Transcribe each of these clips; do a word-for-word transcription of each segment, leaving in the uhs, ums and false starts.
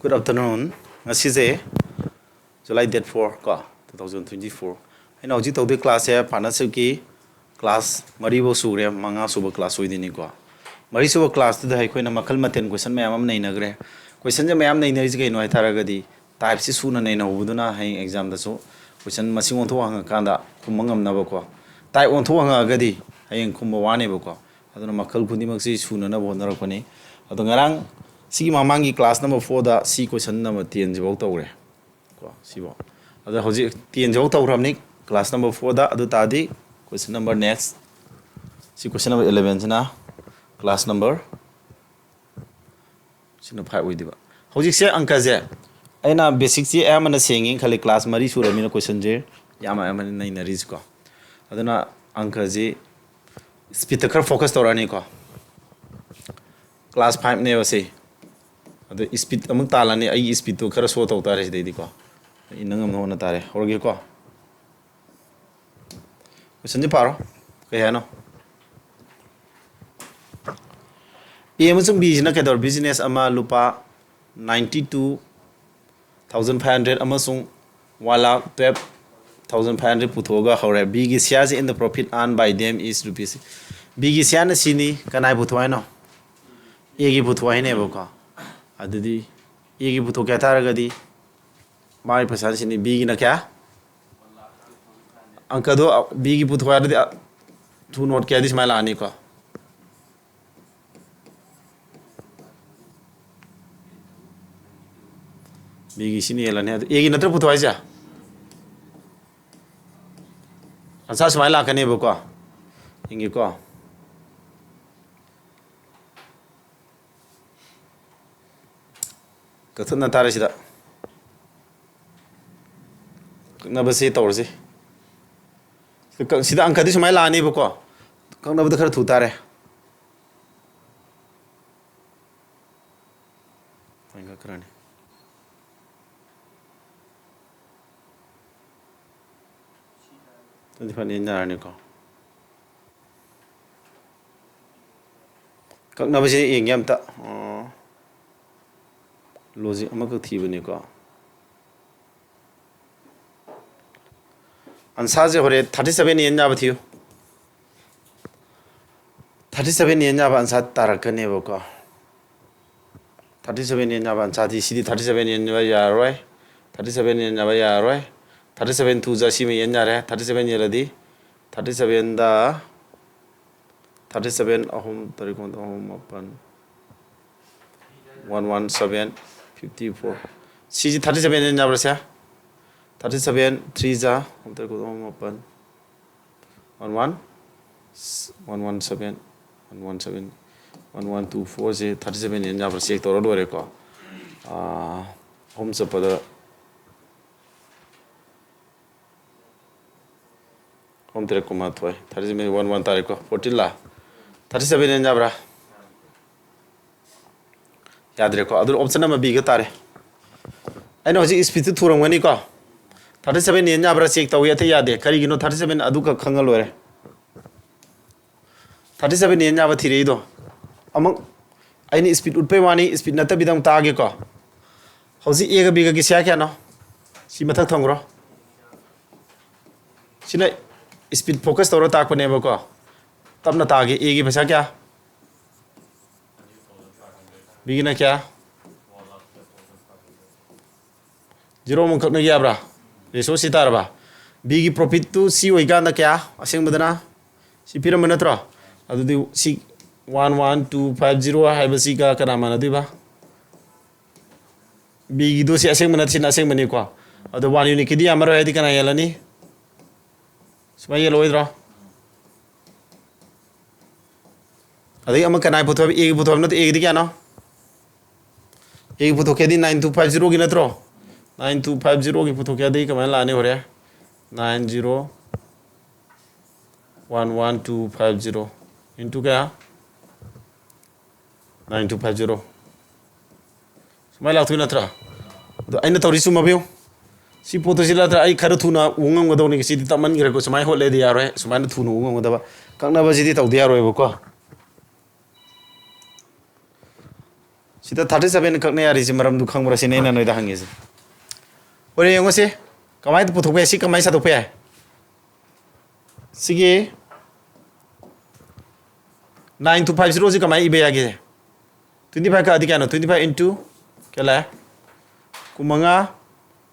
Good afternoon. ꯉꯁꯤꯁꯦ July date four ꯀꯣ, two thousand twenty four꯫ ꯑꯩꯅ ꯍꯧꯖꯤꯛ ꯇꯧꯗꯣꯏ class ꯁꯦ partnership ꯀꯤ class ꯃꯔꯤꯐꯧ ꯁꯨꯈ꯭ꯔꯦ, ꯃꯉꯥ ꯁꯨꯕ class ꯑꯣꯏꯗꯣꯏꯅꯤꯀꯣ꯫ ꯃꯔꯤ ꯁꯨꯕ class ꯇꯨꯗ ꯑꯩꯈꯣꯏꯅ ꯃꯈꯜ ꯃꯊꯦꯜ question ꯃꯌꯥꯝ ꯑꯃ ꯅꯩꯅꯈ꯭ꯔꯦ꯫ Question ꯁꯦ ꯃꯌꯥꯝ ꯅꯩꯅꯔꯤꯁꯦ ꯀꯩꯅꯣ ꯍꯥꯏ ꯇꯥꯔꯒꯗꯤ, type ꯁꯤ ꯁꯨꯅ ꯅꯩꯅꯍꯧꯕꯗꯨꯅ ꯍꯌꯦꯡ exam ꯗꯁꯨ question ꯃꯁꯤꯡ ꯑꯣꯟꯊꯣꯛ ꯍꯪꯉꯀꯥꯟꯗ ꯈꯨꯝꯕ ꯉꯝꯅꯕꯀꯣ꯫ Type ꯑꯣꯟꯊꯣꯛ ꯍꯪꯉꯛꯑꯒꯗꯤ ꯍꯌꯦꯡ ꯈꯨꯝꯕ ꯋꯥꯅꯦꯕꯀꯣ꯫ ꯑꯗꯨꯅ ꯃꯈꯜ ꯈꯨꯗꯤꯡꯃꯛꯁꯤ ꯁꯨꯅꯅꯕ ꯍꯣꯠꯅꯔꯛꯄꯅꯤ꯫ ꯑꯗꯣ ꯉꯔꯥꯡ ꯁꯤꯒꯤ ꯃꯃꯥꯡꯒꯤ class number four ꯗ ꯁꯤ question number ten ꯁꯤꯐꯥꯎ ꯇꯧꯔꯦ ꯀꯣ, ꯁꯤꯐꯥꯎ꯫ ꯑꯗꯣ ꯍꯧꯖꯤꯛ ten ꯁꯤꯐꯥꯎ ꯇꯧꯈ꯭ꯔꯕꯅꯤ class number four ꯗ꯫ ꯑꯗꯨ ꯇꯥꯔꯗꯤ question number next, ꯁꯤ question number eleven ꯁꯤꯅ class number ꯁꯤꯅ five ꯑꯣꯏꯗꯣꯏꯕ꯫ ꯍꯧꯖꯤꯛꯁꯦ ꯑꯪꯀꯁꯦ ꯑꯩꯅ basic ꯁꯤ ꯑꯌꯥꯝꯕꯅ ꯁꯦꯡꯉꯦꯅ ꯈꯜꯂꯤ, class ꯃꯔꯤ ꯁꯨꯔꯕꯅꯤꯅ question ꯁꯦ ꯌꯥꯝ ꯑꯌꯥꯝꯕꯅ ꯅꯩꯅꯔꯤꯁꯤꯀꯣ꯫ ꯑꯗꯨꯅ ꯑꯪꯀꯁꯤ speed ꯇ ꯈꯔ focus ꯇꯧꯔꯛꯑꯅꯤꯀꯣ꯫ Class five ꯅꯦꯕ ꯁꯤ꯫ ꯑꯗꯣ speed ꯑꯃꯨꯛ ꯇꯥꯜꯂꯅꯤ, ꯑꯩꯒꯤ speed ꯇꯣ ꯈꯔ show ꯇꯧ ꯇꯥꯔꯦ ꯁꯤꯗꯩꯗꯤꯀꯣ꯫ ꯑꯩ ꯅꯪ ꯉꯝꯅ ꯍꯣꯠꯅ ꯇꯥꯔꯦ꯫ ꯍꯧꯔꯒꯦꯀꯣ꯫ Question ꯁꯦ ꯄꯥꯔꯣ꯫ ꯀꯩ ꯍꯥꯏꯅꯣ? A ꯑꯃꯁꯨꯡ B ꯁꯤꯅ ꯀꯩꯗꯧꯔ business ꯑꯃ ꯂꯨꯄꯥ ninety two thousand five hundred ꯑꯃꯁꯨꯡ one lakh twelve thousand five hundred ꯄꯨꯊꯣꯛꯑꯒ ꯍꯧꯔꯦ꯫ B ꯒꯤ share ꯁꯤ in the profit earned by them is rupees꯫ B ꯒꯤ share ꯅ ꯁꯤꯅꯤ, ꯀꯅꯥꯏ ꯄꯨꯊꯣꯛ ꯍꯥꯏꯅꯣ? A ꯒꯤ ꯄꯨꯊꯣꯛ ꯍꯥꯏꯅꯦꯕꯀꯣ꯫ ꯑꯗꯨꯗꯤ A ꯒꯤ ꯄꯨꯊꯣꯛꯀꯦ ꯍꯥꯏ ꯇꯥꯔꯒꯗꯤ ꯃꯥꯒꯤ ꯄꯩꯁꯥ ꯁꯤꯅꯤ꯫ B ꯒꯤꯅ ꯀꯌꯥ? ꯑꯪꯀꯗꯣ B ꯒꯤ ꯄꯨꯊꯣꯛ ꯍꯥꯏꯔꯗꯤ two note ꯀꯌꯥꯗꯤ ꯁꯨꯃꯥꯏꯅ ꯂꯥꯛꯑꯅꯤꯀꯣ꯫ B ꯒꯤ ꯁꯤꯅ ꯍꯦꯜꯂꯅꯤ꯫ ꯑꯗꯨ A ꯒꯤ ꯅꯠꯇ꯭ꯔ ꯄꯨꯊꯣꯛ ꯍꯥꯏꯁꯦ? Answer ꯁꯨꯃꯥꯏꯅ ꯂꯥꯛꯀꯅꯦꯕꯀꯣ꯫ ꯌꯦꯡꯒꯦꯀꯣ꯫ ꯀꯛꯊꯠꯅ ꯇꯥꯔꯦ ꯁꯤꯗ꯫ ꯀꯛꯅꯕꯁꯤ ꯇꯧꯔꯁꯤ꯫ ꯁꯤꯗ ꯀꯛ-, ꯁꯤꯗ ꯑꯪꯀꯗꯤ ꯁꯨꯃꯥꯏꯅ ꯂꯥꯛꯑꯅꯤꯕꯀꯣ꯫ ꯀꯛꯅꯕꯗ ꯈꯔ ꯊꯨ ꯇꯥꯔꯦ꯫ ꯁꯨꯃꯥꯏꯅ ꯀꯛꯈ꯭ꯔꯅꯤ꯫ ꯑꯗꯨꯗꯤ ꯐꯅ ꯌꯦꯡꯅꯔꯅꯤꯀꯣ꯫ ꯀꯛꯅꯕꯁꯦ ꯌꯦꯡꯒꯦ ꯑꯝꯇ꯫ ꯑꯣ꯫ ꯂꯣꯖꯤꯛ ꯑꯃꯈꯛ ꯊꯤꯕꯅꯤꯀꯣ꯫ ꯑꯟꯁꯥꯁꯦ ꯍꯣꯔꯦꯟ ꯊꯥꯔꯇꯤ ꯁꯕꯦꯟ ꯑꯦꯟ ꯌꯥꯕ ꯊꯤꯌꯨ꯫ ꯊꯥꯔꯇꯤ ꯁꯕꯦꯟ ꯑꯦꯟ ꯌꯥꯕ ꯑꯟꯁꯥ ꯇꯥꯔꯛꯀꯅꯦꯕꯀꯣ꯫ ꯊꯥꯔꯇꯤ ꯁꯕꯦꯟ ꯑꯦꯟ ꯌꯥꯕ ꯑꯟꯁꯥꯗꯤ ꯁꯤꯗꯤ ꯊꯥꯔꯇꯤ ꯁꯕꯦꯟ ꯑꯦꯟ ꯌꯥꯕ ꯌꯥꯔꯔꯣꯏ꯫ ꯊꯥꯔꯇꯤ ꯁꯕꯦꯟ ꯑꯦꯟ ꯌꯥꯕ ꯌꯥꯔꯔꯣꯏ꯫ ꯊꯥꯔꯇꯤ ꯁꯕꯦꯟ ꯇꯨ ꯖ ꯁꯤꯃ ꯑꯦꯟ ꯌꯥꯔꯦ꯫ ꯊꯥꯔꯇꯤ ꯁꯕꯦꯟ ꯌꯦꯜꯂꯗꯤ ꯊꯥꯔꯇꯤ ꯁꯕꯦꯟꯗ ꯊꯥꯔꯇꯤ ꯁꯕꯦꯟ ꯑꯍꯨꯝ ꯇꯔꯦꯠ ꯀꯨꯟ ꯑꯍꯨꯝ ꯃꯥꯄꯟ one one seven fifty four. ꯁꯤꯁꯤ ꯊꯥꯔꯇꯤ ꯁꯕꯦꯟ ꯑꯦꯟ ꯌꯥꯕ꯭ꯔꯥ ꯁꯦ? ꯊꯥꯔꯇꯤ ꯁꯕꯦꯟ ꯊ꯭ꯔꯤ ꯖ ꯑꯍꯨꯝ ꯇꯔꯦꯠ ꯀꯨꯟ ꯑꯍꯨꯝ ꯃꯥꯄꯟ one one one one seven one one seven one one two ꯐꯣꯔꯁꯦ ꯊꯥꯔꯇꯤ ꯁꯕꯦꯟ ꯑꯦꯟ ꯌꯥꯕ꯭ꯔꯥ ꯆꯦꯛ ꯇꯧꯔ ꯂꯣꯏꯔꯦꯀꯣ꯫ ꯑꯥ, ꯑꯍꯨꯝ ꯆꯠꯄꯗ ꯑꯍꯨꯝ ꯇꯔꯦꯠ ꯀꯨꯟꯃꯥꯊꯣꯏ, ꯊꯥꯔꯇꯤ ꯁꯕꯦꯟ ꯋꯥꯟ ꯋꯥꯟ ꯇꯥꯔꯦꯀꯣ, ꯐꯣꯔꯇꯤꯟ ꯂꯥ? ꯊꯥꯔꯇꯤ ꯁꯕꯦꯟ ꯑꯦꯟ ꯌꯥꯕ꯭ꯔꯥ? ꯌꯥꯗ꯭ꯔꯦꯀꯣ꯫ ꯑꯗꯨꯅ ꯑꯣꯞꯁꯟ ꯑꯃ ꯕꯤꯒ ꯇꯥꯔꯦ꯫ ꯑꯩꯅ ꯍꯧꯖꯤꯛ ꯏꯁꯄꯤꯠꯇꯨ ꯊꯨꯔꯝꯒꯅꯤꯀꯣ꯫ ꯊꯥꯔꯇꯤ ꯁꯕꯦꯟ ꯑꯦꯟ ꯌꯥꯕ꯭ꯔꯥ ꯆꯦꯛ ꯇꯧꯏ, ꯑꯇꯩ ꯌꯥꯗꯦ꯫ ꯀꯔꯤꯒꯤꯅꯣ? ꯊꯥꯔꯇꯤ ꯁꯕꯦꯟ ꯑꯗꯨꯈꯛ ꯈꯪꯉ ꯂꯣꯏꯔꯦ꯫ ꯊꯥꯔꯇꯤ ꯁꯕꯦꯟ ꯑꯦꯟ ꯌꯥꯕ ꯊꯤꯔꯛꯏꯗꯣ꯫ ꯑꯃꯨꯛ ꯑꯩꯅ ꯏꯁꯄꯤꯠ ꯎꯠꯄꯩ ꯋꯥꯅꯤ, ꯏꯁꯄꯤꯠ ꯅꯠꯇꯕꯤꯗ ꯑꯃꯨꯛ ꯇꯥꯒꯦꯀꯣ꯫ ꯍꯧꯖꯤꯛ ꯑꯦꯒ ꯕꯤꯒ ꯀꯤꯁꯤꯌꯥ ꯀꯌꯥꯅꯣ? ꯁꯤ ꯃꯊꯛ ꯊꯝꯈ꯭ꯔꯣ꯫ ꯁꯤꯅ ꯏꯁꯄꯤꯠ ꯐꯣꯀꯁ ꯇꯧꯔ ꯇꯥꯛꯄꯅꯦꯕꯀꯣ꯫ ꯇꯞꯅ ꯇꯥꯒꯦ꯫ ꯑꯦꯒꯤ ꯄꯩꯁꯥ ꯀꯌꯥ? ꯕꯤꯒꯤꯅ ꯀꯌꯥ? ꯖꯤꯔꯣ ꯑꯃꯈꯛꯅ ꯌꯥꯕ꯭ꯔꯥ? ꯔꯦꯁꯤꯑꯣ ꯁꯤ ꯇꯥꯔꯕ? ꯕꯤꯒꯤ ꯄ꯭ꯔꯣꯐꯤꯠꯇꯨ ꯁꯤ ꯑꯣꯏꯀꯥꯟꯗ ꯀꯌꯥ? ꯑꯁꯦꯡꯕꯗꯅ ꯁꯤ ꯄꯤꯔꯝꯕ ꯅꯠꯇ꯭ꯔꯣ? ꯑꯗꯨꯗꯤ ꯁꯤ one one two five zero ꯍꯥꯏꯕꯁꯤꯒ ꯀꯅꯥ ꯃꯥꯟꯅꯗꯣꯏꯕ? ꯕꯤꯒꯤꯗꯣ ꯁꯤ ꯑꯁꯦꯡꯕ ꯅꯠꯇꯦ, ꯁꯤꯅ ꯑꯁꯦꯡꯕꯅꯤꯀꯣ꯫ ꯑꯗꯣ ꯋꯥꯟ ꯌꯨꯅꯤꯠꯀꯤꯗꯤ ꯌꯥꯝꯃꯔꯣꯏ ꯍꯥꯏꯗꯤ ꯀꯅꯥ ꯌꯦꯜꯂꯅꯤ? ꯁꯨꯃꯥꯏꯅ ꯌꯦꯜꯂꯣꯏꯗ꯭ꯔꯣ? ꯑꯗꯩ ꯑꯃ ꯀꯅꯥ ꯄꯨꯊꯣꯛꯑꯦ? ꯑꯦꯒꯤ ꯄꯨꯊꯣꯛꯑꯦ ꯅꯠꯇ꯭ꯔꯣ? ꯑꯦꯒꯤꯗꯤ ꯀꯌꯥꯅꯣ? ꯑꯦꯒꯤ ꯄꯨꯊꯣꯛꯀꯦꯗꯤ ꯅꯥꯏꯟ ꯇꯨ ꯐꯥꯏꯚ ꯖꯤꯔꯣꯒꯤ ꯅꯠꯇ꯭ꯔꯣ? ꯅꯥꯏꯟ ꯇꯨ ꯐꯥꯏꯚ ꯖꯤꯔꯣꯒꯤ ꯄꯨꯊꯣꯛꯀꯦꯗꯤ ꯀꯃꯥꯏꯅ ꯂꯥꯛꯑꯅꯤ ꯍꯣꯔꯦꯟ? Nine zero one one two five zero into ꯀꯌꯥ? Nine two five zero. ꯁꯨꯃꯥꯏꯅ ꯂꯥꯛꯇꯣꯏ ꯅꯠꯇ꯭ꯔꯥ? ꯑꯗꯣ ꯑꯩꯅ ꯇꯧꯔꯤ ꯆꯨꯝꯃꯕ ꯌꯦꯡꯉꯨ꯫ ꯁꯤ ꯄꯣꯠꯇꯨ ꯁꯤ ꯅꯠꯇ꯭ꯔꯥ? ꯑꯩ ꯈꯔ ꯊꯨꯅ ꯎ ꯉꯝꯒꯗꯧꯅꯤ꯫ ꯁꯤꯗꯤ ꯇꯞꯃꯟꯈ꯭ꯔꯦꯀꯣ꯫ ꯁꯨꯃꯥꯏꯅ ꯍꯣꯠꯂꯦꯗꯤ ꯌꯥꯔꯣꯏ꯫ ꯁꯨꯃꯥꯏꯅ ꯊꯨꯅ ꯎ ꯉꯝꯒꯗꯕ ꯀꯛꯅꯕꯁꯤꯗꯤ ꯇꯧꯗ ꯌꯥꯔꯣꯏꯕꯀꯣ꯫ ꯁꯤꯗ thirty seven ꯀꯛꯅ ꯌꯥꯔꯤꯁꯤ ꯃꯔꯝꯗꯨ ꯈꯪꯕ꯭ꯔꯥ ꯁꯤꯅꯤ ꯑꯩꯅ ꯅꯣꯏꯗ ꯍꯪꯉꯤꯁꯦ꯫ ꯍꯣꯔꯦꯟ ꯌꯦꯡꯉꯨꯁꯤ, ꯀꯃꯥꯏꯅ ꯄꯨꯊꯣꯛꯄ ꯌꯥꯏ? ꯁꯤ ꯀꯃꯥꯏꯅ ꯁꯥꯗꯣꯛꯄ ꯌꯥꯏ? ꯁꯤꯒꯤ nine two five zero ꯁꯤ ꯀꯃꯥꯏꯅ ꯏꯕ ꯌꯥꯒꯦ? Twenty five ꯀꯛꯑꯗꯤ ꯀꯌꯥꯅꯣ? Twenty five into ꯀꯌꯥ ꯂꯥꯛꯑꯦ? ꯀꯨꯟꯃꯉꯥ꯫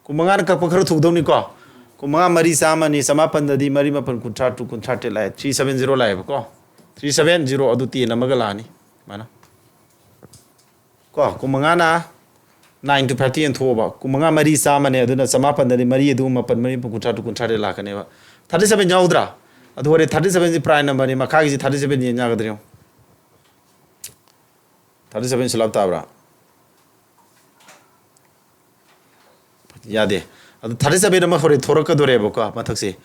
ꯀꯨꯟꯃꯉꯥꯅ ꯀꯛꯄ ꯈꯔ ꯊꯨꯗꯧꯅꯤꯀꯣ꯫ ꯀꯨꯟꯃꯉꯥ ꯃꯔꯤ ꯆꯥꯝꯃꯅꯤ, ꯆꯃꯥꯄꯟꯗꯗꯤ ꯃꯔꯤ ꯃꯥꯄꯟ ꯀꯨꯟꯊ꯭ꯔꯥ ꯇꯔꯨꯛ, ꯀꯨꯟꯊ꯭ꯔꯥ ꯇꯔꯦꯠ ꯂꯥꯛꯑꯦ꯫ Three seven zero ꯂꯥꯛꯑꯦꯕꯀꯣ꯫ Three seven zero ꯑꯗꯨ ten ꯑꯃꯒ ꯂꯥꯛꯑꯅꯤ ꯁꯨꯃꯥꯏꯅ꯫ ꯀꯣ, ꯀꯨꯟꯃꯉꯥꯅ nine to five ꯇ ꯌꯦꯟꯊꯣꯛꯑꯣꯕ꯫ ꯀꯨꯟꯃꯉꯥ ꯃꯔꯤ ꯆꯥꯝꯃꯅꯦ, ꯑꯗꯨꯅ ꯆꯃꯥꯄꯟꯗꯗꯤ ꯃꯔꯤ ꯑꯗꯨ ꯃꯥꯄꯟ, ꯃꯔꯤ ꯃꯥꯄꯟ ꯀꯨꯟꯊ꯭ꯔꯥ ꯇꯔꯨꯛ, ꯀꯨꯟꯊ꯭ꯔꯥ ꯇꯔꯦꯠ ꯂꯥꯛꯀꯅꯦꯕ꯫ Thirty seven ꯌꯥꯎꯗ꯭ꯔꯥ? ꯑꯗꯨ ꯍꯣꯔꯦꯟ thirty seven ꯁꯤ prime number ꯅꯤ, ꯃꯈꯥꯒꯤꯁꯤ thirty seven ꯌꯦꯟ ꯌꯥꯒꯗ꯭ꯔꯥ ꯌꯦꯡꯉꯣ꯫ Thirty seven ꯁꯨꯂꯥꯞ ꯇꯥꯕ꯭ꯔꯥ? ꯌꯥꯗꯦ꯫ ꯑꯗꯨ thirty seven ꯑꯃ ꯍꯣꯔꯦꯟ ꯊꯣꯔꯛꯀꯗꯣꯔꯦꯕꯀꯣ ꯃꯊꯛꯁꯦ꯫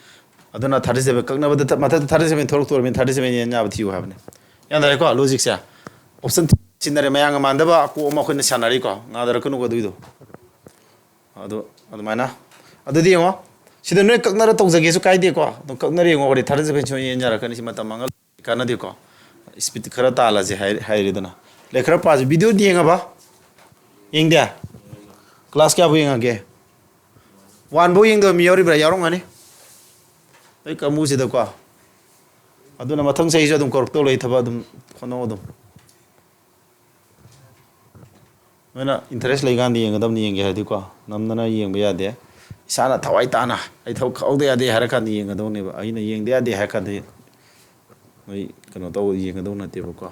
ꯑꯗꯨꯅ thirty seven ꯀꯛꯅꯕꯗ ꯊ-, ꯃꯊꯛꯇ thirty seven ꯊꯣꯔꯛꯇꯣꯔꯕꯅꯤꯅ thirty seven ꯌꯦꯟ ꯌꯥꯕ ꯊꯤꯌꯨ ꯍꯥꯏꯕꯅꯦ꯫ ꯒ꯭ꯌꯥꯟ ꯇꯥꯔꯦꯀꯣ? Logic ꯁꯦ꯫ Option ꯁꯤꯟꯅꯔꯦ, ꯃꯌꯥꯝꯒ ꯃꯥꯟꯅꯗꯕ ꯑꯀꯣꯛ ꯑꯃ ꯑꯩꯈꯣꯏꯅ ꯁꯥꯟꯅꯔꯤꯀꯣ꯫ ꯉꯥꯗꯔꯛꯀꯅꯨꯀꯣ ꯑꯗꯨꯏꯗꯣ꯫ ꯑꯗꯣ ꯑꯗꯨꯃꯥꯏꯅ꯫ ꯑꯗꯨꯗꯤ ꯌꯦꯡꯉꯣ꯫ ꯁꯤꯗ ꯅꯣꯏ ꯀꯛꯅꯔ ꯇꯧꯖꯒꯦꯁꯨ ꯀꯥꯏꯗꯦꯀꯣ꯫ ꯑꯗꯨꯝ ꯀꯛꯅꯔ ꯌꯦꯡꯉꯣ꯫ ꯍꯣꯔꯦꯟ thirty seven ꯁꯨꯡꯌꯦꯟ ꯌꯥꯔꯛꯀꯅꯤ꯫ ꯁꯤ ꯃꯇꯝ ꯃꯥꯡꯍꯜ ꯀꯥꯟꯅꯗꯦꯀꯣ꯫ Speed ꯈꯔ ꯇꯥꯜꯂꯁꯦ ꯍꯥꯏ-, ꯍꯥꯏꯔꯦꯗꯅ꯫ ꯂꯥꯏꯔꯤꯛ ꯈꯔ ꯄꯥꯁꯦ꯫ Video ꯗꯤ ꯌꯦꯡꯉꯕ? ꯌꯦꯡꯗꯦ? Class ꯀꯌꯥꯕꯨ ꯌꯦꯡꯉꯒꯦ? One ꯐꯧ ꯌꯦꯡꯗꯕ ꯃꯤ ꯌꯥꯎꯔꯤꯕ꯭ꯔꯥ? ꯌꯥꯎꯔꯝꯒꯅꯤ꯫ ꯑꯩ ꯀꯥꯡꯕꯨꯁꯤꯗꯀꯣ꯫ ꯑꯗꯨꯅ ꯃꯊꯪ ꯆꯍꯤꯁꯨ ꯑꯗꯨꯝ ꯀꯧꯔꯛꯇꯧ ꯂꯩ꯫ ꯊꯕꯛ ꯑꯗꯨꯝ ꯍꯣꯠꯅꯧ ꯑꯗꯨꯝ꯫ ꯅꯣꯏꯅ interest ꯂꯩꯀꯥꯟꯗ ꯌꯦꯡꯒꯗꯕꯅꯤ, ꯌꯦꯡꯒꯦ ꯍꯥꯏꯔꯗꯤꯀꯣ꯫ ꯅꯝꯗꯅ ꯌꯦꯡꯕ ꯌꯥꯗꯦ꯫ ꯏꯁꯥꯅ ꯊꯋꯥꯏ ꯇꯥꯅ ꯑꯩ ꯊꯕꯛ ꯀꯛꯍꯧꯗ ꯌꯥꯗꯦ ꯍꯥꯏꯔ ꯀꯥꯟꯗ ꯌꯦꯡꯒꯗꯧꯅꯦꯕ꯫ ꯑꯩꯅ ꯌꯦꯡꯗ ꯌꯥꯗꯦ ꯍꯥꯏꯔ ꯀꯥꯟꯗ ꯅꯣꯏ ꯀꯩꯅꯣ ꯇꯧ, ꯌꯦꯡꯒꯗꯧ ꯅꯠꯇꯦꯕꯀꯣ꯫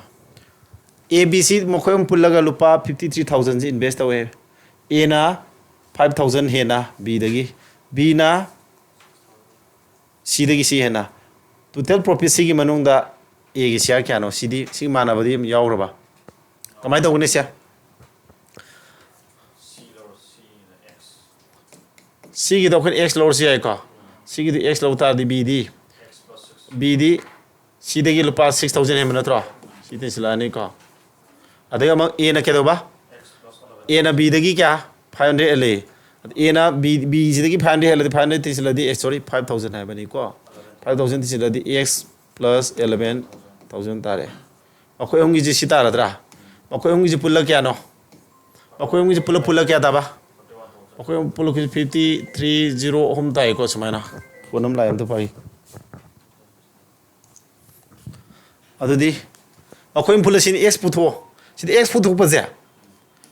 A, B, C ꯃꯈꯣꯏ ꯑꯍꯨꯝ ꯄꯨꯜꯂꯒ ꯂꯨꯄꯥ fifty three thousand ꯁꯤ invest ꯇꯧꯋꯦ꯫ A ꯅ five thousand ꯍꯦꯟꯅ B ꯗꯒꯤ, B ꯅ C ꯗꯒꯤ C ꯍꯦꯟꯅ꯫ Total profit ꯁꯤꯒꯤ ꯃꯅꯨꯡꯗ A ꯒꯤ share ꯀꯌꯥꯅꯣ? ꯁꯤꯗꯤ, ꯁꯤꯒꯤ ꯃꯥꯟꯅꯕꯗꯤ ꯌꯥꯎꯈ꯭ꯔꯕ? ꯀꯃꯥꯏꯅ ꯇꯧꯒꯅꯤ ꯁꯦ? ꯁꯤꯒꯤꯗꯣ ꯑꯩꯈꯣꯏꯅ X ꯂꯧꯔꯁꯨ ꯌꯥꯏꯀꯣ꯫ ꯁꯤꯒꯤꯗꯤ X ꯂꯧ ꯇꯥꯔꯗꯤ B ꯗꯤ, B ꯗꯤ C ꯗꯒꯤ ꯂꯨꯄꯥ six thousand ꯍꯦꯟꯕ ꯅꯠꯇ꯭ꯔꯣ? ꯁꯤ ꯇꯤꯟꯁꯤꯜꯂꯛꯑꯅꯤꯀꯣ꯫ ꯑꯗꯒꯤ ꯑꯃꯨꯛ A ꯅ ꯀꯩꯗꯧꯕ? A ꯅ B ꯗꯒꯤ ꯀꯌꯥ? Five hundred ꯍꯦꯜꯂꯤ꯫ A ꯅ B, B ꯁꯤꯗꯒꯤ five hundred ꯍꯦꯜꯂꯗꯤ, five hundred ꯇꯤꯟꯁꯤꯜꯂꯗꯤ, ꯑꯦ, sorry, five thousand ꯍꯥꯏꯕꯅꯤꯀꯣ꯫ Five thousand ꯇꯤꯟꯁꯤꯜꯂꯗꯤ X plus eleven thousand ꯇꯥꯔꯦ꯫ ꯃꯈꯣꯏ ꯑꯍꯨꯝꯒꯤꯁꯤ ꯁꯤ ꯇꯥꯔꯗ꯭ꯔꯥ? ꯃꯈꯣꯏ ꯑꯍꯨꯝꯒꯤꯁꯤ ꯄꯨꯜꯂ ꯀꯌꯥꯅꯣ? ꯑꯩꯈꯣꯏ ꯑꯍꯨꯝꯒꯤꯁꯦ ꯄꯨꯂꯞ ꯄꯨꯜꯂ ꯀꯌꯥ ꯇꯥꯕ? ꯑꯩꯈꯣꯏ ꯑꯍꯨꯝ ꯄꯨꯂꯞꯀꯤꯁꯦ ꯐꯤꯐꯇꯤ ꯊ꯭ꯔꯤ ꯖꯤꯔꯣ ꯑꯍꯨꯝ ꯇꯥꯏꯀꯣ꯫ ꯁꯨꯃꯥꯏꯅ ꯐꯣꯟ ꯑꯃ ꯂꯥꯛꯑꯦ, ꯑꯝꯇ ꯄꯥꯏꯒꯦ꯫ ꯑꯗꯨꯗꯤ ꯑꯩꯈꯣꯏ ꯑꯍꯨꯝ ꯄꯨꯜꯂ ꯁꯤꯅꯤ ꯑꯦꯛꯁ ꯄꯨꯊꯣꯛꯑꯣ꯫ ꯁꯤꯗꯤ ꯑꯦꯛꯁ ꯄꯨꯊꯣꯛꯄꯁꯦ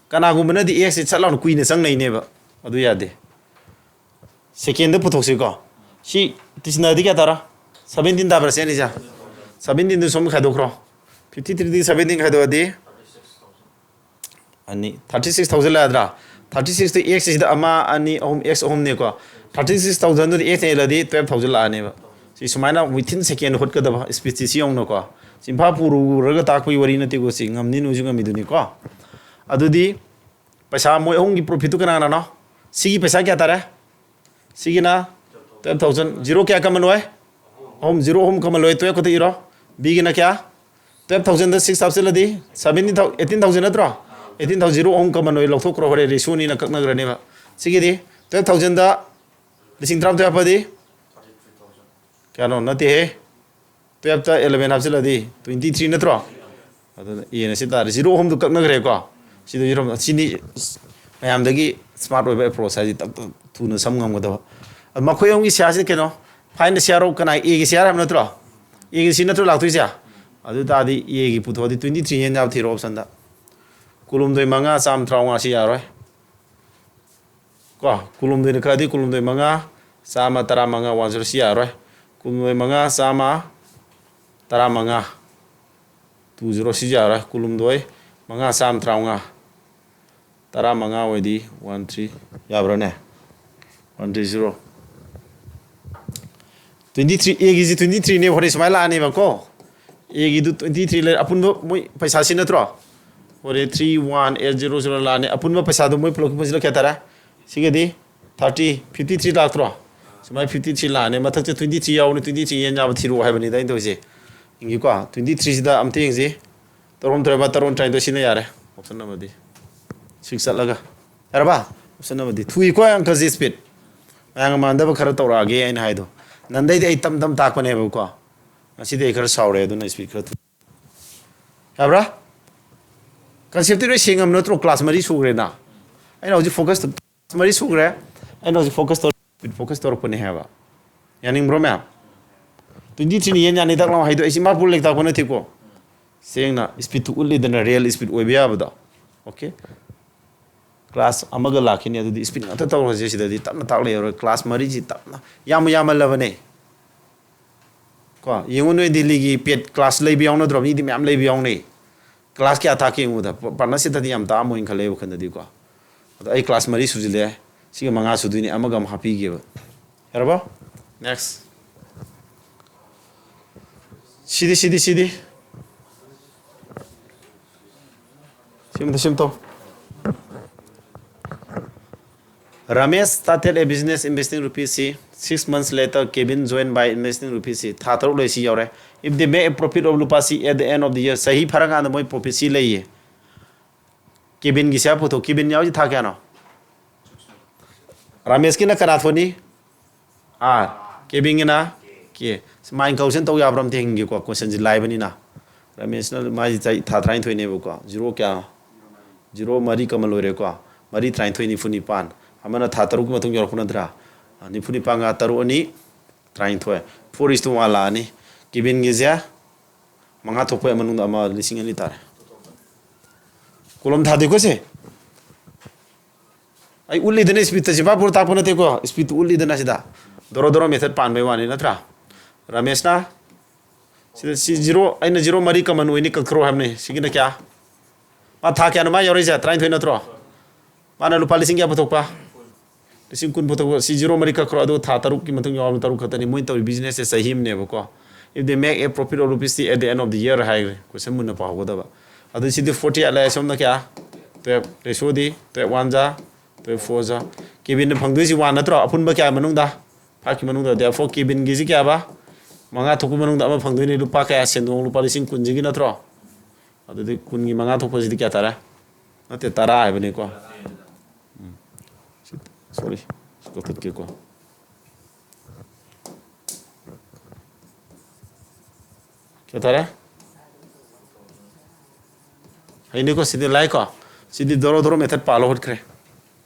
ꯀꯅꯥꯒꯨꯝꯕꯅꯗꯤ ꯑꯦꯛꯁꯁꯦ ꯁꯠ ꯂꯥꯎꯅ ꯀꯨꯏꯅ ꯆꯪꯅꯩꯅꯦꯕ꯫ ꯑꯗꯨ ꯌꯥꯗꯦ꯫ ꯁꯦꯀꯦꯟꯗ ꯄꯨꯊꯣꯛꯁꯤꯀꯣ꯫ ꯁꯤ ꯇꯤꯁꯤꯟꯅꯗꯤ ꯀꯌꯥ ꯇꯥꯔ? ꯁꯚꯦꯟꯇꯤꯟ ꯇꯥꯕ꯭ꯔꯥ ꯁꯦ ꯑꯅꯤꯁꯦ? ꯁꯚꯦꯟꯇꯤꯟꯗꯨ ꯁꯨꯝ ꯈꯥꯏꯗꯣꯛꯈ꯭ꯔꯣ꯫ ꯐꯤꯐꯇꯤ ꯊ꯭ꯔꯤꯗꯒꯤ ꯁꯚꯦꯟꯇꯤꯟ ꯈꯥꯏꯗꯣꯛꯑꯗꯤ ꯑꯅꯤ, ꯊꯥꯔꯇꯤ ꯁꯤꯛꯁ ꯊꯥꯎꯖꯟ ꯂꯥꯛꯑꯗ꯭ꯔꯥ? ꯊꯥꯔꯇꯤ ꯁꯤꯛꯁꯇ ꯑꯦꯛꯁꯁꯤꯗ ꯑꯃ, ꯑꯅꯤ, ꯑꯍꯨꯝ, ꯑꯦꯛꯁ ꯑꯍꯨꯝꯅꯦꯀꯣ꯫ ꯊꯥꯔꯇꯤ ꯁꯤꯛꯁ ꯊꯥꯎꯖꯟꯗꯨꯗ ꯑꯦꯛꯁ ꯍꯦꯜꯂꯗꯤ ꯇꯨꯌꯦꯜꯞ ꯊꯥꯎꯖꯟ ꯂꯥꯛꯑꯅꯦꯕ꯫ ꯁꯤ ꯁꯨꯃꯥꯏꯅ within second ꯍꯨꯠꯀꯗꯕ ꯏꯁꯄꯤꯠꯁꯤ ꯁꯤ ꯌꯧꯅꯀꯣ꯫ ꯆꯤꯟꯐꯥ ꯄꯨꯔꯨꯔꯒ ꯇꯥꯛꯄꯒꯤ ꯋꯥꯔꯤ ꯅꯠꯇꯦꯀꯣ ꯁꯤ, ꯉꯝꯅꯤ ꯅꯣꯏꯁꯨ ꯉꯝꯃꯤꯗꯨꯅꯤꯀꯣ꯫ ꯑꯗꯨꯗꯤ ꯄꯩꯁꯥ ꯃꯣꯏ ꯑꯍꯨꯝꯒꯤ ꯄ꯭ꯔꯣꯐꯤꯠꯇꯨ ꯀꯅꯥ ꯀꯅꯥꯅꯣ? ꯁꯤꯒꯤ ꯄꯩꯁꯥ ꯀꯌꯥ ꯇꯥꯔꯦ? ꯁꯤꯒꯤꯅ ꯇꯨꯌꯦꯜꯞ ꯊꯥꯎꯖꯟ꯫ ꯖꯤꯔꯣ ꯀꯌꯥ ꯀꯃꯟ ꯑꯣꯏ? ꯑꯍꯨꯝ꯫ ꯖꯤꯔꯣ ꯑꯍꯨꯝ ꯀꯃꯟ ꯑꯣꯏ, ꯇꯨꯌꯦꯜꯞ ꯈꯛꯇ ꯏꯔꯣ꯫ ꯕꯤꯒꯤꯅ ꯀꯌꯥ? ꯇꯨꯌꯦꯜꯞ ꯊꯥꯎꯖꯟꯗ ꯁꯤꯛꯁ ꯍꯥꯞꯆꯤꯜꯂꯗꯤ ꯁꯚꯦꯟꯇꯤꯟ ꯊꯥꯎ-, ꯑꯩꯠꯇꯤꯟ ꯊꯥꯎꯖꯟ ꯅꯠꯇ꯭ꯔꯣ? Eighteen thousand. ꯖꯤꯔꯣ ꯑꯍꯨꯝ ꯀꯃꯟ ꯑꯣꯏ, ꯂꯧꯊꯣꯛꯈ꯭ꯔꯣ, ꯍꯣꯔꯦꯟ ꯔꯦꯁꯤꯌꯣꯅꯤꯅ ꯀꯛꯅꯈ꯭ꯔꯅꯦꯕ꯫ ꯁꯤꯒꯤꯗꯤ ꯇꯨꯌꯦꯜꯞ ꯊꯥꯎꯖꯟꯗ ꯂꯤꯁꯤꯡ ꯇꯔꯥꯃꯥꯊꯣꯏ ꯍꯥꯞꯄꯗꯤ ꯀꯌꯥꯅꯣ? ꯅꯠꯇꯦꯍꯦ, ꯇꯨꯌꯦꯜꯞꯇ ꯑꯦꯂꯚꯦꯟ ꯍꯥꯞꯆꯤꯜꯂꯗꯤ ꯇ꯭ꯋꯦꯟꯇꯤ ꯊ꯭ꯔꯤ ꯅꯠꯇ꯭ꯔꯣ? ꯑꯗꯨꯅ ꯑꯦꯅ ꯁꯤ ꯇꯥꯔꯦ꯫ ꯖꯤꯔꯣ ꯑꯍꯨꯝꯗꯨ ꯀꯛꯅꯈ꯭ꯔꯦꯀꯣ꯫ ꯁꯤꯗ ꯖꯤꯔꯣ ꯑꯍꯨꯝ, ꯁꯤꯅꯤ ꯃꯌꯥꯝꯗꯒꯤ ꯁ꯭ꯃꯥꯔꯠ ꯑꯣꯏꯕ ꯑꯦꯄ꯭ꯔꯣꯆ ꯍꯥꯏꯁꯤ ꯇꯞ ꯇꯞ ꯊꯨꯅ ꯁꯝ ꯉꯝꯒꯗꯕ꯫ ꯑꯗꯨ ꯃꯈꯣꯏ ꯑꯍꯨꯝꯒꯤ ꯁꯤꯌꯥꯔꯁꯤ ꯀꯩꯅꯣ? ꯐꯥꯏꯟꯗ ꯁꯤꯌꯥꯔ ꯑꯣꯐ ꯀꯅꯥ? ꯑꯦꯒꯤ ꯁꯤꯌꯥꯔ ꯍꯥꯏꯕ ꯅꯠꯇ꯭ꯔꯣ? ꯑꯦꯒꯤ ꯁꯤ ꯅꯠꯇ꯭ꯔꯣ ꯂꯥꯛꯇꯣꯏꯁꯦ? ꯑꯗꯨ ꯇꯥꯔꯗꯤ ꯑꯦꯒꯤ ꯄꯨꯊꯣꯛꯑꯗꯤ ꯇ꯭ꯋꯦꯟꯇꯤ ꯊ꯭ꯔꯤ ꯍꯦꯟ ꯌꯥꯕ ꯊꯤꯔꯣ ꯑꯣꯞꯁꯟꯗ꯫ ꯀꯨꯟꯍꯨꯝꯗꯣꯏ ꯃꯉꯥ ꯆꯥꯝꯃ ꯇꯔꯥꯃꯉꯥ ꯁꯤ ꯌꯥꯔꯣꯏ꯫ ꯀꯣ, ꯀꯨꯟꯍꯨꯝꯗꯣꯏꯅ ꯈꯔꯗꯤ ꯀꯨꯟꯍꯨꯝꯗꯣꯏ ꯃꯉꯥ ꯆꯥꯝꯃ ꯇꯔꯥꯃꯉꯥ ꯋꯥꯟ ꯖꯤꯔꯣ ꯁꯤ ꯌꯥꯔꯣꯏ꯫ ꯀꯨꯟꯍꯨꯝꯗꯣꯏ ꯃꯉꯥ ꯆꯥꯝꯃ ꯇꯔꯥꯃꯉꯥ ꯇꯨ ꯖꯤꯔꯣ ꯁꯤ ꯌꯥꯔꯣꯏ꯫ ꯀꯨꯟꯍꯨꯝꯗꯣꯏ ꯃꯉꯥ ꯆꯥꯝꯃ ꯇꯔꯥꯃꯉꯥ ꯇꯔꯥꯃꯉꯥ ꯑꯣꯏꯗꯤ ꯋꯥꯟ ꯊ꯭ꯔꯤ ꯌꯥꯕ꯭ꯔꯥꯅꯦ? One three zero. Twenty three, ꯑꯦꯒꯤꯁꯤ ꯇ꯭ꯋꯦꯟꯇꯤ ꯊ꯭ꯔꯤꯅꯦ, ꯍꯣꯔꯦꯟ ꯁꯨꯃꯥꯏꯅ ꯂꯥꯛꯑꯅꯦꯕꯀꯣ꯫ ꯑꯦꯒꯤꯗꯨ ꯇ꯭ꯋꯦꯟꯇꯤ ꯊ꯭ꯔꯤ ꯂꯩꯔꯦ, ꯑꯄꯨꯟꯕ ꯃꯣꯏ ꯄꯩꯁꯥꯁꯤ ꯅꯠꯇ꯭ꯔꯣ? ꯍꯣꯔꯦꯟ three one eight zero zero ꯂꯥꯛꯑꯅꯤ꯫ ꯑꯄꯨꯟꯕ ꯄꯩꯁꯥꯗꯣ ꯃꯣꯏ ꯄꯨꯂꯞꯀꯤ ꯄꯨꯟꯁꯤꯜꯂ ꯀꯌꯥ ꯇꯥꯔꯦ? ꯁꯤꯒꯗꯤ ꯊꯥꯔꯇꯤ, ꯐꯤꯐꯇꯤ ꯊ꯭ꯔꯤ ꯂꯥꯛꯇ꯭ꯔꯣ? ꯁꯨꯃꯥꯏꯅ ꯐꯤꯐꯇꯤ ꯊ꯭ꯔꯤ ꯂꯥꯛꯑꯅꯤ꯫ ꯃꯊꯛꯁꯦ ꯇ꯭ꯋꯦꯟꯇꯤ ꯊ꯭ꯔꯤ ꯌꯥꯎꯕꯅꯤ, ꯇ꯭ꯋꯦꯟꯇꯤ ꯊ꯭ꯔꯤ ꯌꯦꯟ ꯌꯥꯕ ꯊꯤꯔꯛꯑꯣ ꯍꯥꯏꯕꯅꯤꯗ ꯑꯩꯅ ꯇꯧꯔꯤꯁꯦ꯫ ꯌꯦꯡꯒꯦꯀꯣ, ꯇ꯭ꯋꯦꯟꯇꯤ ꯊ꯭ꯔꯤꯁꯤꯗ ꯑꯝꯇ ꯌꯦꯡꯁꯤ꯫ ꯇꯔꯨꯛ ꯇꯔꯦꯠ ꯇꯔꯨꯛ ꯇꯔꯥꯅꯤꯊꯣꯏ ꯁꯤꯅ ꯌꯥꯔꯦ꯫ ꯑꯣꯞꯁꯟ ꯑꯃꯗꯤ ꯁꯤꯛꯁ ꯆꯠꯂꯒ꯫ ꯌꯥꯔꯕ? ꯑꯣꯞꯁꯟ ꯑꯃꯗꯤ ꯊꯨꯏꯀꯣ ꯑꯪꯀꯁꯤ ꯏꯁꯄꯤꯠ꯫ ꯃꯌꯥꯝꯒ ꯃꯥꯟꯅꯗꯕ ꯈꯔ ꯇꯧꯔꯛꯑꯒꯦ ꯑꯩꯅ ꯍꯥꯏꯗꯣ꯫ ꯅꯟꯗꯩꯗꯤ ꯑꯩ ꯇꯝ ꯇꯝ ꯇꯥꯛꯄꯅꯦꯕꯀꯣ꯫ ꯉꯁꯤꯗꯤ ꯑꯩ ꯈꯔ ꯁꯥꯎꯔꯦ, ꯑꯗꯨꯅ ꯏꯁꯄꯤꯠ ꯈꯔ ꯊꯨ-, ꯌꯥꯕ꯭ꯔꯥ? Concept ꯇꯤ ꯂꯣꯏ ꯁꯦꯡꯉꯝ ꯅꯠꯇ꯭ꯔꯣ? Class ꯃꯔꯤ ꯁꯨꯈ꯭ꯔꯦꯅ꯫ ꯑꯩꯅ ꯍꯧꯖꯤꯛ focus, class ꯃꯔꯤ ꯁꯨꯈ꯭ꯔꯦ꯫ ꯑꯩꯅ ꯍꯧꯖꯤꯛ focus ꯇꯧ-, focus ꯇꯧꯔꯛꯄꯅꯦ ꯍꯥꯏꯕ꯫ ꯌꯥꯅꯤꯡꯕ꯭ꯔꯣ ꯃꯌꯥꯝ? Twenty three ꯅ ꯌꯦꯟ ꯌꯥꯅꯤ ꯗꯛ ꯂꯥꯎ ꯍꯥꯏꯗꯣ ꯑꯩꯁꯤ ꯃꯥ ꯄꯨꯔ ꯂꯩ ꯇꯥꯛꯄ ꯅꯠꯇꯦꯀꯣ꯫ ꯁꯦꯡꯅ speed ꯇꯨ ꯎꯠꯂꯤꯗꯅ, real speed ꯑꯣꯏꯕ ꯌꯥꯕꯗꯣ꯫ Okay? Class ꯑꯃꯒ ꯂꯥꯛꯈꯤꯅꯤ, ꯑꯗꯨꯗꯤ speed ꯉꯥꯛꯇ ꯇꯧꯔꯁꯦ ꯁꯤꯗꯗꯤ, ꯇꯞꯅ ꯇꯥꯛ ꯂꯩꯔꯔꯣꯏ꯫ Class ꯃꯔꯤꯁꯤ ꯇꯞꯅ, ꯌꯥꯝꯕꯨ ꯌꯥꯝꯃꯜꯂꯕꯅꯦ꯫ ꯀꯣ, ꯌꯦꯡꯉꯨ ꯅꯣꯏ ꯗꯤꯜꯂꯤꯒꯤ paid class ꯂꯩꯕ ꯌꯥꯎꯅꯗ꯭ꯔꯣ? ꯃꯤꯗꯤ ꯃꯌꯥꯝ ꯂꯩꯕ ꯌꯥꯎꯅꯩ꯫ Class ꯀꯌꯥ ꯊꯥꯛꯀꯦ ꯌꯦꯡꯉꯨꯗ꯫ ꯄ-, partnership ꯇꯗꯤ ꯌꯥꯝ ꯇꯥꯛꯑꯝꯃꯣꯏꯅ ꯈꯜꯂꯦ ꯑꯩ ꯋꯥꯈꯜꯗꯗꯤꯀꯣ꯫ ꯑꯗꯣ ꯑꯩ class ꯃꯔꯤ ꯁꯨꯖꯤꯜꯂꯛꯑꯦ꯫ ꯁꯤꯒ ꯃꯉꯥ ꯁꯨꯗꯣꯏꯅꯤ, ꯑꯃꯒ ꯑꯃꯨꯛ ꯍꯥꯞꯄꯤꯒꯦꯕ꯫ ꯌꯥꯔꯕꯣ? Next꯫ CD, CD, CD. ꯁꯤꯝꯇ, ꯁꯤꯝꯇꯧ꯫ Ramesh started a business investing rupees C. Six months later, Kevin joined by investing rupees C. ꯊꯥ ꯇꯔꯨꯛ ꯂꯩ ꯁꯤ ꯌꯧꯔꯦ꯫ If they make a profit of ꯂꯨꯄꯥ C at the end of the year, ꯆꯍꯤ ꯐꯥꯔꯀꯥꯟꯗ ꯃꯣꯏ profit C ꯂꯩꯌꯦ꯫ ꯀꯦꯕꯤꯟꯒꯤꯁꯦ ꯄꯨꯊꯣꯛ, ꯀꯦꯕꯤꯟ ꯌꯥꯎꯔꯤꯁꯦ ꯊꯥ ꯀꯌꯥꯅꯣ? ꯔꯥꯃꯦꯁꯀꯤꯅ ꯀꯅꯥ ꯊꯣꯛꯅꯤ? R꯫ ꯀꯦꯕꯤꯟꯒꯤꯅ K꯫ ꯃꯥꯏꯟ ꯀꯔꯦꯛꯁꯟ ꯇꯧ ꯌꯥꯕ꯭ꯔꯥ ꯑꯝꯇ ꯍꯪꯒꯦꯀꯣ, ꯀꯣꯏꯁꯟꯁꯦ ꯂꯥꯏꯕꯅꯤꯅ꯫ ꯔꯥꯃꯦꯁꯅ ꯃꯥꯏꯁꯦ ꯆꯍꯤ ꯊꯥ ꯇꯔꯥꯅꯤꯊꯣꯏꯅꯦꯕꯀꯣ, ꯖꯤꯔꯣ ꯀꯌꯥ? ꯖꯤꯔꯣ ꯃꯔꯤ ꯀꯃꯟ ꯂꯣꯏꯔꯦꯀꯣ꯫ ꯃꯔꯤ, ꯇꯔꯥꯅꯤꯊꯣꯏ, ꯅꯤꯐꯨ ꯅꯤꯄꯥꯟ꯫ ꯑꯃꯅ ꯊꯥ ꯇꯔꯨꯛꯀꯤ ꯃꯇꯨꯡ ꯌꯧꯔꯛꯄ ꯅꯠꯇ꯭ꯔꯥ? ꯑ, ꯅꯤꯐꯨ ꯅꯤꯄꯥꯟꯒ ꯇꯔꯨꯛ ꯑꯅꯤ, ꯇꯔꯥꯅꯤꯊꯣꯏ꯫ Four is to one ꯂꯥꯛꯑꯅꯤ꯫ ꯀꯦꯕꯤꯟꯒꯤꯁꯦ ꯃꯉꯥ ꯊꯣꯛꯄꯩ ꯃꯅꯨꯡꯗ ꯑꯃ ꯂꯤꯁꯤꯡ ꯑꯅꯤ ꯇꯥꯔꯦ꯫ ꯀꯣꯂꯝ ꯊꯥꯗꯦꯀꯣ ꯁꯦ꯫ ꯑꯩ ꯎꯠꯂꯤꯗꯅ speed ꯇ, ꯆꯤꯝꯐꯥ ꯄꯨꯔ ꯇꯥꯛꯄ ꯅꯠꯇꯦꯀꯣ, speed ꯇꯨ ꯎꯠꯂꯤꯗꯅ ꯁꯤꯗ꯫ ꯗꯣꯔꯣ ꯗꯣꯔꯣ method ꯄꯥꯟꯕꯩ ꯋꯥꯅꯤ ꯅꯠꯇ꯭ꯔꯥ? ꯔꯥꯃꯦꯁꯅ ꯁꯤꯗ ꯁꯤ ꯖꯤꯔꯣ, ꯑꯩꯅ ꯖꯤꯔꯣ ꯃꯔꯤ ꯀꯃꯟ ꯑꯣꯏꯅꯤ ꯀꯛꯊꯣꯔꯛꯑꯣ ꯍꯥꯏꯕꯅꯤ꯫ ꯁꯤꯒꯤꯅ ꯀꯌꯥ? ꯃꯥ ꯊꯥ ꯀꯌꯥꯅꯣ ꯃꯥ ꯌꯥꯎꯔꯛꯏꯁꯦ? ꯇꯔꯥꯅꯤꯊꯣꯏ ꯅꯠꯇ꯭ꯔꯣ? ꯃꯥꯅ ꯂꯨꯄꯥ ꯂꯤꯁꯤꯡ ꯀꯌꯥ ꯄꯨꯊꯣꯛꯄ? ꯂꯤꯁꯤꯡ ꯀꯨꯟ ꯄꯨꯊꯣꯛꯄ꯫ ꯁꯤ ꯖꯤꯔꯣ ꯃꯔꯤ ꯀꯛꯈ꯭ꯔꯣ, ꯑꯗꯨꯒ ꯊꯥ ꯇꯔꯨꯛꯀꯤ ꯃꯇꯨꯡ ꯌꯥꯎꯔꯕ ꯇꯔꯨꯛ ꯈꯛꯇꯅꯤ꯫ ꯃꯣꯏꯅ ꯇꯧꯔꯤ business ꯁꯦ ꯆꯍꯤ ꯑꯃꯅꯦꯕꯀꯣ꯫ If they make a profit of rupees T at the end of the year ꯍꯥꯏꯈ꯭ꯔꯦ꯫ ꯀꯣꯏꯁꯟ ꯃꯨꯟꯅ ꯄꯥꯍꯧꯒꯗꯕ꯫ ꯑꯗꯨ ꯁꯤꯗꯤ forty eight ꯂꯥꯛꯑꯦ, ꯁꯣꯝꯗ ꯀꯌꯥ? Twelve꯫ Ratio ꯗꯤ twelve one ꯖꯥ, twelve four ꯖꯥ꯫ ꯀꯦꯕꯤꯟꯅ ꯐꯪꯗꯣꯏꯁꯤ one ꯅꯠꯇ꯭ꯔꯣ? ꯑꯄꯨꯟꯕ ꯀꯌꯥ ꯃꯅꯨꯡꯗ? Five ꯀꯤ ꯃꯅꯨꯡꯗ꯫ Therefore ꯀꯦꯕꯤꯟꯒꯤꯁꯤ ꯀꯌꯥꯕ? ꯃꯉꯥ ꯊꯣꯛꯄ ꯃꯅꯨꯡꯗ ꯑꯃ ꯐꯪꯗꯣꯏꯅꯤ꯫ ꯂꯨꯄꯥ ꯀꯌꯥ? ꯁꯦꯟꯗꯣꯡ ꯂꯨꯄꯥ ꯂꯤꯁꯤꯡ ꯀꯨꯟꯁꯤꯒꯤ ꯅꯠꯇ꯭ꯔꯣ? ꯑꯗꯨꯗꯤ ꯀꯨꯟꯒꯤ ꯃꯉꯥ ꯊꯣꯛꯄꯁꯤꯗꯤ ꯀꯌꯥ ꯇꯥꯔꯦ? ꯅꯠꯇꯦ, ꯇꯔꯥ ꯍꯥꯏꯕꯅꯤꯀꯣ꯫ ꯎꯝ꯫ ꯁꯤ, sorry, ꯁꯤ ꯀꯛꯊꯠꯀꯦꯀꯣ꯫ ꯀꯌꯥ ꯇꯥꯔꯦ? ꯍꯩꯅꯤꯀꯣ, ꯁꯤꯗꯤ ꯂꯥꯏꯀꯣ꯫ ꯁꯤꯗꯤ ꯗꯣꯔꯣ ꯗꯣꯔꯣ method ꯄꯥꯜꯂꯣ ꯍꯨꯠꯈ꯭ꯔꯦ꯫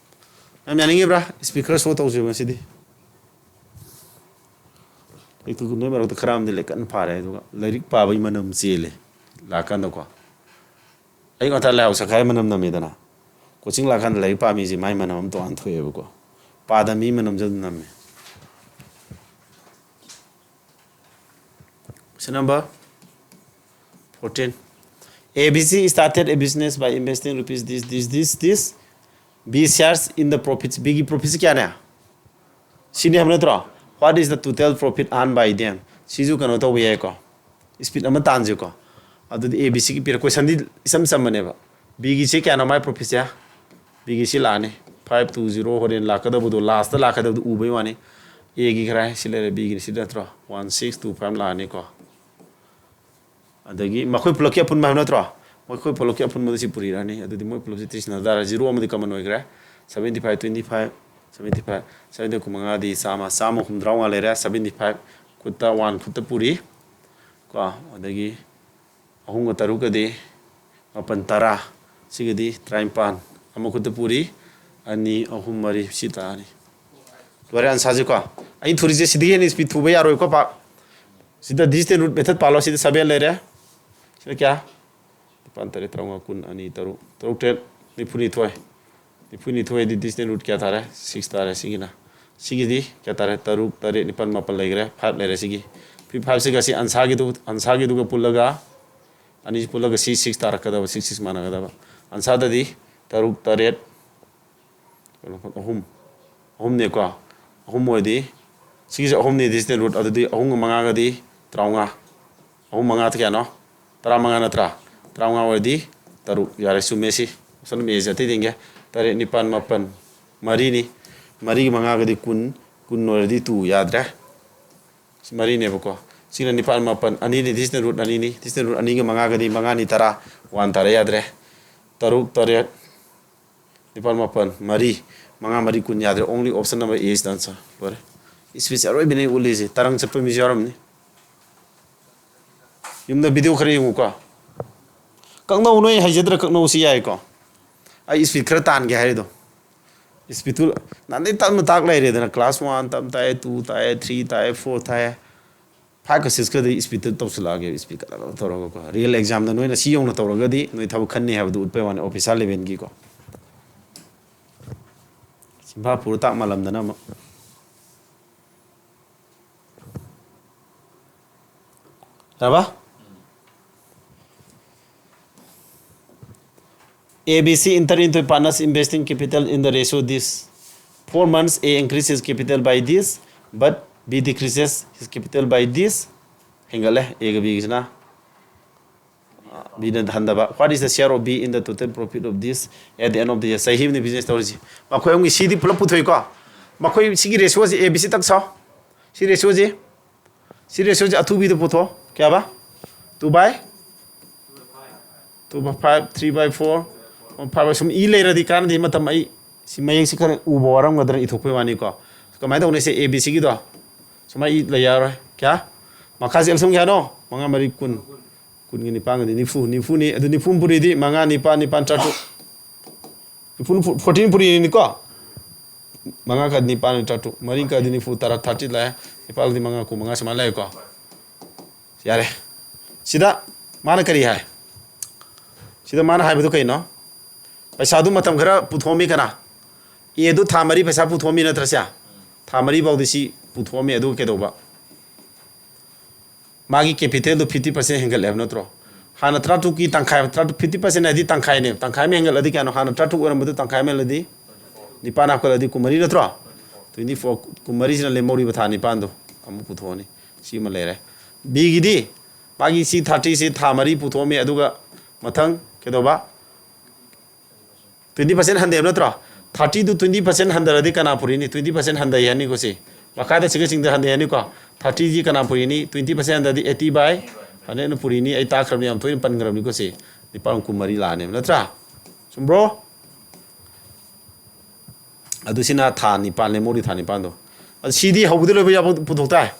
ꯃꯌꯥꯝ ꯌꯥꯅꯤꯡꯉꯤꯕ꯭ꯔꯥ? Speaker show ꯇꯧꯁꯦꯕ ꯉꯁꯤꯗꯤ꯫ ꯑꯩ ꯅꯣꯏ ꯃꯔꯛꯇ ꯈꯔ ꯑꯃꯗꯤ ꯂꯩ ꯀꯟꯅ ꯐꯥꯔꯦ, ꯑꯗꯨꯒ ꯂꯥꯏꯔꯤꯛ ꯄꯥꯕꯒꯤ ꯃꯅꯝ ꯆꯦꯜꯂꯦ ꯂꯥꯛꯀꯥꯟꯗꯀꯣ꯫ ꯑꯩ ꯉꯟꯇꯥ ꯂꯥꯏꯍꯧ ꯁꯛꯈꯥꯏ ꯃꯅꯝ ꯅꯝꯃꯦꯗꯅ꯫ Coaching ꯂꯥꯛꯀꯥꯟꯗ ꯂꯥꯏꯔꯤꯛ ꯄꯥꯝꯃꯤꯁꯦ ꯃꯥꯏ ꯃꯅꯝ ꯑꯃ ꯇꯣꯉꯥꯟ ꯊꯣꯛꯑꯦꯕꯀꯣ꯫ ꯄꯥꯗ ꯃꯤ ꯃꯅꯝꯁꯨ ꯑꯗꯨꯝ ꯅꯝꯃꯦ꯫ Question number fourteen. A B C started a business by investing rupees this, this, this, this. B shares in the profits. B ꯒꯤ profits ꯀꯌꯥꯅꯦ? ꯁꯤꯅꯤ ꯍꯥꯏꯕ ꯅꯠꯇ꯭ꯔꯣ? What is the total profit earned by them? ꯁꯤꯁꯨ ꯀꯩꯅꯣ ꯇꯧꯕ ꯌꯥꯏꯀꯣ꯫ Speed ꯑꯃ ꯇꯥꯟꯁꯤꯀꯣ꯫ ꯑꯗꯨꯗꯤ A B C ꯒꯤ ꯄꯤꯔꯛ, questionꯗꯤ ꯏꯆꯝ ꯆꯝꯕꯅꯦꯕ꯫ B ꯒꯤꯁꯤ ꯀꯌꯥꯅꯣ ꯃꯥꯏ profitꯁꯦ? B ꯒꯤꯁꯤ ꯂꯥꯛꯑꯅꯤ꯫ Five two zero, ꯍꯣꯔꯦꯟ ꯂꯥꯛꯀꯗꯕꯗꯣ, lastꯇ ꯂꯥꯛꯀꯗꯕꯗꯣ ꯎꯕꯩ ꯋꯥꯅꯤ꯫ A ꯒꯤ ꯈꯔ ꯁꯤ ꯂꯩꯔꯦ, B ꯒꯤꯅ ꯁꯤ ꯅꯠꯇ꯭ꯔꯣ? One six two five ꯂꯥꯛꯑꯅꯤꯀꯣ꯫ ꯑꯗꯒꯤ ꯃꯈꯣꯏ ꯄꯨꯂꯞꯀꯤ ꯑꯄꯨꯟꯕ ꯍꯥꯏꯕ ꯅꯠꯇ꯭ꯔꯣ? ꯃꯈꯣꯏ ꯄꯨꯂꯞꯀꯤ ꯑꯄꯨꯟꯕꯗ ꯁꯤ ꯄꯨꯔꯤꯔꯛꯑꯅꯤ꯫ ꯑꯗꯨꯗꯤ ꯃꯣꯏ ꯄꯨꯂꯞꯁꯤ ꯇꯤꯁꯤꯟꯅ ꯇꯥꯔꯦ꯫ Zero ꯑꯃꯗꯤ common ꯑꯣꯏꯈ꯭ꯔꯦ꯫ Seventy five, twenty five, seventy five, seventy ꯀꯨꯟꯃꯉꯥꯗꯤ ꯆꯥꯝꯃ, ꯆꯥꯝꯃ ꯍꯨꯝꯗ꯭ꯔꯥ ꯃꯉꯥ ꯂꯩꯔꯦ꯫ Seventy five ꯈꯨꯠꯇ one ꯈꯨꯠꯇ ꯄꯨꯔꯤ ꯀꯣ꯫ ꯑꯗꯒꯤ ꯑꯍꯨꯝꯒ ꯇꯔꯨꯛꯀꯗꯤ ꯃꯥꯄꯟ, ꯇꯔꯥ꯫ ꯁꯤꯒꯗꯤ ꯇꯔꯥꯅꯤꯄꯥꯟ꯫ ꯑꯃ ꯈꯨꯠꯇ ꯄꯨꯔꯤ꯫ ꯑꯅꯤ, ꯑꯍꯨꯝ, ꯃꯔꯤ꯫ ꯁꯤ ꯇꯥꯔꯅꯤ꯫ ꯂꯣꯏꯔꯦ answerꯁꯦꯀꯣ꯫ ꯑꯩꯅ ꯊꯨꯔꯤꯁꯦ ꯁꯤꯗꯒꯤ ꯍꯦꯟꯅ speed ꯊꯨꯕ ꯌꯥꯔꯣꯏꯀꯣ ꯄꯥꯛ꯫ ꯁꯤꯗ distance root method ꯄꯥꯜꯂꯣ꯫ ꯁꯤꯗ seven ꯂꯩꯔꯦ꯫ ꯁꯤꯗ ꯀꯌꯥ? ꯅꯤꯄꯥꯟ, ꯇꯔꯦꯠ, ꯇꯔꯥꯃꯉꯥ, ꯀꯨꯟ, ꯑꯅꯤ, ꯇꯔꯨꯛ, ꯇꯔꯨꯛ, ꯇꯔꯦꯠ, ꯅꯤꯐꯨꯅꯤꯊꯣꯏ꯫ ꯅꯤꯐꯨꯅꯤꯊꯣꯏꯗꯤ distance root ꯀꯌꯥ ꯇꯥꯔꯦ? Six ꯇꯥꯔꯦ ꯁꯤꯒꯤꯅ꯫ ꯁꯤꯒꯤꯗꯤ ꯀꯌꯥ ꯇꯥꯔꯦ? ꯇꯔꯨꯛ, ꯇꯔꯦꯠ, ꯅꯤꯄꯥꯟ, ꯃꯥꯄꯟ ꯂꯩꯈ꯭ꯔꯦ꯫ Five ꯂꯩꯔꯦ ꯁꯤꯒꯤ꯫ Five, fiveꯁꯤꯒ ꯁꯤ answerꯒꯤꯗꯨ, answerꯒꯤꯗꯨꯒ ꯄꯨꯜꯂꯒ, ꯑꯅꯤꯁꯤ ꯄꯨꯜꯂꯒ ꯁꯤ six ꯇꯥꯔꯛꯀꯗꯕ, six, six ꯃꯥꯟꯅꯒꯗꯕ꯫ Answerꯗꯗꯤ ꯇꯔꯨꯛ, ꯇꯔꯦꯠ, ꯀꯩꯅꯣ, ꯑꯍꯨꯝ꯫ ꯑꯍꯨꯝꯅꯦꯀꯣ꯫ ꯑꯍꯨꯝ ꯑꯣꯏꯔꯗꯤ ꯁꯤꯒꯤꯁꯦ ꯑꯍꯨꯝꯅꯤ distance root, ꯑꯗꯨꯗꯤ ꯑꯍꯨꯝꯒ ꯃꯉꯥꯒꯗꯤ ꯇꯔꯥꯃꯉꯥ꯫ ꯑꯍꯨꯝ ꯃꯉꯥ ꯀꯌꯥꯅꯣ? ꯇꯔꯥꯃꯉꯥ ꯅꯠꯇ꯭ꯔꯥ? ꯇꯔꯥꯃꯉꯥ ꯑꯣꯏꯔꯗꯤ ꯇꯔꯨꯛ꯫ ꯌꯥꯔꯦ, ꯆꯨꯝꯃꯦ ꯁꯤ꯫ Option Aꯁꯦ ꯑꯇꯩ ꯌꯦꯡꯒꯦ꯫ ꯇꯔꯦꯠ, ꯅꯤꯄꯥꯟ, ꯃꯥꯄꯟ, ꯃꯔꯤꯅꯤ꯫ ꯃꯔꯤꯒꯤ ꯃꯉꯥꯒꯗꯤ ꯀꯨꯟ, ꯀꯨꯟ ꯑꯣꯏꯔꯗꯤ two ꯌꯥꯗ꯭ꯔꯦ꯫ ꯁꯤ ꯃꯔꯤꯅꯦꯕꯀꯣ꯫ ꯁꯤꯅ ꯅꯤꯄꯥꯟ, ꯃꯥꯄꯟ, ꯑꯅꯤꯅꯤ, distance root ꯑꯅꯤꯅꯤ꯫ Distance root ꯑꯅꯤꯒ ꯃꯉꯥꯒꯗꯤ ꯃꯉꯥꯅꯤ, ꯇꯔꯥ꯫ One ꯇꯥꯔꯦ, ꯌꯥꯗ꯭ꯔꯦ꯫ ꯇꯔꯨꯛ, ꯇꯔꯦꯠ, ꯅꯤꯄꯥꯟ, ꯃꯥꯄꯟ, ꯃꯔꯤ, ꯃꯉꯥ, ꯃꯔꯤ, ꯀꯨꯟ ꯌꯥꯗ꯭ꯔꯦ꯫ Only option number A is the answer꯫ ꯂꯣꯏꯔꯦ꯫ Speedꯁꯦ ꯑꯔꯣꯏꯕꯤꯅꯦ ꯎꯠꯂꯤꯁꯦ꯫ ꯇꯔꯪ ꯆꯠꯄ ꯃꯤꯁꯨ ꯌꯥꯎꯔꯝꯅꯤ꯫ ꯌꯨꯝꯗ video ꯈꯔ ꯌꯦꯡꯉꯨꯀꯣ꯫ ꯀꯛꯅꯧ ꯅꯣꯏ ꯍꯩꯖꯗ꯭ꯔ ꯀꯛꯅꯧꯁꯤ ꯌꯥꯏꯀꯣ꯫ ꯑꯩ speed ꯈꯔ ꯇꯥꯟꯒꯦ ꯍꯥꯏꯔꯤꯗꯣ꯫ Speedꯇꯨ ꯅꯍꯥꯟꯗꯩ ꯇꯞꯅ ꯇꯥꯛ ꯂꯩꯔꯦꯗꯅ, class one ꯇꯞꯅ ꯇꯥꯛꯑꯦ, two ꯇꯥꯛꯑꯦ, three ꯇꯥꯛꯑꯦ, four ꯇꯥꯛꯑꯦ꯫ Fiveꯀ sixꯀꯗꯤ speedꯇ ꯇꯧꯁꯤꯜꯂꯛꯑꯒꯦ, speed ꯀꯟꯅ ꯇꯧꯔꯒꯀꯣ꯫ Real examꯗ ꯅꯣꯏꯅ ꯁꯤ ꯌꯧꯅ ꯇꯧꯔꯒꯗꯤ ꯅꯣꯏ ꯊꯕꯛ ꯈꯟꯅꯤ ꯍꯥꯏꯕꯗꯨ ꯎꯠꯄꯩ ꯋꯥꯅꯤ, officer levelꯒꯤꯀꯣ꯫ ꯆꯤꯝꯐꯥ ꯄꯨꯔ ꯇꯥꯛ ꯃꯥꯜꯂꯝꯗꯅ ꯑꯃꯨꯛ꯫ ꯌꯥꯔꯕ? A B C enter into partners investing capital in the ratio this. Four months A increases capital by this, but B decreases his capital by this. ꯍꯦꯟꯒꯠꯂꯦ Aꯒ Bꯒꯤꯁꯤꯅ꯫ Bꯅ ꯍꯟꯊꯕ꯫ What is the share of B in the total profit of this at the end of the year? ꯆꯍꯤ ꯑꯃꯗ business ꯇꯧꯔꯤꯁꯤ꯫ ꯃꯈꯣꯏ ꯑꯍꯨꯝꯒꯤ ꯁꯤꯗꯤ ꯄꯨꯂꯞ ꯄꯨꯊꯣꯛꯏꯀꯣ꯫ ꯃꯈꯣꯏ ꯁꯤꯒꯤ ratioꯁꯤ A B C ꯇꯛ ꯁꯥꯎ꯫ ꯁꯤ ratioꯁꯤ, ꯁꯤ ratioꯁꯤ ꯑꯊꯨꯕꯤꯗ ꯄꯨꯊꯣꯛꯑꯣ꯫ ꯀꯌꯥꯕ? Two by? Two by five, three by four, one five by ꯁꯨꯝ ꯏ ꯂꯩꯔꯗꯤ ꯀꯥꯟꯅꯗꯦ꯫ ꯃꯇꯝ ꯑꯩ ꯁꯤ ꯃꯌꯦꯛꯁꯤ ꯈꯔ ꯎꯕ ꯋꯥꯔꯝꯒꯗ꯭ꯔꯥ ꯏꯊꯣꯛꯄꯩ ꯋꯥꯅꯤꯀꯣ꯫ ꯀꯃꯥꯏꯅ ꯇꯧꯅꯤ? ꯁꯤ A B Cꯒꯤꯗꯣ ꯁꯨꯃꯥꯏꯅ ꯏ ꯂꯩ ꯌꯥꯔꯣꯏ꯫ ꯀꯌꯥ? ꯃꯈꯥꯁꯤ ꯑꯦꯜꯁꯨꯝ ꯀꯌꯥꯅꯣ? ꯃꯉꯥ ꯃꯔꯤ ꯀꯨꯟ꯫ ꯀꯨꯟꯒ ꯅꯤꯄꯥꯟꯒꯗꯤ ꯅꯤꯐꯨ, ꯅꯤꯐꯨꯅꯤ꯫ ꯑꯗꯨ ꯅꯤꯐꯨ ꯄꯨꯔꯤꯗꯤ ꯃꯉꯥ, ꯅꯤꯄꯥꯟ, ꯅꯤꯄꯥꯟ, ꯇꯔꯥꯇꯔꯨꯛ꯫ ꯅꯤꯐꯨ, fourteen ꯄꯨꯔꯤꯅꯤꯀꯣ꯫ ꯃꯉꯥ ꯈꯔꯗꯤ ꯅꯤꯄꯥꯟ, ꯇꯔꯥꯇꯔꯨꯛ꯫ ꯃꯔꯤ ꯈꯔꯗꯤ ꯅꯤꯐꯨ, ꯇꯔꯥ, thirty ꯂꯥꯛꯑꯦ꯫ ꯅꯤꯄꯥꯜꯗꯤ ꯃꯉꯥ, ꯀꯨꯟꯃꯉꯥ ꯁꯨꯃꯥꯏꯅ ꯂꯥꯛꯑꯦꯀꯣ꯫ ꯌꯥꯔꯦ꯫ ꯁꯤꯗ ꯃꯥꯅ ꯀꯔꯤ ꯍꯥꯏ? ꯁꯤꯗ ꯃꯥꯅ ꯍꯥꯏꯕꯗꯨ ꯀꯩꯅꯣ? ꯄꯩꯁꯥꯗꯨ ꯃꯇꯝ ꯈꯔ ꯄꯨꯊꯣꯛꯑꯝꯃꯤ ꯀꯅꯥ? Aꯗꯨ ꯊꯥ ꯃꯔꯤ ꯄꯩꯁꯥ ꯄꯨꯊꯣꯛꯑꯝꯃꯤ ꯅꯠꯇ꯭ꯔꯁꯦ? ꯊꯥ ꯃꯔꯤ ꯐꯥꯎꯗꯤ ꯁꯤ ꯄꯨꯊꯣꯛꯑꯝꯃꯤ, ꯑꯗꯨꯒ ꯀꯩꯗꯧꯕ? ꯃꯥꯒꯤ capitalꯗꯨ fifty percent ꯍꯦꯟꯒꯠꯂꯦ ꯍꯥꯏꯕ ꯅꯠꯇ꯭ꯔꯣ? ꯍꯥꯟꯅ ꯇꯔꯥꯇꯔꯨꯛꯀꯤ ꯇꯪꯈꯥꯏ, ꯇꯔꯥꯇꯔꯨꯛ, fifty percent ꯍꯥꯏꯗꯤ ꯇꯪꯈꯥꯏꯅꯦ꯫ ꯇꯪꯈꯥꯏ ꯑꯃ ꯍꯦꯟꯒꯠꯂꯗꯤ ꯀꯌꯥꯅꯣ? ꯍꯥꯟꯅ ꯇꯔꯥꯇꯔꯨꯛ ꯑꯣꯏꯔꯝꯕꯗꯨ ꯇꯪꯈꯥꯏ ꯑꯃ ꯍꯦꯜꯂꯗꯤ ꯅꯤꯄꯥꯟ ꯍꯥꯞꯀꯠꯂꯗꯤ ꯀꯨꯟꯃꯔꯤ ꯅꯠꯇ꯭ꯔꯣ? Twenty four, ꯀꯨꯟꯃꯔꯤꯁꯤꯅ ꯂꯦꯝꯍꯧꯔꯤꯕ ꯊꯥ ꯅꯤꯄꯥꯟꯗꯣ ꯑꯃꯨꯛ ꯄꯨꯊꯣꯛꯑꯅꯤ꯫ ꯁꯤ ꯑꯃ ꯂꯩꯔꯦ꯫ Bꯒꯤꯗꯤ ꯃꯥꯒꯤ ꯁꯤ thirtyꯁꯤ ꯊꯥ ꯃꯔꯤ ꯄꯨꯊꯣꯛꯑꯝꯃꯤ, ꯑꯗꯨꯒ ꯃꯊꯪ ꯀꯩꯗꯧꯕ? Twenty percent ꯍꯟꯊꯩ ꯍꯥꯏꯕ ꯅꯠꯇ꯭ꯔꯣ? Thirtyꯗꯨ twenty percent ꯍꯟꯊꯔꯗꯤ ꯀꯅꯥ ꯄꯨꯔꯤꯅꯤ? Twenty percent ꯍꯟꯊꯩ ꯍꯥꯏꯅꯤꯀꯣ ꯁꯤ꯫ ꯃꯈꯥꯗ ꯁꯤꯒ ꯆꯤꯡꯗ ꯍꯟꯊꯩ ꯍꯥꯏꯅꯤꯀꯣ꯫ Thirtyꯁꯤ ꯀꯅꯥ ꯄꯨꯔꯤꯅꯤ? Twenty percent ꯍꯟꯊꯔꯗꯤ eighty by hundredꯅ ꯄꯨꯔꯤꯅꯤ꯫ ꯑꯩ ꯇꯥꯛꯈ꯭ꯔꯕꯅꯤ, ꯌꯥꯝ ꯇꯣꯏꯅ ꯄꯟꯈ꯭ꯔꯕꯅꯤꯀꯣ ꯁꯤ꯫ ꯅꯤꯄꯥꯟ ꯀꯨꯟꯃꯔꯤ ꯂꯥꯛꯑꯅꯦꯕ ꯅꯠꯇ꯭ꯔꯥ? ꯆꯨꯝꯕ꯭ꯔꯣ? ꯑꯗꯨ ꯁꯤꯅ ꯊꯥ ꯅꯤꯄꯥꯟ, ꯂꯦꯝꯍꯧꯔꯤ ꯊꯥ ꯅꯤꯄꯥꯟꯗꯣ꯫ ꯑꯗꯨ ꯁꯤꯗꯤ ꯍꯧꯕꯗ ꯂꯣꯏꯕ ꯌꯥꯕ ꯄꯨꯊꯣꯛ ꯇꯥꯏ꯫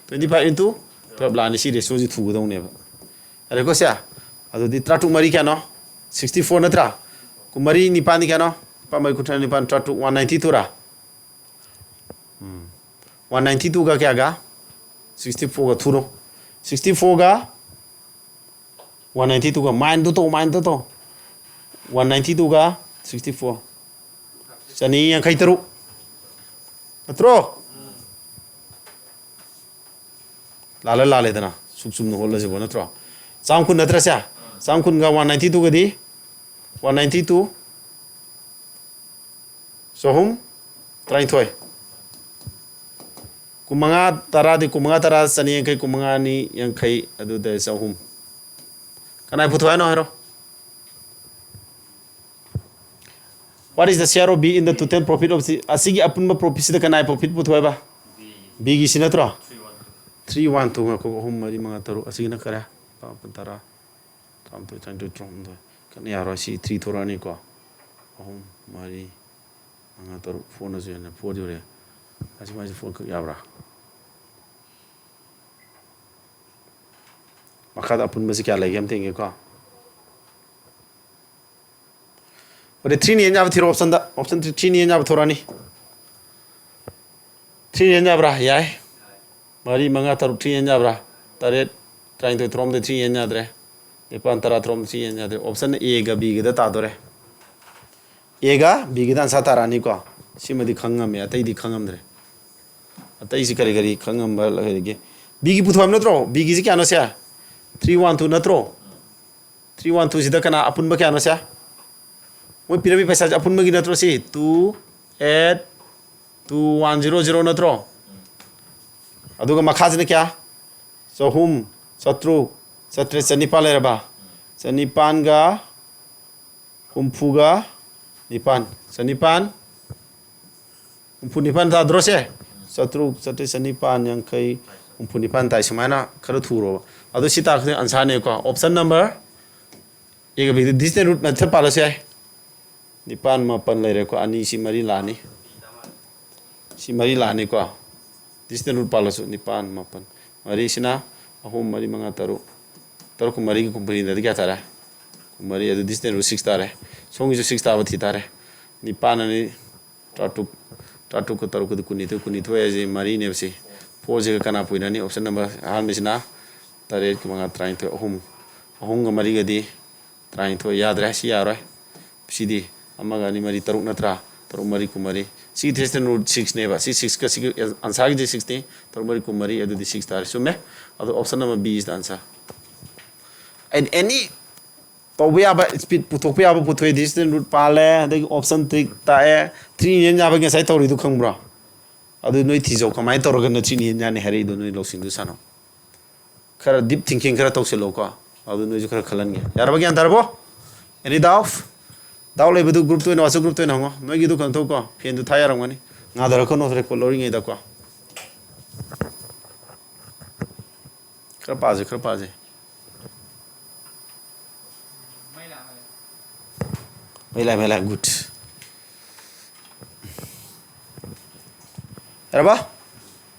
Twenty five into twelve ꯂꯥꯛꯑꯅꯤ, ꯁꯤ ratioꯁꯤ ꯊꯨꯒꯗꯧꯅꯦꯕ꯫ ꯌꯥꯔꯦꯀꯣ ꯁꯦ? ꯑꯗꯨꯗꯤ ꯇꯔꯥꯇꯔꯨꯛ ꯃꯔꯤ ꯀꯌꯥꯅꯣ? Sixty four ꯅꯠꯇ꯭ꯔꯥ? ꯀꯨꯟꯃꯔꯤ ꯅꯤꯄꯥꯟꯗꯤ ꯀꯌꯥꯅꯣ? ꯅꯤꯄꯥꯟ ꯃꯔꯤ ꯀꯨꯟꯊ꯭ꯔꯥ ꯅꯤꯄꯥꯟ, ꯇꯔꯥꯇꯔꯨꯛ, one ninety two ꯔꯥ? ꯎꯝ. One ninety two ꯒ ꯀꯌꯥꯒ? Sixty four ꯒ ꯊꯨꯔꯣ. Sixty four ꯒ one ninety two ꯒ, ꯃꯥꯏꯟꯗꯨ ꯇꯧ, ꯃꯥꯏꯟꯗꯨ ꯇꯧ. One ninety two ꯒ sixty four. ꯆꯅꯤ ꯌꯥꯡꯈꯩ ꯇꯔꯨꯛ. ꯅꯠꯇ꯭ꯔꯣ? ꯂꯥꯜꯂ ꯂꯥꯜꯂꯦꯗꯅ, ꯁꯨꯛ ꯆꯨꯝꯅ ꯍꯣꯠꯂꯁꯤꯕꯣ, ꯅꯠꯇ꯭ꯔꯣ? ꯆꯥꯝ ꯀꯨꯟ ꯅꯠꯇ꯭ꯔꯁꯦ? ꯆꯥꯝ ꯀꯨꯟꯒ one ninety two ꯒꯗꯤ? One ninety two, ꯆꯍꯨꯝ ꯇꯔꯥꯅꯤꯊꯣꯏ. ꯀꯨꯟꯃꯉꯥ ꯇꯔꯥꯗꯤ, ꯀꯨꯟꯃꯉꯥ ꯇꯔꯥ, ꯆꯅꯤ ꯌꯥꯡꯈꯩ, ꯀꯨꯟꯃꯉꯥ ꯑꯅꯤ ꯌꯥꯡꯈꯩ, ꯑꯗꯨꯗ ꯆꯍꯨꯝ. ꯀꯅꯥꯏ ꯄꯨꯊꯣꯛ ꯍꯥꯏꯅꯣ ꯍꯥꯏꯔꯣ? What is the share of B in the total profit of C? ꯑꯁꯤꯒꯤ ꯑꯄꯨꯟꯕ profit ꯁꯤꯗ ꯀꯅꯥꯏ profit ꯄꯨꯊꯣꯛꯑꯦꯕ? B ꯒꯤ ꯁꯤ ꯅꯠꯇ꯭ꯔꯣ? Three one two, ꯉꯥꯏꯈꯣ, ꯑꯍꯨꯝ, ꯃꯔꯤ, ꯃꯉꯥ, ꯇꯔꯨꯛ, ꯑꯁꯤꯒꯤꯅ ꯀꯔꯦ? ꯇꯔꯥ, ꯇꯔꯥꯃꯥꯊꯣꯏ, ꯇꯔꯥꯅꯤꯊꯣꯏ, ꯇꯔꯥꯍꯨꯝꯗꯣꯏ. ꯀꯛꯅ ꯌꯥꯔꯣꯏ, ꯁꯤ three ꯊꯣꯔꯛꯑꯅꯤꯀꯣ. ꯑꯍꯨꯝ, ꯃꯔꯤ, ꯃꯉꯥ, ꯇꯔꯨꯛ, four ꯅꯁꯨ ꯍꯦꯟꯅ, four ꯌꯧꯔꯦ꯫ ꯑꯁꯤ ꯃꯥꯏꯁꯦ four ꯀꯛ ꯌꯥꯕ꯭ꯔꯥ? ꯃꯈꯥꯗ ꯑꯄꯨꯟꯕꯁꯤ ꯀꯌꯥ ꯂꯩꯒꯦ ꯑꯝꯇ ꯌꯦꯡꯒꯦꯀꯣ꯫ ꯑꯗꯩ three ꯅ ꯌꯦꯟ ꯌꯥꯕ ꯊꯤꯔꯣ, option ꯗ꯫ Option three, three ꯅ ꯌꯦꯟ ꯌꯥꯕ ꯊꯣꯔꯛꯑꯅꯤ꯫ Three ꯅ ꯌꯦꯟ ꯌꯥꯕ꯭ꯔꯥ? ꯌꯥꯏ꯫ ꯃꯔꯤ, ꯃꯉꯥ, ꯇꯔꯨꯛ, three ꯌꯦꯟ ꯌꯥꯕ꯭ꯔꯥ? ꯇꯔꯦꯠ, ꯇꯔꯥꯅꯤꯊꯣꯏ, ꯇꯔꯥꯍꯨꯝꯗꯣꯏ, three ꯌꯦꯟ ꯌꯥꯗ꯭ꯔꯦ꯫ ꯅꯤꯄꯥꯟ, ꯇꯔꯥ, ꯇꯔꯥꯍꯨꯝꯗꯣꯏ, three ꯌꯦꯟ ꯌꯥꯗ꯭ꯔꯦ꯫ Option A ꯒ B ꯒꯗ ꯇꯥꯗꯣꯔꯦ꯫ A ꯒ B ꯒꯗ answer ꯇꯥꯔꯛꯑꯅꯤꯀꯣ꯫ ꯁꯤꯃꯗꯤ ꯈꯪꯉꯝꯃꯦ, ꯑꯇꯩꯗꯤ ꯈꯪꯉꯝꯗ꯭ꯔꯦ꯫ ꯑꯇꯩꯁꯤ ꯀꯔꯤ ꯀꯔꯤ ꯈꯪꯉꯝꯕ ꯂꯩꯔꯤꯒꯦ? B ꯒꯤ ꯄꯨꯊꯣꯛ ꯍꯥꯏꯕ ꯅꯠꯇ꯭ꯔꯣ? B ꯒꯤꯁꯤ ꯀꯌꯥꯅꯣ ꯁꯦ? Three one two ꯅꯠꯇ꯭ꯔꯣ? Three one two ꯁꯤꯗ ꯀꯅꯥ ꯑꯄꯨꯟꯕ ꯀꯌꯥꯅꯣ ꯁꯦ? ꯃꯣꯏ ꯄꯤꯔꯝꯃꯤ ꯄꯩꯁꯥꯁꯦ ꯑꯄꯨꯟꯕꯒꯤ ꯅꯠꯇ꯭ꯔꯣ ꯁꯤ? Two eight two one zero zero ꯅꯠꯇ꯭ꯔꯣ? ꯑꯗꯨꯒ ꯃꯈꯥꯁꯤꯅ ꯀꯌꯥ? ꯆꯍꯨꯝ, ꯆꯥꯇ꯭ꯔꯨꯛ, ꯆꯥꯇ꯭ꯔꯦꯠ, ꯆꯅꯤꯄꯥꯟ ꯂꯩꯔꯕ? ꯆꯅꯤꯄꯥꯟꯒ ꯍꯨꯝꯐꯨꯒ ꯅꯤꯄꯥꯟ꯫ ꯆꯅꯤꯄꯥꯟ ꯍꯨꯝꯐꯨ ꯅꯤꯄꯥꯟ ꯇꯥꯗ꯭ꯔꯣ ꯁꯦ? ꯆꯥꯇ꯭ꯔꯨꯛ, ꯆꯥꯇ꯭ꯔꯦꯠ, ꯆꯅꯤꯄꯥꯟ ꯌꯥꯡꯈꯩ, ꯍꯨꯝꯐꯨ ꯅꯤꯄꯥꯟ ꯇꯥꯏ꯫ ꯁꯨꯃꯥꯏꯅ ꯈꯔ ꯊꯨꯔꯣꯕ꯫ ꯑꯗꯣ ꯁꯤ ꯇꯥꯔꯛꯄꯗ answer ꯅꯦꯀꯣ꯫ Option number A ꯒ B ꯗ distant root method ꯄꯥꯜꯂꯁꯨ ꯌꯥꯏ꯫ ꯅꯤꯄꯥꯟ ꯃꯥꯄꯟ ꯂꯩꯔꯦꯀꯣ꯫ ꯑꯅꯤ ꯁꯤ ꯃꯔꯤ ꯂꯥꯛꯑꯅꯤ꯫ ꯁꯤ ꯃꯔꯤ ꯂꯥꯛꯑꯅꯤꯀꯣ꯫ Distant root ꯄꯥꯜꯂꯁꯨ ꯅꯤꯄꯥꯟ, ꯃꯥꯄꯟ꯫ ꯃꯔꯤꯁꯤꯅ ꯑꯍꯨꯝ, ꯃꯔꯤ, ꯃꯉꯥ, ꯇꯔꯨꯛ꯫ ꯇꯔꯨꯛꯀ ꯃꯔꯤꯒ ꯀꯨꯟꯃꯔꯤꯗꯗꯤ ꯀꯌꯥ ꯇꯥꯔꯦ? ꯀꯨꯟꯃꯔꯤ, ꯑꯗꯨ distant root six ꯇꯥꯔꯦ꯫ ꯁꯣꯝꯒꯤꯁꯨ six ꯇꯥꯕ ꯊꯤ ꯇꯥꯔꯦ꯫ ꯅꯤꯄꯥꯟ ꯑꯅꯤ ꯇꯔꯥꯇꯔꯨꯛ, ꯇꯔꯥꯇꯔꯨꯛꯀ ꯇꯔꯨꯛꯀꯗꯤ ꯀꯨꯟꯅꯤꯊꯣꯏ, ꯀꯨꯟꯅꯤꯊꯣꯏ ꯍꯥꯏꯁꯦ ꯃꯔꯤꯅꯦꯕ ꯁꯤ꯫ Fourꯁꯤꯒ ꯀꯅꯥ ꯄꯨꯏꯅꯅꯤ? Option number ꯑꯍꯥꯟꯕꯁꯤꯅ ꯇꯔꯦꯠꯀ ꯃꯉꯥ ꯇꯔꯥꯅꯤꯊꯣꯏ, ꯑꯍꯨꯝ, ꯑꯍꯨꯝꯒ ꯃꯔꯤꯒꯗꯤ ꯇꯔꯥꯅꯤꯊꯣꯏ꯫ ꯌꯥꯗ꯭ꯔꯦ, ꯁꯤ ꯌꯥꯔꯣꯏ꯫ ꯁꯤꯗꯤ ꯑꯃꯒ ꯑꯅꯤ ꯃꯔꯤ ꯇꯔꯨꯛ ꯅꯠꯇ꯭ꯔꯥ? ꯇꯔꯨꯛ ꯃꯔꯤ ꯀꯨꯟꯃꯔꯤ꯫ ꯁꯤꯒꯤ distant root sixꯅꯦꯕ꯫ ꯁꯤ sixꯀ ꯁꯤꯒꯤ answerꯒꯤꯗꯤ sixꯅꯤ꯫ ꯇꯔꯨꯛ ꯃꯔꯤ ꯀꯨꯟꯃꯔꯤ, ꯑꯗꯨꯗꯤ six ꯇꯥꯔꯦ꯫ ꯆꯨꯝꯃꯦ꯫ ꯑꯗꯣ option number B is the answer꯫ And any ꯇꯧꯕ ꯌꯥꯕ speed ꯄꯨꯊꯣꯛꯄ ꯌꯥꯕ ꯄꯨꯊꯣꯛꯑꯦ꯫ Distant root ꯄꯥꯜꯂꯦ, ꯑꯗꯒꯤ option trick ꯇꯥꯛꯑꯦ꯫ Three ꯌꯦꯟ ꯌꯥꯕ ꯉꯁꯥꯏ ꯇꯧꯔꯤꯗꯨ ꯈꯪꯕ꯭ꯔꯣ? ꯑꯗꯨ ꯅꯣꯏ ꯊꯤꯖꯧ, ꯀꯃꯥꯏꯅ ꯇꯧꯔꯒꯅ three ꯌꯦꯟ ꯌꯥꯅꯤ ꯍꯥꯏꯔꯛꯏꯗꯣ, ꯅꯣꯏ ꯂꯧꯁꯤꯡꯗꯨ ꯁꯥꯟꯅꯧ꯫ ꯈꯔ deep thinking ꯈꯔ ꯇꯧꯁꯤꯜꯂꯣꯀꯣ꯫ ꯑꯗꯨ ꯅꯣꯏꯁꯨ ꯈꯔ ꯈꯜꯍꯟꯒꯦ꯫ ꯌꯥꯔꯕ? ꯒ꯭ꯌꯥꯟ ꯇꯥꯔꯕꯣ? Any doubt? Doubt ꯂꯩꯕꯗꯨ groupꯇ ꯑꯣꯏꯅ, WhatsApp groupꯇ ꯑꯣꯏꯅ ꯍꯪꯉꯣ꯫ ꯅꯣꯏꯒꯤꯗꯨ ꯀꯩꯅꯣ ꯇꯧꯀꯣ, fanꯗꯨ ꯊꯥ ꯌꯥꯔꯝꯒꯅꯤ꯫ ꯉꯥꯊꯔꯛꯀꯅꯣ record ꯂꯧꯔꯤꯉꯩꯗꯀꯣ꯫ ꯈꯔ ꯄꯥꯁꯦ, ꯈꯔ ꯄꯥꯁꯦ꯫ ꯃꯩ ꯂꯥꯛꯑꯦ, ꯃꯩ ꯂꯥꯛꯑꯦ, good꯫ ꯌꯥꯔꯕ?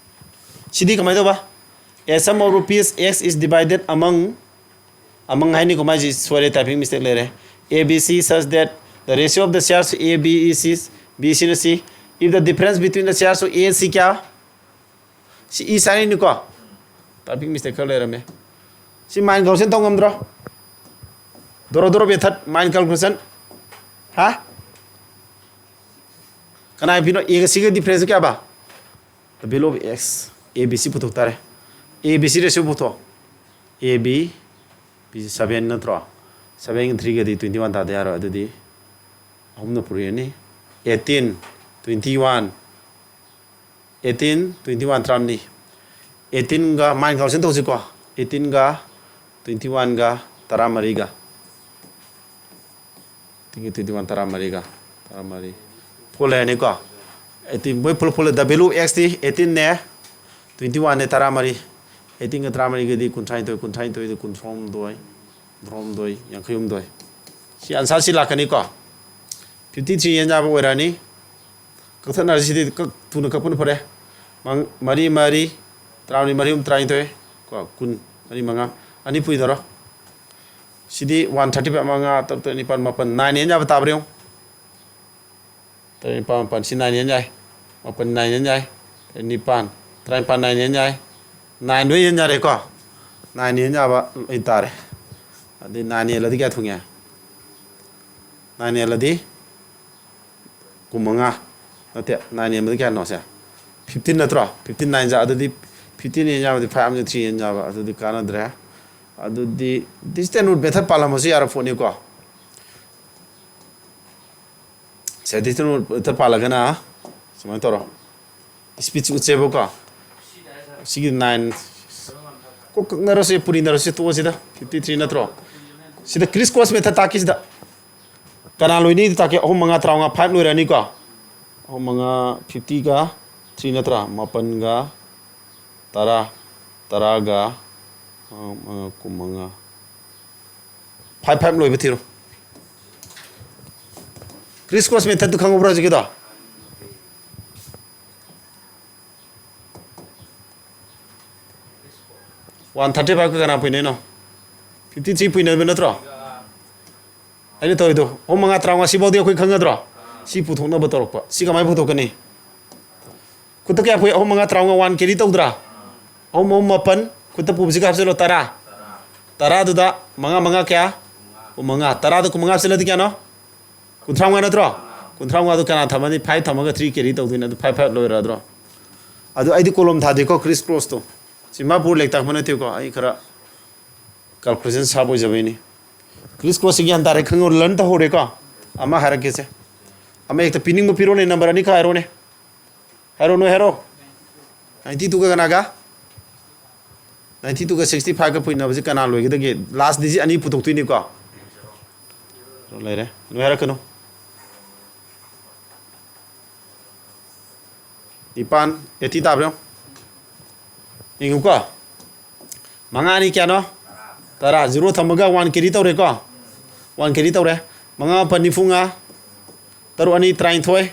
ꯁꯤꯗꯤ ꯀꯃꯥꯏꯅ ꯇꯧꯕ? A sum of rupees X is divided among, among ꯍꯥꯏꯅꯤꯀꯣ, ꯃꯥꯏꯁꯤ ꯁꯣꯏꯔꯦ, typing mistake ꯂꯩꯔꯦ꯫ A B C such that the ratio of the shares of A, B, E, C, B, C ꯅ C, if the difference between the shares of A, C ꯀꯌꯥ? ꯁꯤ E ꯍꯥꯏꯅꯤꯀꯣ, typing mistake ꯈꯔ ꯂꯩꯔꯝꯃꯦ꯫ ꯁꯤ mind calculation ꯇꯧ ꯉꯝꯗ꯭ꯔꯣ? ꯗꯣꯔꯣ ꯗꯣꯔꯣ method, mind calculation꯫ ꯍꯥ? ꯀꯅꯥ ꯄꯤꯅꯣ? Aꯒ Cꯒ difference ꯀꯌꯥꯕ? The value of X, A B C ꯄꯨꯊꯣꯛ ꯇꯥꯔꯦ꯫ A B C ratio ꯄꯨꯊꯣꯛ꯫ A B, B seven ꯅꯠꯇ꯭ꯔꯣ? Seven threeꯒꯗꯤ twenty one ꯇꯥꯗ ꯌꯥꯔꯣꯏ꯫ ꯑꯗꯨꯗꯤ ꯑꯍꯨꯝꯅ ꯄꯨꯔꯛꯑꯅꯤ꯫ Eighteen, twenty one, eighteen, twenty one, ꯇꯔꯥꯃꯔꯤ꯫ Eighteenꯒ mind calculation ꯇꯧꯁꯤꯀꯣ꯫ Eighteenꯒ twenty oneꯒ ꯇꯔꯥꯃꯔꯤꯒ꯫ Eighteenꯒ twenty one, ꯇꯔꯥꯃꯔꯤꯒ, ꯇꯔꯥꯃꯔꯤ꯫ Four ꯂꯩꯔꯅꯤꯀꯣ꯫ Eighteen, ꯃꯣꯏ four, four ꯂꯩ꯫ The value of X ꯇꯤ eighteenꯅꯦ, twenty oneꯅꯦ, ꯇꯔꯥꯃꯔꯤ꯫ Eighteenꯒ ꯇꯔꯥꯃꯔꯤꯒꯗꯤ ꯀꯨꯟꯊ꯭ꯔꯥꯅꯤꯊꯣꯏ, ꯀꯨꯟꯊ꯭ꯔꯥꯅꯤꯊꯣꯏꯗ ꯀꯨꯟꯊ꯭ꯔꯥꯍꯨꯝꯗꯣꯏ, ꯀꯨꯟꯊ꯭ꯔꯥꯍꯨꯝꯗꯣꯏ, ꯌꯥꯡꯈꯩꯍꯨꯝꯗꯣꯏ꯫ ꯁꯤ answerꯁꯤ ꯂꯥꯛꯀꯅꯤꯀꯣ꯫ Fifty three ꯌꯦꯟ ꯌꯥꯕ ꯑꯣꯏꯔꯛꯑꯅꯤ꯫ ꯀꯛꯊꯠꯅꯔꯁꯤ ꯁꯤꯗꯤ, ꯀꯛ-, ꯊꯨꯅ ꯀꯛꯄꯅ ꯐꯔꯦ꯫ ꯃꯪ-, ꯃꯔꯤ ꯃꯔꯤ, ꯇꯔꯥꯃꯔꯤ ꯃꯔꯤ ꯑꯍꯨꯝ ꯇꯔꯥꯅꯤꯊꯣꯏ, ꯀꯣ, ꯀꯨꯟ, ꯃꯔꯤ ꯃꯉꯥ, ꯑꯅꯤ ꯄꯨꯏꯗꯧꯔꯣ꯫ ꯁꯤꯗꯤ ꯋꯥꯟ ꯊꯥꯔꯇꯤ ꯐꯥꯏꯚ, ꯃꯉꯥ, ꯇꯔꯨꯛ, ꯇꯔꯦꯠ, ꯅꯤꯄꯥꯜ, ꯃꯥꯄꯜ, ꯅꯥꯏꯟ ꯑꯦꯟ ꯌꯥꯕ ꯇꯥꯕ꯭ꯔꯥ ꯌꯦꯡꯉꯨ꯫ ꯇꯔꯦꯠ, ꯅꯤꯄꯥꯜ, ꯃꯥꯄꯜ, ꯁꯤ ꯅꯥꯏꯟ ꯑꯦꯟ ꯌꯥꯏ꯫ ꯃꯥꯄꯜ ꯅꯥꯏꯟ ꯑꯦꯟ ꯌꯥꯏ꯫ ꯇꯔꯦꯠ, ꯅꯤꯄꯥꯜ, ꯇꯔꯥꯅꯤꯄꯥꯜ ꯅꯥꯏꯟ ꯑꯦꯟ ꯌꯥꯏ꯫ ꯅꯥꯏꯟ ꯂꯣꯏ ꯑꯦꯟ ꯌꯥꯔꯦꯀꯣ꯫ ꯅꯥꯏꯟ ꯑꯦꯟ ꯌꯥꯕ ꯂꯩꯇꯥꯔꯦ꯫ ꯑꯗꯨꯗꯤ ꯅꯥꯏꯟ ꯑꯦꯜꯂꯗꯤ ꯀꯌꯥ ꯊꯨꯡꯉꯦ? ꯅꯥꯏꯟ ꯑꯦꯜꯂꯗꯤ ꯀꯨꯟꯃꯉꯥ꯫ ꯅꯠꯇꯦ, ꯅꯥꯏꯟ ꯑꯦꯟꯕꯗꯤ ꯀꯌꯥꯅꯣ ꯁꯦ? ꯐꯤꯐꯇꯤꯟ ꯅꯠꯇ꯭ꯔꯣ? ꯐꯤꯐꯇꯤꯟ ꯅꯥꯏꯟ ꯖꯥ, ꯑꯗꯨꯗꯤ ꯐꯤꯐꯇꯤꯟ ꯑꯦꯟ ꯌꯥꯕꯗꯤ ꯐꯥꯏꯚ ꯑꯃꯗꯤ ꯊ꯭ꯔꯤ ꯑꯦꯟ ꯌꯥꯕ, ꯑꯗꯨꯗꯤ ꯀꯥꯟꯅꯗ꯭ꯔꯦ꯫ ꯑꯗꯨꯗꯤ ꯗꯤꯁꯇꯦꯟ ꯔꯨꯠ ꯃꯦꯊꯠ ꯄꯥꯜꯂꯝꯕꯁꯨ ꯌꯥꯔ ꯄꯣꯠꯅꯤꯀꯣ꯫ ꯁꯦ ꯗꯤꯁꯇꯦꯟ ꯔꯨꯠ ꯃꯦꯊꯠ ꯄꯥꯜꯂꯒꯅ ꯁꯨꯃꯥꯏꯅ ꯇꯧꯔꯣ꯫ ꯁ꯭ꯄꯤꯠꯁꯤ ꯎꯠꯁꯦꯕꯀꯣ꯫ ꯁꯤꯒꯤ ꯅꯥꯏꯟ꯫ ꯀꯣꯛ ꯀꯛꯅꯔꯁꯦ, ꯄꯨꯔꯤꯅꯔꯁꯦ, ꯇꯣꯛꯑꯁꯤꯗ꯫ ꯐꯤꯐꯇꯤ ꯊ꯭ꯔꯤ ꯅꯠꯇ꯭ꯔꯣ? ꯁꯤꯗ ꯀ꯭ꯔꯤꯁ ꯀ꯭ꯔꯣꯁ ꯃꯦꯊꯠ ꯇꯥꯛꯀꯦ ꯁꯤꯗ꯫ ꯀꯅꯥ ꯂꯣꯏꯅꯤ ꯇꯥꯛꯀꯦ? ꯑꯍꯨꯝ, ꯃꯉꯥ, ꯇꯔꯥꯃꯉꯥ, ꯐꯥꯏꯚ ꯂꯣꯏꯔꯅꯤꯀꯣ꯫ ꯑꯍꯨꯝ, ꯃꯉꯥ, ꯐꯤꯐꯇꯤꯒ ꯊ꯭ꯔꯤ ꯅꯠꯇ꯭ꯔꯥ? ꯃꯥꯄꯟꯒ ꯇꯔꯥ, ꯇꯔꯥꯒ, ꯑ, ꯑ, ꯀꯨꯟꯃꯉꯥ꯫ ꯐꯥꯏꯚ, ꯐꯥꯏꯚ ꯂꯣꯏꯕ ꯊꯤꯔꯣ꯫ ꯀ꯭ꯔꯤꯁ ꯀ꯭ꯔꯣꯁ ꯃꯦꯊꯠꯇꯨ ꯈꯪꯍꯧꯕ꯭ꯔꯥ ꯍꯧꯖꯤꯛꯀꯤꯗꯣ? ꯋꯥꯟ ꯊꯥꯔꯇꯤ ꯐꯥꯏꯚꯀ ꯀꯅꯥ ꯄꯨꯏꯅꯩꯅꯣ? ꯐꯤꯐꯇꯤ ꯊ꯭ꯔꯤ ꯄꯨꯏꯅꯕ ꯅꯠꯇ꯭ꯔꯣ? ꯑꯩꯅ ꯇꯧꯔꯤꯗꯣ, ꯑꯍꯨꯝ, ꯃꯉꯥ, ꯇꯔꯥꯃꯉꯥ, ꯁꯤꯐꯥꯎꯗꯤ ꯑꯩꯈꯣꯏ ꯈꯪꯒꯗ꯭ꯔꯣ? ꯁꯤ ꯄꯨꯊꯣꯛꯅꯕ ꯇꯧꯔꯛꯄ꯫ ꯁꯤ ꯀꯃꯥꯏꯅ ꯄꯨꯊꯣꯛꯀꯅꯤ? ꯈꯨꯠꯇ ꯀꯌꯥ ꯄꯨꯏ? ꯑꯍꯨꯝ, ꯃꯉꯥ, ꯇꯔꯥꯃꯉꯥ, ꯋꯥꯟ ꯀꯦꯔꯤ ꯇꯧꯗ꯭ꯔꯥ? ꯑꯍꯨꯝ, ꯑꯍꯨꯝ, ꯃꯥꯄꯟ, ꯈꯨꯠꯇ ꯄꯨꯕꯁꯤꯒ ꯍꯥꯞꯆꯤꯜꯂꯣ, ꯇꯔꯥ꯫ ꯇꯔꯥꯗꯨꯗ ꯃꯉꯥ, ꯃꯉꯥ ꯀꯌꯥ? ꯀꯨꯟꯃꯉꯥ꯫ ꯇꯔꯥꯗ ꯀꯨꯟꯃꯉꯥ ꯍꯥꯞꯆꯤꯜꯂꯗꯤ ꯀꯌꯥꯅꯣ? ꯀꯨꯟꯊ꯭ꯔꯥ ꯃꯉꯥ ꯅꯠꯇ꯭ꯔꯣ? ꯀꯨꯟꯊ꯭ꯔꯥ ꯃꯉꯥꯗꯣ ꯀꯅꯥ ꯊꯝꯃꯅꯤ? ꯐꯥꯏꯚ ꯊꯝꯃꯒ ꯊ꯭ꯔꯤ ꯀꯦꯔꯤ ꯇꯧꯗꯣꯏꯅꯦ꯫ ꯑꯗꯨ ꯐꯥꯏꯚ, ꯐꯥꯏꯚ ꯂꯣꯏꯔꯗ꯭ꯔꯣ? ꯑꯗꯨ ꯑꯩꯗꯤ ꯀꯣꯂꯣꯝ ꯊꯥꯗꯦꯀꯣ, ꯀ꯭ꯔꯤꯁ ꯀ꯭ꯔꯣꯁꯇꯣ꯫ ꯁꯤ ꯃꯥ ꯄꯨꯔ ꯂꯦꯛ ꯇꯥꯛꯄ ꯅꯠꯇꯦꯀꯣ꯫ ꯑꯩ ꯈꯔ ꯀꯥꯜꯀꯨꯂꯦꯁꯟ ꯁꯥꯔꯞ ꯑꯣꯏꯖꯕꯩꯅꯤ꯫ ꯀ꯭ꯔꯤꯁ ꯀ꯭ꯔꯣꯁꯁꯤ ꯒ꯭ꯌꯥꯟ ꯇꯥꯔꯦ, ꯈꯪꯍꯧꯔꯦ, ꯂꯔꯟ ꯇꯧꯍꯧꯔꯦꯀꯣ꯫ ꯑꯃ ꯍꯥꯏꯔꯛꯀꯦꯁꯦ꯫ ꯑꯃ ꯍꯦꯛꯇ ꯄꯤꯅꯤꯡꯕ ꯄꯤꯔꯣꯅꯦ, ꯅꯝꯕꯔ ꯑꯅꯤꯈꯛ ꯍꯥꯏꯔꯣꯅꯦ꯫ ꯍꯥꯏꯔꯣ, ꯅꯣꯏ ꯍꯥꯏꯔꯣ꯫ ꯅꯥꯏꯟꯇꯤ ꯇꯨꯒ ꯀꯅꯥꯒ? ꯅꯥꯏꯟꯇꯤ ꯇꯨꯒ ꯁꯤꯛꯁꯇꯤ ꯐꯥꯏꯚꯀ ꯄꯨꯏꯅꯕꯁꯤ ꯀꯅꯥ ꯂꯣꯏꯒꯗꯒꯦ? ꯂꯥꯁ ꯗꯤꯖꯤꯠ ꯑꯅꯤ ꯄꯨꯊꯣꯛꯇꯣꯏꯅꯤꯀꯣ꯫ ꯂꯩꯔꯦ꯫ ꯅꯣꯏ ꯍꯥꯏꯔꯛꯀꯅꯨ꯫ ꯅꯤꯄꯥꯟ, ꯑꯩꯠꯇꯤ ꯇꯥꯕ꯭ꯔꯥ ꯌꯦꯡꯉꯣ꯫ ꯌꯦꯡꯉꯨꯀꯣ꯫ ꯃꯉꯥ ꯑꯅꯤ ꯀꯌꯥꯅꯣ? ꯇꯔꯥ꯫ ꯖꯤꯔꯣ ꯊꯝꯃꯒ ꯋꯥꯟ ꯀꯦꯔꯤ ꯇꯧꯔꯦꯀꯣ꯫ ꯋꯥꯟ ꯀꯦꯔꯤ ꯇꯧꯔꯦ꯫ ꯃꯉꯥ ꯃꯥꯄꯟ ꯅꯤꯐꯨ ꯃꯉꯥ꯫ ꯇꯔꯨꯛ ꯑꯅꯤ ꯇꯔꯥꯅꯤꯊꯣꯏ꯫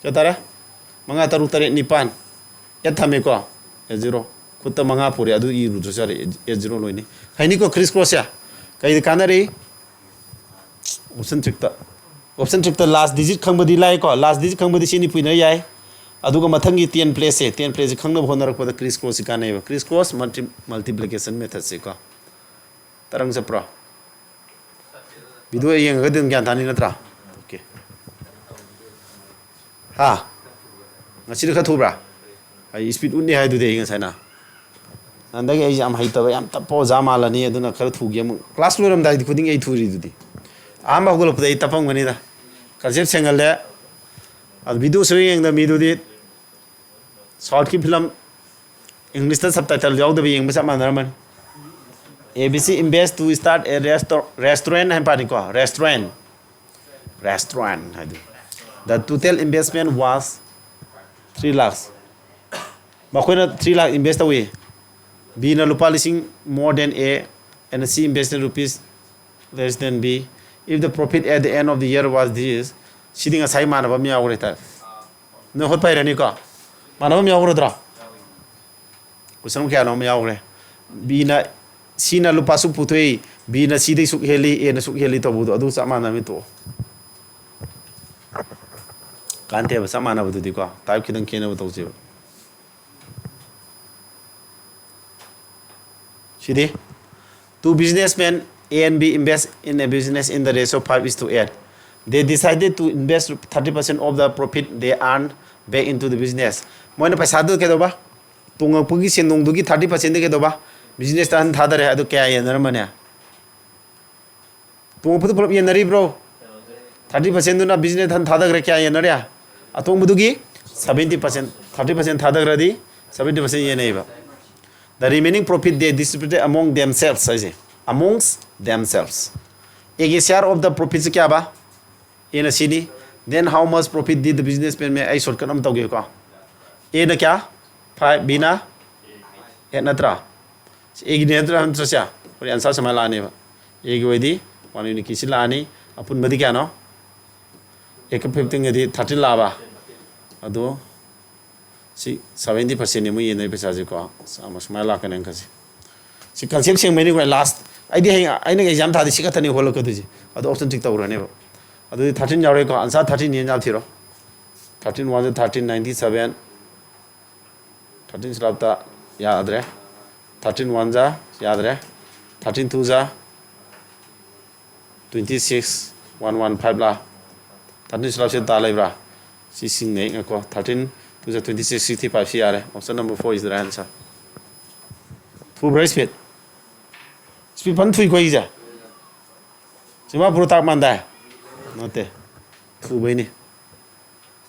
ꯀꯌꯥ ꯇꯥꯔꯦ? ꯃꯉꯥ ꯇꯔꯨꯛ ꯇꯔꯦꯠ ꯅꯤꯄꯥꯟ꯫ ꯑꯦꯠ ꯊꯝꯃꯦꯀꯣ꯫ Eight zero. ꯈꯨꯠꯇ ꯃꯉꯥ ꯄꯨꯔꯦ, ꯑꯗꯨ ꯏꯔꯨꯗ꯭ꯔꯁꯨ ꯌꯥꯔꯦ꯫ ꯑꯦꯠ ꯖꯤꯔꯣ ꯂꯣꯏꯅꯤ꯫ ꯍꯩꯅꯤꯀꯣ ꯀ꯭ꯔꯤꯁ ꯀ꯭ꯔꯣꯁꯁꯦ? ꯀꯩꯗ ꯀꯥꯟꯅꯔꯤ? Option trick ꯇ. Option trick ꯇ last digit ꯈꯪꯕꯗꯤ ꯂꯥꯏꯀꯣ, last digit ꯈꯪꯕꯗꯤ ꯁꯤ ꯅꯤꯐꯨꯅ ꯌꯥꯏ. ꯑꯗꯨꯒ ꯃꯊꯪꯒꯤ ten place ꯁꯦ, ten place ꯁꯦ ꯈꯪꯅꯕ ꯍꯣꯠꯅꯔꯛꯄꯗ criss cross ꯁꯤ ꯀꯥꯟꯅꯩꯕ. Criss cross multi- multiplication method ꯁꯦ ꯀꯣ. ꯇꯔꯪ ꯆꯠꯄ꯭ꯔꯣ? Video ꯌꯦꯡꯉꯒꯗꯤ ꯑꯗꯨꯝ ꯒ꯭ꯌꯥꯟ ꯇꯥꯅꯤ ꯅꯠꯇ꯭ꯔꯥ? Okay. ꯍꯥ? ꯉꯁꯤꯗꯤ ꯈꯔ ꯊꯨꯕ꯭ꯔꯥ? ꯑꯩ speed ꯎꯠꯅꯤ ꯍꯥꯏꯗꯨꯗꯤ ꯑꯩ ꯉꯁꯥꯏꯅ. ꯍꯟꯗꯛ ꯑꯩꯁꯦ ꯌꯥꯝ ꯍꯩꯇꯕ, ꯌꯥꯝ ꯇꯞꯄ ꯑꯣꯖꯥ ꯃꯥꯜꯂꯅꯤ, ꯑꯗꯨꯅ ꯈꯔ ꯊꯨꯒꯦ ꯑꯃꯨꯛ. Class ꯂꯣꯏꯔꯝꯗꯥꯏꯗꯤ ꯈꯨꯗꯤꯡꯒꯤ ꯑꯩ ꯊꯨꯔꯤꯗꯨꯗꯤ. ꯑꯍꯥꯟꯕ ꯍꯧꯒꯠꯂꯛꯄꯗ ꯑꯩ ꯇꯞꯄꯝꯒꯅꯤꯗ. Concept ꯁꯦꯡꯍꯜꯂꯦ. ꯑꯗꯨ video ꯁꯨ ꯌꯦꯡꯗꯕ ꯃꯤꯗꯨꯗꯤ South ꯀꯤ film English ꯇ subtitle ꯌꯥꯎꯗꯕ ꯌꯦꯡꯕ ꯆꯞ ꯃꯥꯟꯅꯔꯝꯃꯅꯤ. A B C invest to start a resto- restaurant ꯍꯥꯏꯅ ꯄꯥꯅꯤꯀꯣ, restaurant. Restaurant ꯍꯥꯏꯗꯨ. The total investment was three lakhs. ꯃꯈꯣꯏꯅ three lakh invest ꯇꯧꯏ. B ꯅ ꯂꯨꯄꯥ ꯂꯤꯁꯤꯡ more than A and C invested rupees less than B. If the profit at the end of the year was this, ꯁꯤꯗꯤ ꯉꯁꯥꯏ ꯃꯥꯟꯅꯕ ꯑꯃ ꯌꯥꯎꯈ꯭ꯔꯦ ꯍꯥꯏꯇꯥꯔꯦ. ꯅꯣꯏ ꯍꯣꯠꯄ ꯍꯩꯔꯅꯤꯀꯣ? ꯃꯥꯟꯅꯕ ꯑꯃ ꯌꯥꯎꯈ꯭ꯔꯗ꯭ꯔꯣ? Question ꯀꯌꯥꯅꯣ ꯑꯃ ꯌꯥꯎꯈ꯭ꯔꯦ. B ꯅ, C ꯅ ꯂꯨꯄꯥ ꯁꯨꯛ ꯄꯨꯊꯣꯛꯏ, B ꯅ C ꯗꯩ ꯁꯨꯛ ꯍꯦꯜꯂꯤ, A ꯅ ꯁꯨꯛ ꯍꯦꯜꯂꯤ ꯇꯧꯕꯗꯣ, ꯑꯗꯨ ꯆꯞ ꯃꯥꯟꯅꯕꯅꯤ, ꯇꯣꯛꯑꯣ. ꯀꯥꯟꯇꯦꯕ, ꯆꯞ ꯃꯥꯟꯅꯕꯗꯨꯗꯤꯀꯣ, type ꯈꯤꯇꯪ ꯈꯦꯠꯅꯕ ꯇꯧꯁꯦꯕ. ꯁꯤꯗꯤ, two businessmen A and B invest in a business in the ratio five is to eight. They decided to invest thirty percent of the profit they earn back into the business. ꯃꯣꯏꯅ ꯄꯩꯁꯥꯗꯨ ꯀꯩꯗꯧꯕ? ꯇꯣꯡꯉꯛꯄꯒꯤ ꯁꯦꯟꯗꯣꯡꯗꯨꯒꯤ thirty percent ꯗꯤ ꯀꯩꯗꯧꯕ? Business ꯇ ꯍꯟ ꯊꯥꯗꯔꯦ꯫ ꯑꯗꯨ ꯀꯌꯥ ꯌꯦꯟꯅꯔꯝꯃꯅꯤ? ꯇꯣꯡꯉꯛꯄꯗꯨ ꯄꯨꯂꯞ ꯌꯦꯟꯅꯔꯤꯕ꯭ꯔꯣ? Thirty percent ꯗꯨꯅ business ꯇ ꯍꯟ ꯊꯥꯗꯈ꯭ꯔꯦ꯫ ꯀꯌꯥ ꯌꯦꯟꯅꯔꯦ? ꯑꯇꯣꯡꯕꯗꯨꯒꯤ seventy percent, thirty percent ꯊꯥꯗꯈ꯭ꯔꯗꯤ seventy percent ꯌꯦꯟꯅꯩꯕ. The remaining profit they distributed among themselves ꯍꯥꯏꯁꯦ, amongst themselves. A ꯒꯤ share of the profit ꯁꯤ ꯀꯌꯥꯕ? A ꯅ C ꯅꯤ. Then how much profit did the businessman make? ꯑꯩ shortcut ꯑꯃ ꯇꯧꯒꯦꯀꯣ. A ꯅ ꯀꯌꯥ? Five, B ꯅ eight ꯅꯠꯇ꯭ꯔꯥ? ꯁꯤ A ꯒꯤꯅꯦ ꯅꯠꯇ꯭ꯔꯥ, ꯅꯠꯇ꯭ꯔꯥ ꯁꯦ? ꯍꯣꯔꯦꯟ answer ꯁꯨꯃꯥꯏꯅ ꯂꯥꯛꯑꯅꯦꯕ. A ꯒꯤ ꯑꯣꯏꯗꯤ one unit ꯀꯤ ꯁꯤ ꯂꯥꯛꯑꯅꯤ. ꯑꯄꯨꯟꯕꯗꯤ ꯀꯌꯥꯅꯣ? Eight ꯀ fifteen ꯒꯗꯤ thirteen ꯂꯥꯛꯑꯕ? ꯑꯗꯣ ꯁꯤ seventy percent ꯅꯦ ꯃꯣꯏ ꯌꯦꯟꯅꯔꯤ ꯄꯩꯁꯥꯁꯦꯀꯣ. ꯆꯥꯝꯃ ꯁꯨꯃꯥꯏꯅ ꯂꯥꯛꯀꯅꯤ ꯑꯪꯀꯁꯦ. ꯁꯤ concept ꯁꯦꯡꯕꯩꯅꯤꯀꯣ, last ꯑꯩꯗꯤ ꯍꯌꯦꯡ ꯑꯩꯅ ꯑꯦꯛꯖꯥꯝ ꯊꯥꯗꯤ ꯁꯤ ꯈꯛꯇꯅꯤ ꯍꯣꯜꯂꯛꯀꯗꯣꯏꯁꯦ꯫ ꯑꯗꯣ ꯑꯣꯞꯁꯟ ꯇꯤꯛ ꯇꯧꯈ꯭ꯔꯅꯦꯕ꯫ ꯑꯗꯨꯗꯤ ꯊꯥꯔꯇꯤꯟ ꯌꯥꯎꯔꯦꯀꯣ, ꯑꯟꯁꯥꯔ ꯊꯥꯔꯇꯤꯟ ꯌꯦꯟ ꯌꯥꯝ ꯊꯤꯔꯣ꯫ ꯊꯥꯔꯇꯤꯟ ꯋꯥꯟ ꯖ ꯊꯥꯔꯇꯤꯟ, ꯅꯥꯏꯟꯇꯤ ꯁꯕꯦꯟ꯫ ꯊꯥꯔꯇꯤꯟ ꯁꯨꯂꯥꯞꯇ ꯌꯥꯗ꯭ꯔꯦ꯫ ꯊꯥꯔꯇꯤꯟ ꯋꯥꯟ ꯖ ꯌꯥꯗ꯭ꯔꯦ꯫ ꯊꯥꯔꯇꯤꯟ ꯇꯨ ꯖ twenty six, one one five ꯂꯥ꯫ ꯊꯥꯔꯇꯤꯟ ꯁꯨꯂꯥꯞꯁꯦ ꯇꯥ ꯂꯩꯕ꯭ꯔꯥ? ꯁꯤ ꯁꯤꯡꯅꯩ ꯉꯥꯏꯈꯣ꯫ ꯊꯥꯔꯇꯤꯟ ꯇꯨ ꯖ ꯇ꯭ꯋꯦꯟꯇꯤ ꯁꯤꯛꯁ, ꯁꯤꯛꯁꯇꯤ ꯐꯥꯏꯚ ꯁꯤ ꯌꯥꯔꯦ꯫ Option number four is the right answer. ꯊꯨꯕ꯭ꯔꯥ ꯏꯁꯄꯤꯠ? ꯏꯁꯄꯤꯠ ꯐꯟ ꯊꯨꯏꯀꯣ ꯑꯩꯒꯤꯁꯦ꯫ ꯁꯤꯃꯥ ꯄꯨꯔꯥ ꯇꯥꯛ ꯃꯥꯟꯗꯥꯏ? ꯅꯠꯇꯦ꯫ ꯊꯨꯕꯩꯅꯤ꯫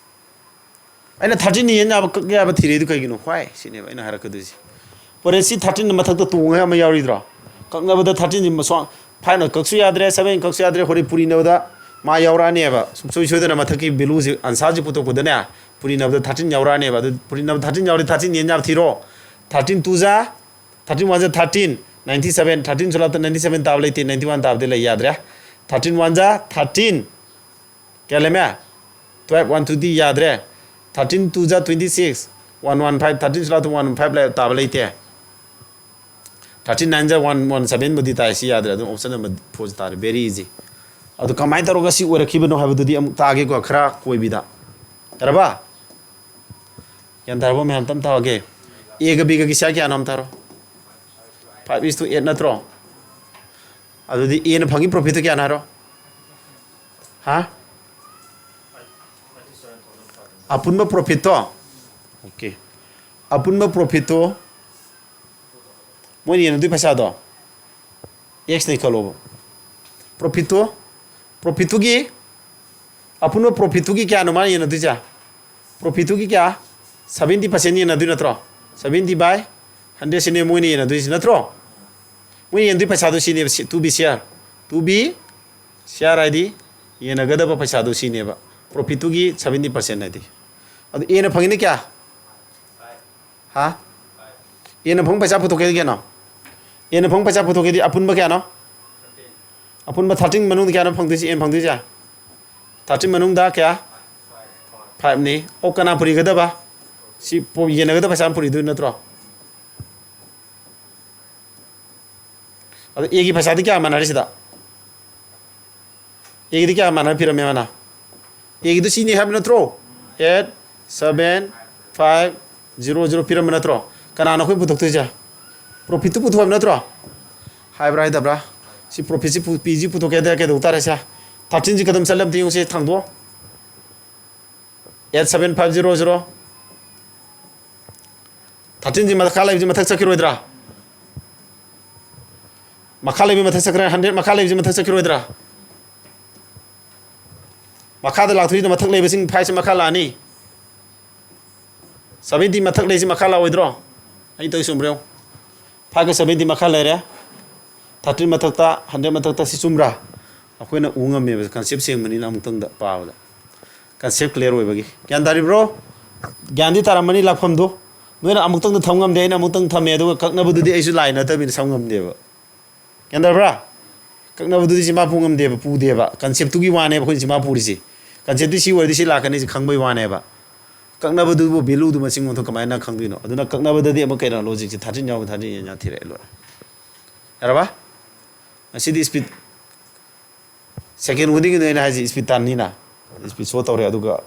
ꯑꯩꯅ ꯊꯥꯔꯇꯤꯟ ꯌꯦꯟ ꯌꯥꯕ ꯀꯛ ꯌꯥꯕ ꯊꯤꯔꯛꯏꯗꯨ ꯀꯩꯒꯤꯅꯣ? ꯍ꯭ꯋꯥꯏ ꯁꯤꯅꯦꯕ ꯑꯩꯅ ꯍꯥꯏꯔꯛꯀꯗꯣꯏꯁꯦ꯫ ꯍꯣꯔꯦꯟ ꯁꯤ ꯊꯥꯔꯇꯤꯟ ꯃꯊꯛꯇ ꯇꯣꯡꯉꯒ ꯑꯃ ꯌꯥꯎꯔꯤꯗ꯭ꯔꯣ? ꯀꯛꯅꯕꯗ ꯊꯥꯔꯇꯤꯟꯁꯤ ꯃꯁ꯭ꯋꯥꯡ ꯐꯥꯏꯚꯅ ꯀꯛꯁꯨ ꯌꯥꯗ꯭ꯔꯦ, ꯁꯕꯦꯟ ꯀꯛꯁꯨ ꯌꯥꯗ꯭ꯔꯦ, ꯍꯣꯔꯦꯟ ꯄꯨꯔꯤꯅꯕꯗ ꯃꯥ ꯌꯥꯎꯔꯛꯑꯅꯦꯕ꯫ ꯁꯨꯡꯁꯣꯏ ꯁꯣꯏꯗꯅ ꯃꯊꯛꯀꯤ ꯚꯦꯂꯨꯁꯤ ꯑꯟꯁꯥꯔꯁꯤ ꯄꯨꯊꯣꯛꯄꯗꯅꯦ ꯄꯨꯔꯤꯅꯕꯗ ꯊꯥꯔꯇꯤꯟ ꯌꯥꯎꯔꯛꯑꯅꯦꯕ꯫ ꯑꯗꯨ ꯄꯨꯔꯤꯅꯕ ꯊꯥꯔꯇꯤꯟ ꯌꯥꯎꯔꯗꯤ ꯊꯥꯔꯇꯤꯟ ꯌꯦꯟ ꯌꯥꯕ ꯊꯤꯔꯣ꯫ ꯊꯥꯔꯇꯤꯟ ꯇꯨ ꯖ ꯊꯥꯔꯇꯤꯟ ꯋꯥꯟ ꯖ ꯊꯥꯔꯇꯤꯟ, ꯅꯥꯏꯟꯇꯤ ꯁꯕꯦꯟ, ꯊꯥꯔꯇꯤꯟ ꯁꯣꯂꯥꯞꯇ ꯅꯥꯏꯟꯇꯤ ꯁꯕꯦꯟ ꯇꯥꯕ ꯂꯩꯇꯦ, ꯅꯥꯏꯟꯇꯤ ꯋꯥꯟ ꯇꯥꯕꯗꯤ ꯂꯩ, ꯌꯥꯗ꯭ꯔꯦ꯫ ꯊꯥꯔꯇꯤꯟ ꯋꯥꯟ ꯖ ꯊꯥꯔꯇꯤꯟ, ꯀꯌꯥ ꯂꯩꯃꯦ? ꯇ꯭ꯋꯦꯜꯞ ꯋꯥꯟ ꯇꯨꯗꯤ ꯌꯥꯗ꯭ꯔꯦ꯫ ꯊꯥꯔꯇꯤꯟ ꯇꯨ ꯖ twenty six, one one five, thirteen ꯁꯣꯂꯥꯞꯇ ꯋꯥꯟ ꯐꯥꯏꯚ ꯂꯩ, ꯇꯥꯕ ꯂꯩꯇꯦ꯫ ꯊꯥꯔꯇꯤꯟ ꯅꯥꯏꯟ ꯖ ꯋꯥꯟ ꯋꯥꯟ ꯁꯕꯦꯟꯕꯨꯗꯤ ꯇꯥꯏ, ꯁꯤ ꯌꯥꯗ꯭ꯔꯦ꯫ ꯑꯗꯨꯝ option number four ꯁꯤ ꯇꯥꯔꯦ, very easy꯫ ꯑꯗꯨ ꯀꯃꯥꯏꯅ ꯇꯧꯔꯒ ꯁꯤ ꯑꯣꯏꯔꯛꯈꯤꯕꯅꯣ ꯍꯥꯏꯕꯗꯨꯗꯤ ꯑꯃꯨꯛ ꯇꯥꯒꯦꯀꯣ, ꯈꯔ ꯀꯣꯏꯕꯤꯗ꯫ ꯌꯥꯔꯕ? ꯒ꯭ꯌꯥꯟ ꯇꯥꯔꯕꯣ ꯃꯌꯥꯝ? ꯇꯞ ꯇꯥꯒꯦ꯫ ꯑꯦꯒ ꯕꯤꯒꯒꯤ ꯁꯤꯌꯥꯔ ꯀꯌꯥꯅꯣ ꯑꯝ ꯇꯥꯔꯣ? ꯐꯥꯏꯚ is to ꯑꯦꯠ ꯅꯠꯇ꯭ꯔꯣ? ꯑꯗꯨꯗꯤ ꯑꯦꯅ ꯐꯪꯉꯤ ꯄ꯭ꯔꯣꯐꯤꯠꯇꯣ ꯀꯌꯥꯅꯣ ꯍꯥꯏꯔꯣ? ꯍꯥ? ꯑꯄꯨꯟꯕ ꯄ꯭ꯔꯣꯐꯤꯠꯇꯣ? ꯑꯣꯀꯦ꯫ ꯑꯄꯨꯟꯕ ꯄ꯭ꯔꯣꯐꯤꯠꯇꯣ ꯃꯣꯏꯅ ꯌꯦꯟꯅꯗꯣꯏ ꯄꯩꯁꯥꯗꯣ ꯑꯦꯛꯁꯅꯤ ꯈꯜꯂꯣꯕ꯫ ꯄ꯭ꯔꯣꯐꯤꯠꯇꯨ, ꯄ꯭ꯔꯣꯐꯤꯠꯇꯨꯒꯤ, ꯑꯄꯨꯟꯕ ꯄ꯭ꯔꯣꯐꯤꯠꯇꯨꯒꯤ ꯀꯌꯥꯅꯣ ꯃꯥꯅ ꯌꯦꯟꯅꯗꯣꯏꯁꯦ? ꯄ꯭ꯔꯣꯐꯤꯠꯇꯨꯒꯤ ꯀꯌꯥ? ꯁꯕꯦꯟꯇꯤ ꯄꯥꯔꯁꯦꯟ ꯌꯦꯟꯅꯗꯣꯏ ꯅꯠꯇ꯭ꯔꯣ? ꯁꯕꯦꯟꯇꯤ by ꯍꯟꯗ꯭ꯔꯦꯠꯁꯤꯅꯦ ꯃꯣꯏꯅ ꯌꯦꯟꯅꯗꯣꯏꯁꯤ ꯅꯠꯇ꯭ꯔꯣ? ꯃꯣꯏꯅ ꯌꯦꯟꯅꯗꯣꯏ ꯄꯩꯁꯥꯗꯣ ꯁꯤꯅꯦꯕ, ꯁꯤ, to be share, to be share ꯍꯥꯏꯗꯤ ꯌꯦꯟꯅꯒꯗꯕ ꯄꯩꯁꯥꯗꯣ ꯁꯤꯅꯦꯕ꯫ ꯄ꯭ꯔꯣꯐꯤꯠꯇꯨꯒꯤ ꯁꯕꯦꯟꯇꯤ ꯄꯥꯔꯁꯦꯟ ꯍꯥꯏꯗꯤ꯫ ꯑꯗꯨ ꯑꯦꯅ ꯐꯪꯉꯤꯅ ꯀꯌꯥ? ꯍꯥ? ꯑꯦꯅ ꯐꯪ ꯄꯩꯁꯥ ꯄꯨꯊꯣꯛꯀꯦꯗꯤ ꯀꯌꯥꯅꯣ? ꯑꯦꯅ ꯐꯪ ꯄꯩꯁꯥ ꯄꯨꯊꯣꯛꯀꯦꯗꯤ ꯑꯄꯨꯟꯕ ꯀꯌꯥꯅꯣ? ꯑꯄꯨꯟꯕ ꯊꯥꯔꯇꯤꯟ ꯃꯅꯨꯡꯗ ꯀꯌꯥꯅꯣ ꯐꯪꯗꯣꯏꯁꯤ? ꯑꯦꯅ ꯐꯪꯗꯣꯏꯁꯦ? ꯊꯥꯔꯇꯤꯟ ꯃꯅꯨꯡꯗ ꯀꯌꯥ? ꯐꯥꯏꯚꯅꯤ꯫ ꯑꯣ, ꯀꯅꯥ ꯄꯨꯔꯤꯒꯗꯕ? ꯁꯤ ꯄꯣ-, ꯌꯦꯟꯅꯒꯗꯕ ꯄꯩꯁꯥ ꯑꯃ ꯄꯨꯔꯤꯗꯣꯏ ꯅꯠꯇ꯭ꯔꯣ? ꯑꯗꯣ ꯑꯦꯒꯤ ꯄꯩꯁꯥꯗꯤ ꯀꯌꯥ ꯃꯥꯟꯅꯔꯤ ꯁꯤꯗ? ꯑꯦꯒꯤꯗꯤ ꯀꯌꯥ ꯃꯥꯟꯅꯔ ꯄꯤꯔꯝꯃꯦ ꯃꯥꯅ? ꯑꯦꯒꯤꯗꯨ ꯁꯤꯅꯤ ꯍꯥꯏꯕ ꯅꯠꯇ꯭ꯔꯣ? Eight seven five zero zero ꯄꯤꯔꯝꯕ ꯅꯠꯇ꯭ꯔꯣ? ꯀꯅꯥꯅꯣ ꯑꯩꯈꯣꯏ ꯄꯨꯊꯣꯛꯇꯣꯏꯁꯦ? ꯄ꯭ꯔꯣꯐꯤꯠꯇꯨ ꯄꯨꯊꯣꯛ ꯍꯥꯏꯕ ꯅꯠꯇ꯭ꯔꯣ? ꯍꯥꯏꯕ꯭ꯔꯥ ꯍꯥꯏꯗꯕ꯭ꯔꯥ? ꯁꯤ ꯄ꯭ꯔꯣꯐꯤꯠꯁꯤ ꯄꯨ- ꯄꯤꯁꯤ ꯄꯨꯊꯣꯛꯀꯦ ꯍꯥꯏꯗꯤ ꯀꯩꯗꯧ ꯇꯥꯔꯦ ꯁꯦ? ꯊꯥꯔꯇꯤꯟꯁꯤ ꯀꯗꯣꯝ ꯆꯠꯂꯦ ꯑꯝꯇ ꯌꯦꯡꯉꯨꯁꯦ, ꯊꯥꯡꯗꯣꯛꯑꯣ꯫ Eight seven five zero zero. ꯊꯥꯔꯇꯤꯟꯁꯤ ꯃꯈꯥ ꯂꯩꯕꯁꯤ ꯃꯊꯛ ꯆꯠꯈꯤꯔꯣꯏꯗ꯭ꯔꯥ? ꯃꯈꯥ ꯂꯩꯕ ꯃꯊꯛ ꯆꯠꯈ꯭ꯔꯦ, ꯍꯟꯗ꯭ꯔꯦꯠ ꯃꯈꯥ ꯂꯩꯕꯁꯤ ꯃꯊꯛ ꯆꯠꯈꯤꯔꯣꯏꯗ꯭ꯔꯥ? ꯃꯈꯥꯗ ꯂꯥꯛꯊꯣꯛꯏꯗꯣ ꯃꯊꯛ ꯂꯩꯕꯁꯤꯡ ꯐꯥꯏꯚꯁꯤ ꯃꯈꯥ ꯂꯥꯛꯑꯅꯤ꯫ ꯁꯕꯦꯟꯇꯤ ꯃꯊꯛ ꯂꯩꯁꯤ ꯃꯈꯥ ꯂꯥꯛꯑꯣꯏꯗ꯭ꯔꯣ? ꯑꯩ ꯇꯧꯔꯤ ꯆꯨꯝꯕ꯭ꯔꯥ ꯌꯦꯡꯉꯨ꯫ ꯐꯥꯏꯚꯀ ꯁꯕꯦꯟꯇꯤ ꯃꯈꯥ ꯂꯩꯔꯦ꯫ ꯊꯥꯔꯇꯤꯟ ꯃꯊꯛꯇ, ꯍꯟꯗ꯭ꯔꯦꯠ ꯃꯊꯛꯇ, ꯁꯤ ꯆꯨꯝꯕ꯭ꯔꯥ? ꯑꯩꯈꯣꯏꯅ ꯎ ꯉꯝꯃꯦꯕ, ꯀꯟꯁꯦꯞ ꯁꯦꯡꯕꯅꯤꯅ ꯑꯃꯨꯛꯇꯪꯗ ꯄꯥꯕꯗ꯫ ꯀꯟꯁꯦꯞ ꯀ꯭ꯂꯤꯌꯥꯔ ꯑꯣꯏꯕꯒꯤ꯫ ꯒ꯭ꯌꯥꯟ ꯇꯥꯔꯤꯕ꯭ꯔꯣ? ꯒ꯭ꯌꯥꯟꯗꯤ ꯇꯥꯔꯝꯃꯅꯤ ꯂꯥꯛꯐꯝꯗꯣ꯫ ꯅꯣꯏꯅ ꯑꯃꯨꯛꯇꯪꯗ ꯊꯝ ꯉꯝꯗꯦ, ꯑꯩꯅ ꯑꯃꯨꯛꯇꯪ ꯊꯝꯃꯦ, ꯑꯗꯨꯒ ꯀꯛꯅꯕꯗꯨꯗꯤ ꯑꯩꯁꯨ ꯂꯥꯏ ꯅꯠꯇꯕꯅꯤꯅ ꯁꯝ ꯉꯝꯗꯦꯕ꯫ ꯒ꯭ꯌꯥꯟ ꯇꯥꯔꯕ꯭ꯔꯥ? ꯀꯛꯅꯕꯗꯨꯗꯤ ꯆꯤꯝꯐꯥ ꯄꯨ ꯉꯝꯗꯦꯕ, ꯄꯨꯗꯦꯕ꯫ ꯀꯟꯁꯦꯞꯇꯨꯒꯤ ꯋꯥꯅꯦꯕ ꯑꯩꯈꯣꯏꯅ ꯆꯤꯝꯐꯥ ꯄꯨꯔꯤꯁꯤ꯫ ꯀꯟꯁꯦꯞꯇꯤ ꯁꯤ ꯑꯣꯏꯔꯗꯤ ꯁꯤ ꯂꯥꯛꯀꯅꯤ ꯁꯤ ꯈꯪꯕꯩ ꯋꯥꯅꯦꯕ꯫ ꯀꯛꯅꯕꯗꯨꯕꯨ ꯚꯦꯂꯨꯗꯨ ꯃꯁꯤꯡ ꯃꯊꯣꯡ ꯀꯃꯥꯏꯅ ꯈꯪꯗꯣꯏꯅꯣ? ꯑꯗꯨꯅ ꯀꯛꯅꯕꯗꯗꯤ ꯑꯃꯨꯛ ꯀꯩꯅꯣ, ꯂꯣꯖꯤꯛꯁꯦ ꯊꯥꯔꯇꯤꯟ ꯌꯥꯎꯕ, ꯊꯥꯔꯇꯤꯟ ꯌꯥꯎ ꯊꯤꯔꯛꯑꯦ, ꯂꯣꯏꯔꯦ꯫ ꯌꯥꯔꯕ? ꯉꯁꯤꯗꯤ ꯁ꯭ꯄꯤꯠ ꯁꯦꯀꯦꯟ ꯈꯨꯗꯤꯡꯒꯤꯅꯦ ꯑꯩꯅ ꯍꯥꯏꯁꯦ, ꯁ꯭ꯄꯤꯠ ꯇꯥꯟꯅꯤꯅ꯫ ꯁ꯭ꯄꯤꯠ ꯁꯣ ꯇꯧꯔꯦ, ꯑꯗꯨꯒ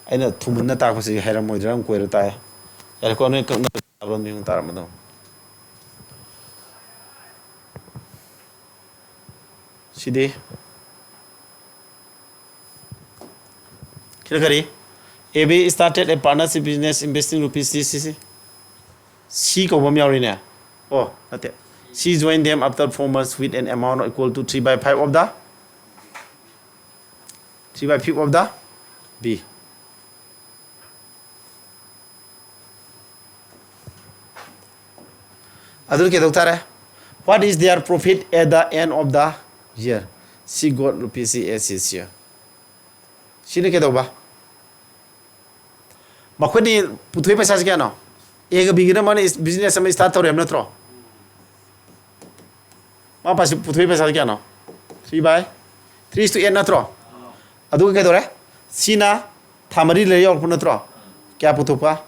ꯑꯩꯅ ꯊꯨꯃꯟꯅ ꯇꯥꯛꯄꯁꯤ ꯍꯩꯔꯝꯃꯣꯏꯗ꯭ꯔꯥ ꯑꯃꯨꯛ ꯀꯣꯏꯔ ꯇꯥꯏ꯫ ꯌꯥꯔꯦꯀꯣ, ꯅꯣꯏ ꯀꯛꯅꯕ ꯇꯥꯕ꯭ꯔꯣ? ꯅꯣꯏ ꯇꯥꯔꯝꯃꯗꯧ꯫ ꯁꯤꯗꯤ ꯁꯤꯅ ꯀꯔꯤ? A B started a partnership business investing rupees C C C. C ꯀꯧꯕ ꯑꯃ ꯌꯥꯎꯔꯤꯅꯦ꯫ ꯑꯣ, ꯅꯠꯇꯦ꯫ C joined them after four months with an amount equal to three by five of the, three by fifth of the B. ꯑꯗꯨ ꯀꯩꯗꯧ ꯇꯥꯔꯦ? What is their profit at the end of the year? C got rupees C S C. ꯁꯤꯅ ꯀꯩꯗꯧꯕ? ꯃꯈꯣꯏꯅꯤ ꯄꯨꯊꯣꯛꯏ ꯄꯩꯁꯥꯁꯤ ꯀꯌꯥꯅꯣ? ꯑꯦꯒ ꯕꯤꯒꯅ ꯃꯥꯅ business ꯑꯃ ꯁ꯭ꯇꯥꯔꯠ ꯇꯧꯔꯦ ꯍꯥꯏꯕ ꯅꯠꯇ꯭ꯔꯣ? ꯃꯥ ꯄꯩꯁꯥ ꯄꯨꯊꯣꯛꯏ ꯄꯩꯁꯥꯁꯤ ꯀꯌꯥꯅꯣ? Three by, three is to eight ꯅꯠꯇ꯭ꯔꯣ? ꯑꯗꯨꯒ ꯀꯩꯗꯧꯔꯦ? ꯁꯤꯅ ꯊꯥ ꯃꯔꯤ ꯂꯩꯔ ꯌꯥꯎꯔꯛꯄ ꯅꯠꯇ꯭ꯔꯣ? ꯀꯌꯥ ꯄꯨꯊꯣꯛꯄ?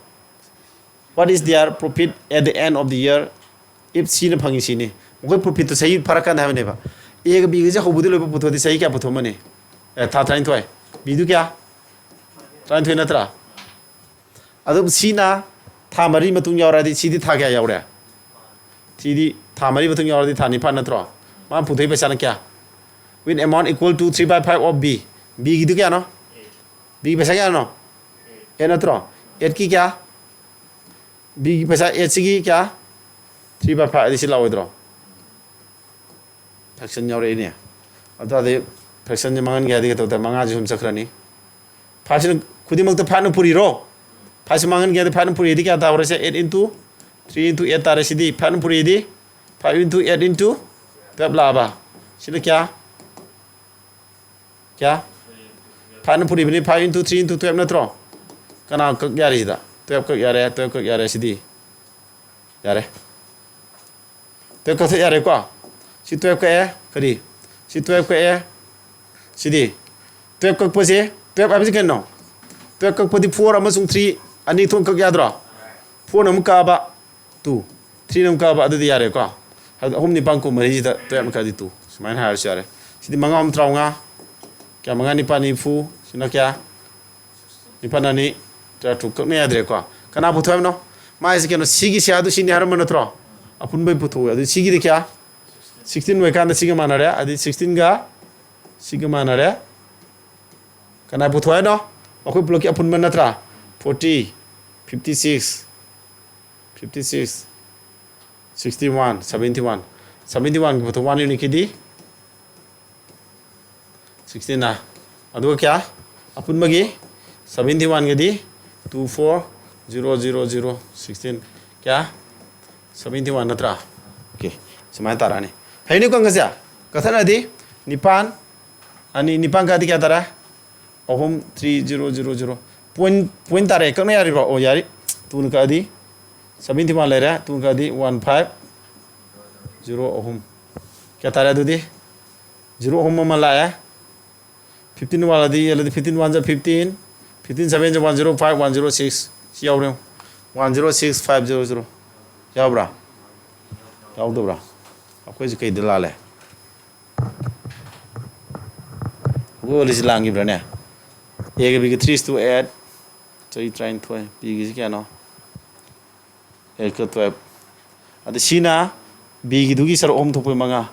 What is their profit at the end of the year? If ꯁꯤꯅ ꯐꯪꯉꯤ ꯁꯤꯅꯤ꯫ ꯃꯈꯣꯏ ꯄ꯭ꯔꯣꯐꯤꯠꯇꯣ ꯆꯍꯤ ꯐꯥꯔꯛꯀꯥꯟꯗ ꯍꯥꯏꯕꯅꯦꯕ꯫ ꯑꯦꯒ ꯕꯤꯒꯁꯦ ꯍꯧꯕꯗꯤ ꯂꯣꯏꯕ ꯄꯨꯊꯣꯛꯑꯗꯤ ꯆꯍꯤ ꯀꯌꯥ ꯄꯨꯊꯣꯛꯑꯝꯃꯅꯤ? ꯑꯦ, ꯊꯥ ꯇꯔꯥꯅꯤꯊꯣꯏ꯫ ꯕꯤꯗꯨ ꯀꯌꯥ? ꯇꯔꯥꯅꯤꯊꯣꯏ ꯅꯠꯇ꯭ꯔꯥ? ꯑꯗꯨ ꯁꯤꯅ ꯊꯥ ꯃꯔꯤ ꯃꯇꯨꯡ ꯌꯥꯎꯔꯛꯑꯗꯤ ꯁꯤꯗꯤ ꯊꯥ ꯀꯌꯥ ꯌꯥꯎꯔꯦ? ꯁꯤꯗꯤ ꯊꯥ ꯃꯔꯤ ꯃꯇꯨꯡ ꯌꯥꯎꯔꯗꯤ ꯊꯥ ꯅꯤꯄꯥꯟ ꯅꯠꯇ꯭ꯔꯣ? ꯃꯥ ꯄꯨꯊꯣꯛꯏ ꯄꯩꯁꯥꯅ ꯀꯌꯥ? With amount equal to three by five of B꯫ ꯕꯤꯒꯤꯗꯨ ꯀꯌꯥꯅꯣ? ꯕꯤꯒꯤ ꯄꯩꯁꯥ ꯀꯌꯥꯅꯣ? ꯑꯦꯠ ꯅꯠꯇ꯭ꯔꯣ? ꯑꯦꯠꯀꯤ ꯀꯌꯥ? ꯕꯤꯒꯤ ꯄꯩꯁꯥ ꯑꯦꯠꯁꯤꯒꯤ ꯀꯌꯥ? Three by five ꯑꯗꯤ ꯁꯤ ꯂꯥꯛꯑꯣꯏꯗ꯭ꯔꯣ? ꯐ꯭ꯔꯦꯛꯁꯟ ꯌꯥꯎꯔꯛꯏꯅꯦ꯫ ꯑꯗꯨ ꯇꯥꯔꯗꯤ ꯐ꯭ꯔꯦꯛꯁꯟꯁꯦ ꯃꯥꯡꯍꯟꯒꯦ ꯍꯥꯏꯔꯗꯤ ꯀꯩꯗꯧ ꯇꯥꯔꯦ? ꯃꯉꯥꯁꯦ ꯁꯨꯝ ꯆꯠꯈ꯭ꯔꯅꯤ꯫ ꯐꯥꯏꯚꯁꯤꯅ ꯈꯨꯗꯤꯡꯃꯛꯇ ꯐꯥꯏꯚꯅ ꯄꯨꯔꯤꯔꯣ? ꯐꯥꯏꯚꯁꯤ ꯃꯥꯡꯍꯟꯒꯦ ꯍꯥꯏꯔꯗꯤ ꯐꯥꯏꯚꯅ ꯄꯨꯔꯤꯗꯤ ꯀꯌꯥ ꯇꯥꯍꯧꯔꯁꯦ? Eight into three into eight ꯇꯥꯔꯦ ꯁꯤꯗꯤ꯫ ꯐꯥꯏꯚꯅ ꯄꯨꯔꯤꯗꯤ five into eight into twelve ꯂꯥꯛꯑꯕ? ꯁꯤꯅ ꯀꯌꯥ? ꯀꯌꯥ? ꯐꯥꯏꯚꯅ ꯄꯨꯔꯤꯕꯅꯤ꯫ Five into three into twelve ꯅꯠꯇ꯭ꯔꯣ? ꯀꯅꯥ ꯀꯛ ꯌꯥꯔꯤꯁꯤꯗ? Twelve ꯀꯛ ꯌꯥꯔꯦ, twelve ꯀꯛ ꯌꯥꯔꯦ ꯁꯤꯗꯤ꯫ ꯌꯥꯔꯦ꯫ Twelve ꯀꯛꯊꯠ ꯌꯥꯔꯦꯀꯣ? ꯁꯤ twelve ꯀꯛꯑꯦ꯫ ꯀꯔꯤ? ꯁꯤ twelve ꯀꯛꯑꯦ꯫ ꯁꯤꯗꯤ? Twelve ꯀꯛꯄꯁꯦ, twelve ꯍꯥꯏꯕꯁꯤ ꯀꯩꯅꯣ? Twelve ꯀꯛꯄꯗꯤ four ꯑꯃꯁꯨꯡ three ꯑꯅꯤ ꯊꯣꯛꯅ ꯀꯛ ꯌꯥꯗ꯭ꯔꯣ? Fourꯅ ꯑꯃꯨꯛ ꯀꯛꯑꯕ, two꯫ Threeꯅ ꯑꯃꯨꯛ ꯀꯛꯑꯕ, ꯑꯗꯨꯗꯤ ꯌꯥꯔꯦꯀꯣ? ꯍꯥꯏꯕꯗꯤ ꯑꯍꯨꯝ ꯅꯤꯄꯥꯟ ꯀꯨꯟꯃꯔꯤꯁꯤꯗ twelve ꯀꯛꯑꯗꯤ two꯫ ꯁꯨꯃꯥꯏꯅ ꯍꯥꯏꯔꯁꯨ ꯌꯥꯔꯦ꯫ ꯁꯤꯗꯤ ꯃꯉꯥ ꯑꯍꯨꯝ ꯇꯔꯥꯃꯉꯥ, ꯀꯌꯥ? ꯃꯉꯥ ꯅꯤꯄꯥꯟ ꯅꯤꯐꯨ, ꯁꯤꯅ ꯀꯌꯥ? ꯅꯤꯄꯥꯟ ꯑꯅꯤ ꯇꯔꯥꯇꯔꯨꯛ꯫ ꯀꯛꯅ ꯌꯥꯗ꯭ꯔꯦꯀꯣ? ꯀꯅꯥ ꯄꯨꯊꯣꯛꯑꯦ ꯍꯥꯏꯕꯅꯣ? ꯃꯥꯏꯁꯦ ꯀꯩꯅꯣ, ꯁꯤꯒꯤ ꯁꯤꯌꯥꯗꯨ ꯁꯤꯅꯤ ꯍꯥꯏꯔꯝꯕ ꯅꯠꯇ꯭ꯔꯣ? ꯑꯄꯨꯟꯕꯩ ꯄꯨꯊꯣꯛꯑꯦ꯫ ꯑꯗꯨ ꯁꯤꯒꯤꯗꯤ ꯀꯌꯥ? Sixteen ꯑꯣꯏꯀꯥꯟꯗ ꯁꯤꯒ ꯃꯥꯟꯅꯔꯦ꯫ ꯑꯗꯨꯗꯤ sixteenꯒ ꯁꯤꯒ ꯃꯥꯟꯅꯔꯦ꯫ ꯀꯅꯥ ꯄꯨꯊꯣꯛꯑꯦ ꯍꯥꯏꯅꯣ? ꯑꯩꯈꯣꯏ ꯄꯨꯂꯞꯀꯤ ꯑꯄꯨꯟꯕ ꯅꯠꯇ꯭ꯔꯥ? Forty, fifty six, fifty six, sixty one, seventy one꯫ Seventy oneꯒꯤ ꯄꯨꯊꯣꯛ, one unitꯀꯤꯗꯤ sixteenꯅ꯫ ꯑꯗꯨꯒ ꯀꯌꯥ? ꯑꯄꯨꯟꯕꯒꯤ seventy oneꯒꯗꯤ two four zero zero zero sixteen꯫ ꯀꯌꯥ? Seventy one ꯅꯠꯇ꯭ꯔꯥ? Okay, ꯁꯨꯃꯥꯏꯅ ꯇꯥꯔꯛꯑꯅꯤ꯫ ꯍꯩꯅꯤꯀꯣ ꯑꯪꯀꯁꯦ? ꯀꯛꯊꯠꯅꯗꯤ ꯅꯤꯄꯥꯟ, ꯑꯅꯤ, ꯅꯤꯄꯥꯟ ꯀꯛꯑꯗꯤ ꯀꯌꯥ ꯇꯥꯔꯦ? ꯑꯍꯨꯝ, three zero zero zero꯫ Point, point ꯇꯥꯔꯦ꯫ ꯀꯛꯅ ꯌꯥꯔꯤꯕ꯭ꯔꯣ? ꯑꯣ, ꯌꯥꯔꯤ꯫ Twoꯅ ꯀꯛꯑꯗꯤ seventy one ꯂꯩꯔꯦ꯫ Twoꯅ ꯀꯛꯑꯗꯤ one five zero ꯑꯍꯨꯝ꯫ ꯀꯌꯥ ꯇꯥꯔꯦ ꯑꯗꯨꯗꯤ? Zero ꯑꯍꯨꯝ ꯑꯃ ꯂꯥꯛꯑꯦ꯫ Fifteen ꯋꯥꯠꯂꯗꯤ, ꯌꯦꯜꯂꯗꯤ fifteen one ꯖ fifteen, fifteen seven ꯖ one zero five, one zero six꯫ ꯁꯤ ꯌꯥꯎꯔꯦ꯫ One zero six five zero zero꯫ ꯌꯥꯎꯕ꯭ꯔꯥ? ꯌꯥꯎꯗꯕ꯭ꯔꯥ? ꯑꯩꯈꯣꯏꯁꯦ ꯀꯩꯗ ꯂꯥꯜꯂꯦ? ꯒꯣꯜꯁꯤ ꯂꯥꯟꯈꯤꯕ꯭ꯔꯥꯅꯦ? ꯑꯦꯒ big three is to eight, ꯆꯍꯤ ꯇꯔꯥꯅꯤꯊꯣꯏ꯫ ꯕꯤꯒꯤꯁꯤ ꯀꯌꯥꯅꯣ? ꯑꯦꯒ twelve꯫ ꯑꯗ ꯁꯤꯅ ꯕꯤꯒꯤꯗꯨꯒꯤ ꯁꯔꯨꯛ ꯑꯍꯨꯝ ꯊꯣꯛꯄꯩ ꯃꯉꯥ꯫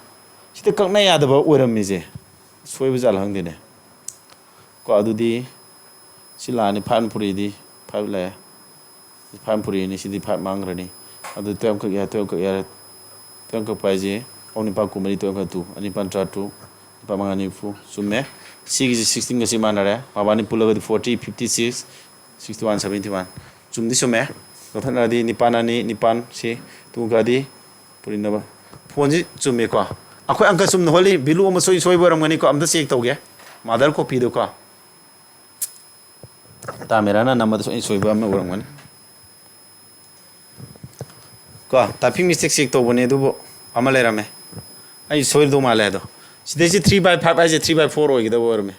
ꯁꯤꯗ ꯀꯛꯅ ꯌꯥꯗꯕ ꯑꯣꯏꯔꯝꯃꯤꯁꯦ ꯁꯣꯏꯕ ꯖꯥꯠꯂ ꯈꯪꯗꯦꯅꯦ꯫ ꯀꯣ ꯑꯗꯨꯗꯤ ꯁꯤ ꯂꯥꯛꯑꯅꯤ, ꯐꯥꯏꯚ ꯄꯨꯔꯤꯗꯤ ꯐꯥꯏꯚ ꯂꯥꯛꯑꯦ꯫ ꯐꯥꯏꯚ ꯄꯨꯔꯤꯅꯤ, ꯁꯤꯗꯤ ꯐꯥꯏꯚ ꯃꯥꯡꯈ꯭ꯔꯅꯤ꯫ ꯑꯗꯨ ꯇꯨꯌꯦꯜꯞ ꯀꯛ ꯌꯥꯔꯦ, ꯇꯨꯌꯦꯜꯞ ꯀꯛ ꯌꯥꯔꯦ꯫ ꯇꯨꯌꯦꯜꯞ ꯀꯛꯄ ꯍꯥꯏꯁꯦ ꯑꯍꯨꯝ ꯅꯤꯄꯥꯜ ꯀꯨꯟꯃꯔꯤ, ꯇꯨꯌꯦꯜꯞ ꯀꯛ ꯇꯨ, ꯑꯅꯤ ꯅꯤꯄꯥꯜ ꯇꯔꯥꯇꯔꯨꯛ, ꯅꯤꯄꯥꯜ ꯃꯉꯥ ꯅꯤꯐꯨ꯫ ꯆꯨꯝꯃꯦ꯫ ꯁꯤꯒꯤꯁꯦ sixteenꯒ ꯁꯤ ꯃꯥꯟꯅꯔꯦ꯫ ꯃꯕꯥꯅꯤ ꯄꯨꯜꯂꯒꯗꯤ forty, fifty six, sixty one, seventy one꯫ ꯆꯨꯝꯗꯤ ꯆꯨꯝꯃꯦ꯫ ꯀꯛꯊꯠꯅꯔꯗꯤ ꯅꯤꯄꯥꯜ ꯑꯅꯤ, ꯅꯤꯄꯥꯜ ꯁꯤ ꯇꯨ ꯀꯛꯑꯗꯤ ꯄꯨꯔꯤꯅꯕ꯫ ꯐꯣꯟꯁꯤ ꯆꯨꯝꯃꯦꯀꯣ꯫ ꯑꯩꯈꯣꯏ ꯑꯪꯀ ꯆꯨꯝꯅ ꯍꯣꯠꯂꯤ꯫ ꯚꯦꯂꯨ ꯑꯃ ꯁꯣꯏ ꯁꯣꯏꯕ ꯑꯣꯏꯔꯝꯒꯅꯤꯀꯣ꯫ ꯑꯝꯇ ꯆꯦꯛ ꯇꯧꯒꯦ꯫ ꯃꯥꯗꯔ ꯀꯣꯄꯤꯗꯨꯀꯣ꯫ ꯇꯥꯃꯦꯔꯥꯅ ꯅꯝꯕꯗ ꯁꯣꯏ ꯁꯣꯏꯕ ꯑꯃ ꯑꯣꯏꯔꯝꯒꯅꯤ꯫ ꯀꯣ, ꯇꯥꯏꯄꯤꯡ ꯃꯤꯁꯇꯦꯛ ꯆꯦꯛ ꯇꯧꯕꯅꯦ, ꯑꯗꯨꯕꯨ ꯑꯃ ꯂꯩꯔꯝꯃꯦ꯫ ꯑꯩ ꯁꯣꯏꯗꯧ ꯃꯥꯜꯂꯦ ꯑꯗꯣ꯫ ꯁꯤꯗꯩꯁꯤ three by five ꯍꯥꯏꯁꯦ three by four ꯑꯣꯏꯒꯗꯕ ꯑꯣꯏꯔꯝꯃꯦ꯫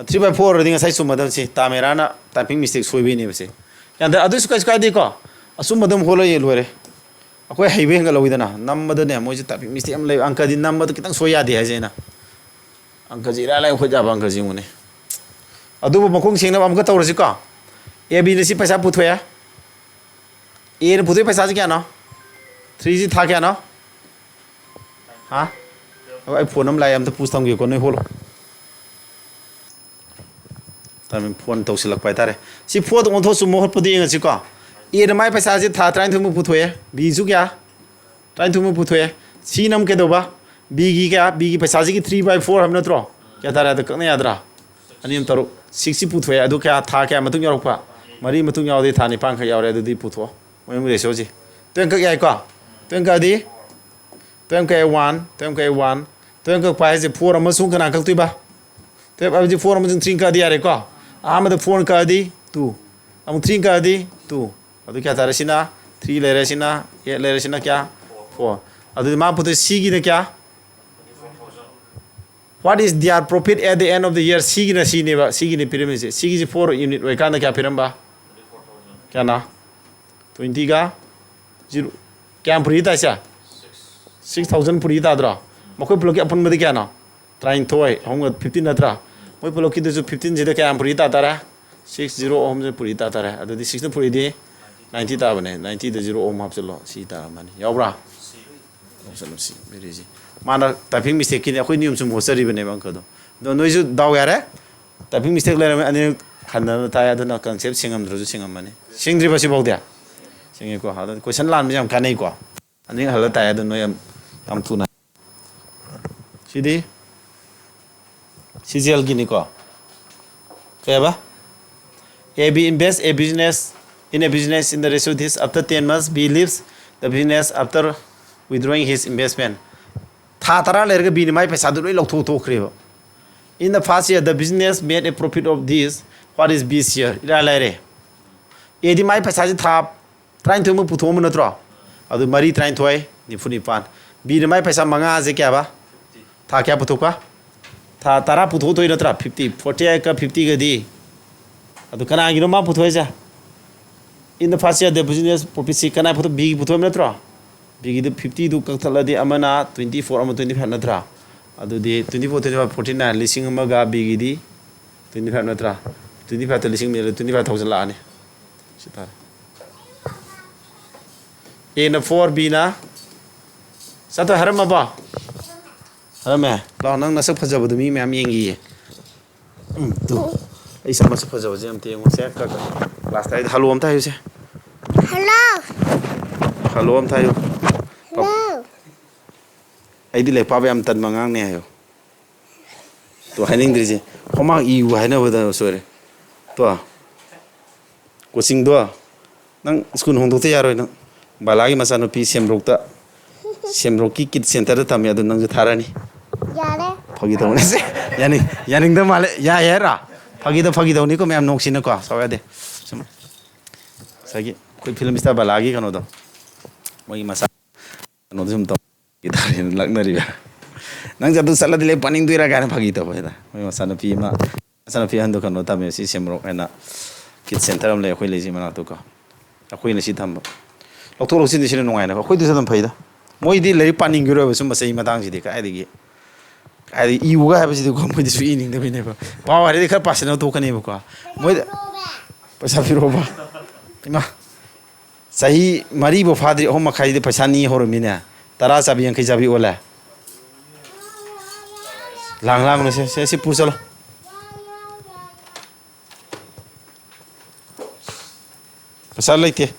Three by four ꯑꯣꯏꯔꯗꯤ ꯉꯁꯥꯏ ꯆꯨꯝꯃꯗꯕꯁꯦ꯫ ꯇꯥꯃꯦꯔꯥꯅ ꯇꯥꯏꯄꯤꯡ ꯃꯤꯁꯇꯦꯛ ꯁꯣꯏꯕꯩꯅꯦꯕꯁꯦ꯫ ꯌꯥꯗ, ꯑꯗꯨꯁꯨ ꯀꯩꯁꯨ ꯀꯥꯏꯗꯦꯀꯣ꯫ ꯑꯆꯨꯝꯕꯗ ꯑꯗꯨꯝ ꯍꯣꯠꯂ ꯌꯦ ꯂꯣꯏꯔꯦ꯫ ꯑꯩꯈꯣꯏ ꯍꯩꯕ ꯍꯦꯟꯒꯠꯍꯧꯋꯤꯗꯅ꯫ ꯅꯝꯕꯗꯅꯦ ꯃꯣꯏꯁꯦ ꯇꯥꯏꯄꯤꯡ ꯃꯤꯁꯇꯦꯛ ꯑꯃ ꯂꯩꯕ꯫ ꯑꯪꯀꯗꯤ ꯅꯝꯕꯗ ꯈꯤꯇꯪ ꯁꯣꯏ ꯌꯥꯗꯦ ꯍꯥꯏꯁꯦ ꯑꯩꯅ꯫ ꯑꯪꯀꯁꯤ ꯏꯔꯥꯏ ꯂꯥꯏ ꯍꯣꯠ ꯌꯥꯕ ꯑꯪꯀꯁꯤ ꯌꯦꯡꯉꯨꯅꯦ꯫ ꯑꯗꯨꯕꯨ ꯃꯈꯣꯡ ꯁꯦꯡꯅꯕ ꯑꯃꯨꯛꯀ ꯇꯧꯔꯁꯤꯀꯣ꯫ ꯑꯦ ꯕꯤꯅ ꯁꯤ ꯄꯩꯁꯥ ꯄꯨꯊꯣꯛꯑꯦ꯫ ꯑꯦꯅ ꯄꯨꯊꯣꯛꯏ ꯄꯩꯁꯥꯁꯤ ꯀꯌꯥꯅꯣ? Threeꯁꯤ ꯊꯥ ꯀꯌꯥꯅꯣ? ꯍꯥ? ꯑꯩ ꯐꯣꯟ ꯑꯃ ꯂꯥꯛꯑꯦ, ꯑꯝꯇ ꯄꯨꯁ ꯊꯝꯒꯦꯀꯣ, ꯅꯣꯏ ꯍꯣꯠꯂꯣ꯫ ꯇꯥꯏꯃꯤꯡ ꯐꯣꯟ ꯇꯧꯁꯤꯜꯂꯛꯄ ꯍꯥꯏꯇꯥꯔꯦ꯫ ꯁꯤ ꯐꯣꯟꯗ ꯑꯣꯟꯊꯣꯛ ꯆꯨꯝꯕ ꯍꯣꯠꯄꯗ ꯌꯦꯡꯉꯁꯤꯀꯣ꯫ ꯑꯦꯅ ꯃꯥꯏ ꯄꯩꯁꯥꯁꯤ ꯊꯥ ꯇꯔꯥꯅꯤꯊꯣꯏꯃꯨꯛ ꯄꯨꯊꯣꯛꯑꯦ꯫ ꯕꯤꯁꯨ ꯀꯌꯥ? ꯇꯔꯥꯅꯤꯊꯣꯏꯃꯨꯛ ꯄꯨꯊꯣꯛꯑꯦ꯫ ꯁꯤꯅ ꯑꯃꯨꯛ ꯀꯩꯗꯧꯕ? ꯕꯤꯒꯤ ꯀꯌꯥ? ꯕꯤꯒꯤ ꯄꯩꯁꯥꯁꯤꯒꯤ three by four ꯍꯥꯏꯕ ꯅꯠꯇ꯭ꯔꯣ? ꯀꯌꯥ ꯇꯥꯔꯦ? ꯑꯗ ꯀꯛꯅ ꯌꯥꯗ꯭ꯔꯥ? ꯑꯅꯤ ꯑꯃ ꯇꯔꯨꯛ꯫ Sixꯁꯤ ꯄꯨꯊꯣꯛꯑꯦ꯫ ꯑꯗꯨ ꯀꯌꯥ? ꯊꯥ ꯀꯌꯥ ꯃꯇꯨꯡ ꯌꯥꯎꯔꯛꯄ? ꯃꯔꯤ ꯃꯇꯨꯡ ꯌꯥꯎꯔꯗꯤ ꯊꯥ ꯅꯤꯄꯥꯟꯈꯛ ꯌꯥꯎꯔꯦ꯫ ꯑꯗꯨꯗꯤ ꯄꯨꯊꯣꯛꯑꯣ꯫ ꯃꯣꯏ ꯑꯃꯨꯛ ratioꯁꯤ꯫ Twelve ꯀꯛ ꯌꯥꯏꯀꯣ? Twelve ꯀꯛꯑꯗꯤ? Twelve ꯀꯛꯑꯦ one, twelve ꯀꯛꯑꯦ one꯫ Twelve ꯀꯛꯄ ꯍꯥꯏꯁꯦ four ꯑꯃꯁꯨꯡ ꯀꯅꯥ ꯀꯛꯇꯣꯏꯕ? Twelve ꯍꯥꯏꯕꯗꯤ four ꯑꯃꯁꯨꯡ three ꯀꯛꯑꯗꯤ ꯌꯥꯔꯦꯀꯣ? ꯑꯍꯥꯟꯕꯗ four ꯀꯛꯑꯗꯤ two꯫ ꯑꯃꯨꯛ three ꯀꯛꯑꯗꯤ two꯫ ꯑꯗꯨ ꯀꯌꯥ ꯇꯥꯔꯦ? ꯁꯤꯅ three ꯂꯩꯔꯦ, ꯁꯤꯅ eight ꯂꯩꯔꯦ, ꯁꯤꯅ ꯀꯌꯥ? Four꯫ ꯑꯗꯨꯗꯤ ꯃꯥ ꯄꯨꯊꯣꯛ ꯁꯤꯒꯤꯅ ꯀꯌꯥ? What is their profit at the end of the year? ꯁꯤꯒꯤꯅ ꯁꯤꯅꯦꯕ, ꯁꯤꯒꯤꯅ ꯄꯤꯔꯝꯃꯤꯁꯦ꯫ ꯁꯤꯒꯤꯁꯤ four unit ꯑꯣꯏꯀꯥꯟꯗ ꯀꯌꯥ ꯄꯤꯔꯝꯕ? ꯀꯌꯥꯅ? Twentyꯒ zero꯫ ꯀꯌꯥꯝ ꯄꯨꯔꯤ ꯇꯥꯏꯁꯦ? ꯁꯤꯛꯁ ꯊꯥꯎꯖꯟ ꯄꯨꯔꯤ ꯇꯥꯗ꯭ꯔꯣ? ꯃꯈꯣꯏ ꯄꯨꯂꯞꯀꯤ ꯑꯄꯨꯟꯕꯗꯤ ꯀꯌꯥꯅꯣ? ꯇꯔꯥꯅꯤꯊꯣꯏ, ꯑꯍꯨꯝꯒ ꯐꯤꯐꯇꯤꯟ ꯅꯠꯇ꯭ꯔꯥ? ꯃꯣꯏ ꯄꯨꯂꯞꯀꯤꯗꯨꯁꯨ ꯐꯤꯐꯇꯤꯟꯁꯤꯗ ꯀꯌꯥꯝ ꯄꯨꯔꯤ ꯇꯥ ꯇꯥꯔꯦ? ꯁꯤꯛꯁ ꯖꯤꯔꯣ ꯑꯍꯨꯝꯁꯦ ꯄꯨꯔꯤ ꯇꯥ ꯇꯥꯔꯦ꯫ ꯑꯗꯨꯗꯤ ꯁꯤꯛꯁꯅ ꯄꯨꯔꯤꯗꯤ ꯅꯥꯏꯟꯇꯤ ꯇꯥꯕꯅꯦ꯫ ꯅꯥꯏꯟꯇꯤꯗ ꯖꯤꯔꯣ ꯑꯍꯨꯝ ꯍꯥꯞꯆꯤꯜꯂꯣ꯫ ꯁꯤ ꯇꯥꯔꯝꯃꯅꯤ꯫ ꯌꯥꯎꯕ꯭ꯔꯥ? ꯍꯥꯞꯆꯤꯜꯂꯣ ꯁꯤ, very easy꯫ ꯃꯥꯅ typing mistakeꯀꯤꯅꯦ꯫ ꯑꯩꯈꯣꯏ ꯅꯤꯌꯣꯝ ꯆꯨꯝ ꯍꯣꯠꯆꯔꯤꯕꯅꯦꯕ ꯑꯪꯀꯗꯣ꯫ ꯑꯗꯣ ꯅꯣꯏꯁꯨ ꯗꯥꯎ ꯌꯥꯔꯦ꯫ Typing mistake ꯂꯩꯔꯝꯃꯦ꯫ ꯑꯅꯤꯔꯛ ꯍꯟꯅꯅ ꯇꯥꯏ꯫ ꯑꯗꯨꯅ concept ꯁꯤꯡꯉꯝꯗ꯭ꯔꯁꯨ ꯁꯤꯡꯉꯝꯃꯅꯤ꯫ ꯁꯤꯡꯗ꯭ꯔꯤꯕ ꯁꯤꯐꯥꯎꯗꯤ? ꯁꯤꯡꯉꯤꯀꯣ꯫ ꯑꯗꯨ question ꯂꯥꯟꯕꯁꯦ ꯌꯥꯝ ꯀꯥꯟꯅꯩꯀꯣ꯫ ꯑꯅꯤꯔꯛ ꯍꯜꯂ ꯇꯥꯏ꯫ ꯑꯗꯨ ꯅꯣꯏ ꯌꯥꯝ, ꯌꯥꯝ ꯊꯨꯅ꯫ ꯁꯤꯗꯤ CGLꯒꯤꯅꯤꯀꯣ꯫ ꯀꯩ ꯍꯥꯏꯕ? A B invest a business in a business in the ratio this after ten months B leaves the business after withdrawing his investment. ꯊꯥ ꯇꯔꯥ ꯂꯩꯔꯒ Bꯅ ꯃꯥꯏ ꯄꯩꯁꯥꯗꯨ ꯂꯣꯏ ꯂꯧꯊꯣꯛ ꯊꯣꯛꯈ꯭ꯔꯦꯕ꯫ In the first year the business made a profit of this, what is B's share? ꯏꯔꯥꯏ ꯂꯥꯏꯔꯦ꯫ Aꯗꯤ ꯃꯥꯏ ꯄꯩꯁꯥꯁꯤ ꯊꯥ ꯇꯔꯥꯅꯤꯊꯣꯏꯃꯨꯛ ꯄꯨꯊꯣꯛꯑꯝꯕ ꯅꯠꯇ꯭ꯔꯣ? ꯑꯗꯨ ꯃꯔꯤ ꯇꯔꯥꯅꯤꯊꯣꯏ, ꯅꯤꯐꯨ ꯅꯤꯄꯥꯟ꯫ Bꯅ ꯃꯥꯏ ꯄꯩꯁꯥ ꯃꯉꯥꯁꯦ ꯀꯌꯥꯕ? ꯊꯥ ꯀꯌꯥ ꯄꯨꯊꯣꯛꯄ? ꯊꯥ ꯇꯔꯥ ꯄꯨꯊꯣꯛꯇꯣꯏ ꯅꯠꯇ꯭ꯔꯥ? Fifty, forty eight ꯀ fifty ꯒꯗꯤ꯫ ꯑꯗꯨ ꯀꯅꯥꯒꯤꯅꯣ ꯃꯥ ꯄꯨꯊꯣꯛꯏꯁꯦ? In the first year the business profitꯁꯤ ꯀꯅꯥ ꯄꯨꯊꯣꯛ? Bꯒꯤ ꯄꯨꯊꯣꯛꯏꯕ ꯅꯠꯇ꯭ꯔꯣ? Bꯒꯤꯗꯨ fiftyꯗꯨ ꯀꯛꯊꯠꯂꯗꯤ ꯑꯃꯅ twenty four, ꯑꯃ twenty five ꯅꯠꯇ꯭ꯔꯥ? ꯑꯗꯨꯗꯤ twenty four, twenty five, forty nine, ꯂꯤꯁꯤꯡ ꯑꯃꯒ Bꯒꯤꯗꯤ twenty five ꯅꯠꯇ꯭ꯔꯥ? Twenty fiveꯇ ꯂꯤꯁꯤꯡ ꯑꯃ ꯇ꯭ꯋꯦꯟꯇꯤ ꯐꯥꯏꯚ ꯊꯥꯎꯖꯟ ꯂꯥꯛꯑꯅꯤ꯫ ꯁꯤ ꯇꯥꯔꯦ꯫ Aꯅ four, Bꯅ ꯆꯠꯇꯣꯏ ꯍꯥꯏꯔꯝꯃꯕꯣ? ꯍꯥꯏꯔꯝꯃꯦ꯫ ꯂꯥꯛꯑꯣ, ꯅꯪ ꯅꯁꯛ ꯐꯖꯕꯗꯣ ꯃꯤ ꯃꯌꯥꯝ ꯌꯦꯡꯈꯤꯌꯦ꯫ ꯎꯝ, ꯇꯨ꯫ ꯑꯩ ꯁꯛ ꯃꯁꯛ ꯐꯖꯕꯁꯦ ꯑꯝꯇ ꯌꯦꯡꯉꯨꯁꯦ꯫ ꯀ-, ꯀ-, ꯀ꯭ꯂꯥꯁꯇ ꯑꯩꯗꯤ hello ꯑꯝꯇ ꯍꯥꯏꯌꯨꯁꯦ꯫ Hello꯫ Hello ꯑꯝꯇ ꯍꯥꯏꯌꯨ꯫ Hello꯫ ꯑꯩꯗꯤ ꯂꯥꯏꯔꯤꯛ ꯄꯥꯕ ꯌꯥꯝ ꯇꯟꯕ ꯑꯉꯥꯡꯅꯦ ꯍꯥꯏꯌꯨ꯫ ꯇꯣ, ꯍꯥꯏꯅꯤꯡꯗ꯭ꯔꯤꯁꯦ꯫ ꯍꯣꯃꯥꯡ ꯏꯌꯨ ꯍꯥꯏꯅꯕꯗ ꯁꯣꯏꯔꯦ꯫ ꯇꯣ꯫ Coachingꯗꯣ ꯅꯪ ꯁ꯭ꯀꯨꯜ ꯍꯣꯡꯗꯣꯛꯇ ꯌꯥꯔꯣꯏ ꯅꯪ꯫ ꯕꯂꯥꯒꯤ ꯃꯆꯥꯅꯨꯄꯤ ꯁꯦꯝꯔꯣꯛꯇ, ꯁꯦꯝꯔꯣꯛꯀꯤ ꯀꯤꯠ ꯁꯦꯟꯇꯔꯗ ꯇꯝꯃꯦ꯫ ꯑꯗꯨ ꯅꯪꯁꯨ ꯊꯥꯔꯅꯤ꯫ ꯌꯥꯔꯦ꯫ ꯐꯥꯒꯤ ꯇꯧꯕꯅꯦ꯫ ꯁꯦ, ꯌꯥꯅꯤꯡ-, ꯌꯥꯅꯤꯡꯗꯕ ꯃꯥꯜꯂꯦ꯫ ꯌꯥꯏ ꯍꯥꯏꯔꯣ? ꯐꯥꯒꯤꯗ ꯐꯥꯒꯤ ꯇꯧꯅꯤꯀꯣ ꯃꯌꯥꯝ, ꯅꯣꯛꯁꯤꯅꯀꯣ꯫ ꯁꯥꯎ ꯌꯥꯗꯦ꯫ ꯁꯨꯝ ꯉꯁꯥꯏꯒꯤ ꯑꯩꯈꯣꯏ film star ꯕꯂꯥꯒꯤ ꯀꯩꯅꯣꯗꯣ, ꯃꯣꯏꯒꯤ ꯃꯆꯥ ꯀꯩꯅꯣꯗꯣ ꯁꯨꯝ ꯇꯧ꯫ ꯒꯤꯇꯥꯔ ꯂꯛꯅꯔꯤꯕ꯫ "ꯅꯪꯁꯦ ꯑꯗꯨ ꯆꯠꯂꯗꯤ ꯂꯥꯏꯔꯤꯛ ꯄꯥꯅꯤꯡꯗꯣꯏꯔꯥ?" ꯀꯥꯏꯅ ꯐꯥꯒꯤ ꯇꯧꯕ ꯍꯥꯏꯇꯥꯔꯦ꯫ ꯃꯣꯏ ꯃꯆꯥꯅꯨꯄꯤ ꯑꯃ, ꯃꯆꯥꯅꯨꯄꯤ ꯑꯍꯟꯗꯣ ꯀꯩꯅꯣ ꯇꯝꯃꯦ, ꯁꯤ ꯁꯦꯝꯔꯣꯛ ꯍꯥꯏꯅ ꯀꯤꯠ ꯁꯦꯟꯇꯔ ꯑꯃ ꯂꯩ ꯑꯩꯈꯣꯏ ꯂꯩꯁꯤ ꯃꯅꯥꯛꯇꯀꯣ꯫ ꯑꯩꯈꯣꯏꯅ ꯁꯤ ꯊꯝꯕ꯫ ꯂꯧꯊꯣꯛ ꯂꯧꯁꯤꯟꯗꯤ ꯁꯤꯅ ꯅꯨꯡꯉꯥꯏꯅ, ꯑꯩꯈꯣꯏꯗꯨꯁꯨ ꯑꯗꯨꯝ ꯐꯩꯗ꯫ ꯃꯣꯏꯗꯤ ꯂꯥꯏꯔꯤꯛ ꯄꯥꯅꯤꯡꯈꯤꯔꯣꯏꯕ ꯁꯨꯝꯕ ꯆꯍꯤ ꯃꯇꯥꯡꯁꯤꯗꯤ꯫ ꯀꯥꯏꯗꯒꯤ ꯀꯥꯏꯗꯒꯤ ꯏꯌꯨꯒ ꯍꯥꯏꯕꯁꯤꯗꯤꯀꯣ, ꯃꯣꯏꯗꯤ ꯁꯨꯝ ꯏꯅꯤꯡꯗꯕꯅꯦꯕ꯫ ꯄꯥꯎ ꯍꯥꯏꯔꯗꯤ ꯈꯔ ꯄꯥꯁꯤꯟꯅ ꯊꯣꯛꯀꯅꯦꯕꯀꯣ꯫ ꯃꯣꯏꯗ ꯄꯩꯁꯥ ꯄꯤꯔꯛꯑꯣꯕ꯫ ꯏꯃꯥ, ꯆꯍꯤ ꯃꯔꯤꯐꯥꯎ ꯐꯥꯗ꯭ꯔꯤ, ꯑꯍꯨꯝ ꯃꯈꯥꯏꯗꯤ ꯄꯩꯁꯥ ꯅꯤ ꯍꯧꯔꯝꯃꯤꯅꯦ꯫ ꯇꯔꯥ ꯆꯥꯕꯤ, ꯌꯥꯡꯈꯩ ꯆꯥꯕꯤ ꯑꯣꯜꯂꯦ꯫ ꯂꯥꯡ ꯂꯥꯡꯅꯨ ꯁꯦ, ꯁꯦ, ꯁꯤ ꯄꯨꯔ ꯆꯠꯂꯣ꯫ ꯄꯩꯁꯥ ꯂꯩꯇꯦ꯫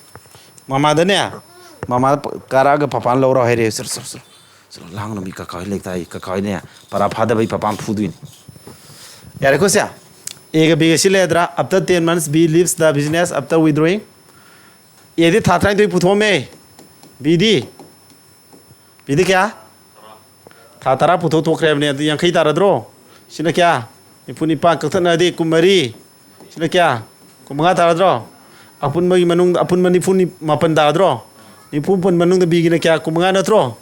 ꯃꯃꯥꯗꯅꯦ, ꯃꯃꯥꯗ ꯀꯥꯔꯛꯑꯒ ꯄꯄꯥꯅ ꯂꯧꯔꯣ ꯍꯥꯏꯔꯦ꯫ ꯆꯠꯂꯣ, ꯆꯠꯂꯣ, ꯆꯠꯂꯣ꯫ ꯆꯠꯂꯣ, ꯂꯥꯡꯅꯨ, ꯃꯤ ꯀꯀꯥ ꯍꯣꯏ ꯂꯩꯇꯥꯏ꯫ ꯀꯀꯥ ꯍꯣꯏꯅꯦ, ꯄꯔꯥ ꯐꯥꯗꯕꯩ ꯄꯄꯥꯅ ꯐꯨꯗꯣꯏꯅꯤ꯫ ꯌꯥꯔꯦꯀꯣ ꯁꯦ? ꯑꯦꯒ ꯕꯤꯒ ꯁꯤ ꯂꯩꯔꯗ꯭ꯔꯥ? After ten months, B leaves the business after withdrawing. ꯑꯦꯗꯤ ꯊꯥ ꯇꯔꯥꯅꯤꯊꯣꯏ ꯄꯨꯊꯣꯛꯑꯝꯃꯦ꯫ ꯕꯤꯗꯤ? ꯕꯤꯗꯤ ꯀꯌꯥ? ꯊꯥ ꯇꯔꯥ ꯄꯨꯊꯣꯛ ꯊꯣꯛꯈ꯭ꯔꯦ ꯍꯥꯏꯕꯅꯦ꯫ ꯑꯗꯨ ꯌꯥꯡꯈꯩ ꯇꯥꯔꯗ꯭ꯔꯣ? ꯁꯤꯅ ꯀꯌꯥ? ꯅꯤꯐꯨ ꯅꯤꯄꯥꯟ ꯀꯛꯊꯠꯅꯔꯗꯤ ꯀꯨꯟꯃꯔꯤ꯫ ꯁꯤꯅ ꯀꯌꯥ? ꯀꯨꯟꯃꯉꯥ ꯇꯥꯔꯗ꯭ꯔꯣ? ꯑꯄꯨꯟꯕꯒꯤ ꯃꯅꯨꯡꯗ, ꯑꯄꯨꯟꯕ ꯅꯤꯐꯨ ꯃꯥꯄꯟ ꯇꯥꯔꯗ꯭ꯔꯣ? ꯅꯤꯐꯨ ꯃꯥꯄꯟ ꯃꯅꯨꯡꯗ ꯕꯤꯒꯤꯅ ꯀꯌꯥ? ꯀꯨꯟꯃꯉꯥ ꯅꯠꯇ꯭ꯔꯣ?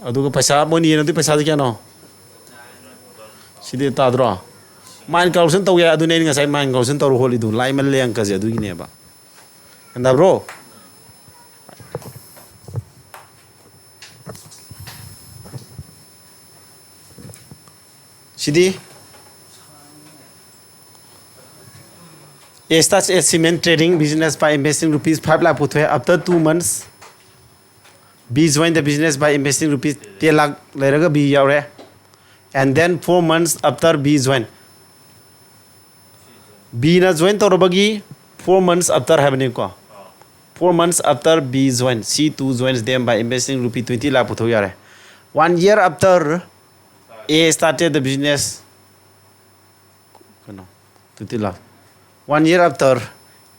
ꯑꯗꯨꯒ ꯄꯩꯁꯥ ꯃꯣꯏꯅ ꯌꯦꯟꯅꯗꯣꯏ ꯄꯩꯁꯥꯗꯤ ꯀꯌꯥꯅꯣ? ꯁꯤꯗꯤ ꯇꯥꯗ꯭ꯔꯣ? Mind calculation ꯇꯧ ꯌꯥꯏ꯫ ꯑꯗꯨꯅꯦ ꯑꯩꯅ ꯉꯁꯥꯏ mind calculation ꯇꯧꯔ ꯍꯣꯠꯂꯤꯗꯨ꯫ ꯂꯥꯏꯃꯜꯂꯦ ꯑꯪꯀꯁꯦ, ꯑꯗꯨꯒꯤꯅꯦꯕ꯫ ꯒ꯭ꯌꯥꯟ ꯇꯥꯕ꯭ꯔꯣ? ꯁꯤꯗꯤ A starts a cement trading business by investing rupees five lakh ꯄꯨꯊꯣꯛꯑꯦ꯫ After two months, B join the business by investing rupees ten lakh ꯂꯩꯔꯒ B ꯌꯥꯎꯔꯦ꯫ And then four months after B join, Bꯅ join ꯇꯧꯔꯕꯒꯤ four months after ꯍꯥꯏꯕꯅꯤꯀꯣ꯫ Four months after B join, C two joins them by investing rupee twenty lakh ꯄꯨꯊꯣꯛ ꯌꯥꯔꯦ꯫ One year after A started the business, ꯀꯩꯅꯣ, twenty lakh꯫ One year after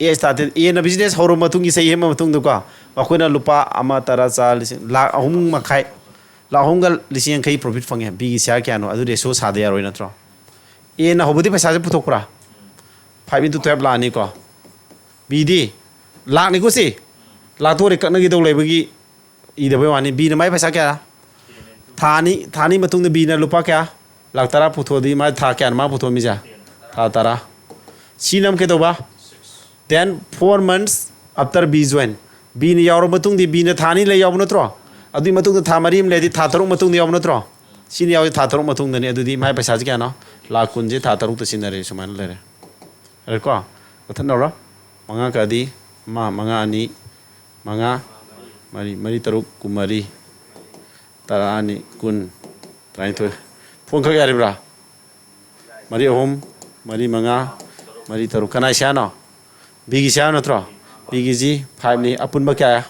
A started, Aꯅ business ꯍꯧꯔꯕ ꯃꯇꯨꯡꯒꯤ ꯆꯍꯤ ꯑꯃ ꯃꯇꯨꯡꯗꯀꯣ, ꯃꯈꯣꯏꯅ ꯂꯨꯄꯥ ꯑꯃ, ꯇꯔꯥ, ꯆꯥ, ꯂꯤꯁꯤꯡ, ꯂꯥꯈ ꯑꯍꯨꯝ ꯃꯈꯥꯏ, ꯂꯥꯈ ꯑꯍꯨꯝꯒ ꯂꯤꯁꯤꯡ ꯌꯥꯡꯈꯩ profit ꯐꯪꯉꯦ꯫ Bꯒꯤ share ꯀꯌꯥꯅꯣ? ꯑꯗꯨ ratio ꯁꯥꯗ ꯌꯥꯔꯣꯏ ꯅꯠꯇ꯭ꯔꯣ? Aꯅ ꯍꯧꯕꯗꯤ ꯄꯩꯁꯥꯁꯦ ꯄꯨꯊꯣꯛꯄ꯭ꯔꯥ? Five into twelve ꯂꯥꯛꯑꯅꯤꯀꯣ꯫ Bꯗꯤ ꯂꯥꯛꯅꯤꯀꯣ ꯁꯤ꯫ ꯂꯥꯛꯇꯣꯔꯦ, ꯀꯛꯅꯈꯤꯗꯧ ꯂꯩꯕꯒꯤ ꯏꯗꯕꯩ ꯋꯥꯅꯤ꯫ Bꯅ ꯃꯥꯏ ꯄꯩꯁꯥ ꯀꯌꯥ? ꯊꯥ ꯑꯅꯤ, ꯊꯥ ꯑꯅꯤ ꯃꯇꯨꯡꯗ Bꯅ ꯂꯨꯄꯥ ꯀꯌꯥ? ꯂꯥꯛ ꯇꯔꯥ ꯄꯨꯊꯣꯛꯑꯗꯤ ꯃꯥ ꯊꯥ ꯀꯌꯥꯅꯣ ꯃꯥ ꯄꯨꯊꯣꯛꯑꯝꯃꯤꯁꯦ? ꯊꯥ ꯇꯔꯥ꯫ Cꯅ ꯑꯃꯨꯛ ꯀꯩꯗꯧꯕ? Then four months after B join, ꯕꯤꯅ ꯌꯥꯎꯔꯕ ꯃꯇꯨꯡꯗꯤ, ꯕꯤꯅ ꯊꯥ ꯑꯅꯤ ꯂꯩ ꯌꯥꯎꯕ ꯅꯠꯇ꯭ꯔꯣ? ꯑꯗꯨꯒꯤ ꯃꯇꯨꯡꯗ ꯊꯥ ꯃꯔꯤ ꯑꯃ ꯂꯩꯔꯗꯤ ꯊꯥ ꯇꯔꯨꯛ ꯃꯇꯨꯡꯗ ꯌꯥꯎꯕ ꯅꯠꯇ꯭ꯔꯣ? ꯁꯤꯅ ꯌꯥꯎꯔꯗꯤ ꯊꯥ ꯇꯔꯨꯛ ꯃꯇꯨꯡꯗꯅꯤ꯫ ꯑꯗꯨꯗꯤ ꯃꯥꯏ ꯄꯩꯁꯥꯁꯤ ꯀꯌꯥꯅꯣ? ꯂꯥꯈ ꯀꯨꯟꯁꯦ ꯊꯥ ꯇꯔꯨꯛꯇ ꯁꯤꯟꯅꯔꯦ, ꯁꯨꯃꯥꯏꯅ ꯂꯩꯔꯦ꯫ ꯌꯥꯔꯦꯀꯣ? ꯀꯛꯊꯠꯅꯔꯣ꯫ ꯃꯉꯥ ꯀꯛꯑꯗꯤ ꯑꯃ, ꯃꯉꯥ ꯑꯅꯤ, ꯃꯉꯥ, ꯃꯔꯤ, ꯃꯔꯤ ꯇꯔꯨꯛ ꯀꯨꯟꯃꯔꯤ, ꯇꯔꯥ ꯑꯅꯤ ꯀꯨꯟ, ꯇꯔꯥꯅꯤꯊꯣꯏ꯫ ꯐꯣꯟ ꯈꯛ ꯌꯥꯔꯤꯕ꯭ꯔꯥ? ꯃꯔꯤ ꯑꯍꯨꯝ, ꯃꯔꯤ ꯃꯉꯥ, ꯃꯔꯤ ꯇꯔꯨꯛ꯫ ꯀꯅꯥꯏ ꯁꯤꯌꯥꯅꯣ? ꯕꯤꯒꯤ ꯁꯤꯌꯥ ꯅꯠꯇ꯭ꯔꯣ? ꯕꯤꯒꯤꯁꯤ ꯐꯥꯏꯚꯅꯤ꯫ ꯑꯄꯨꯟꯕ ꯀꯌꯥ?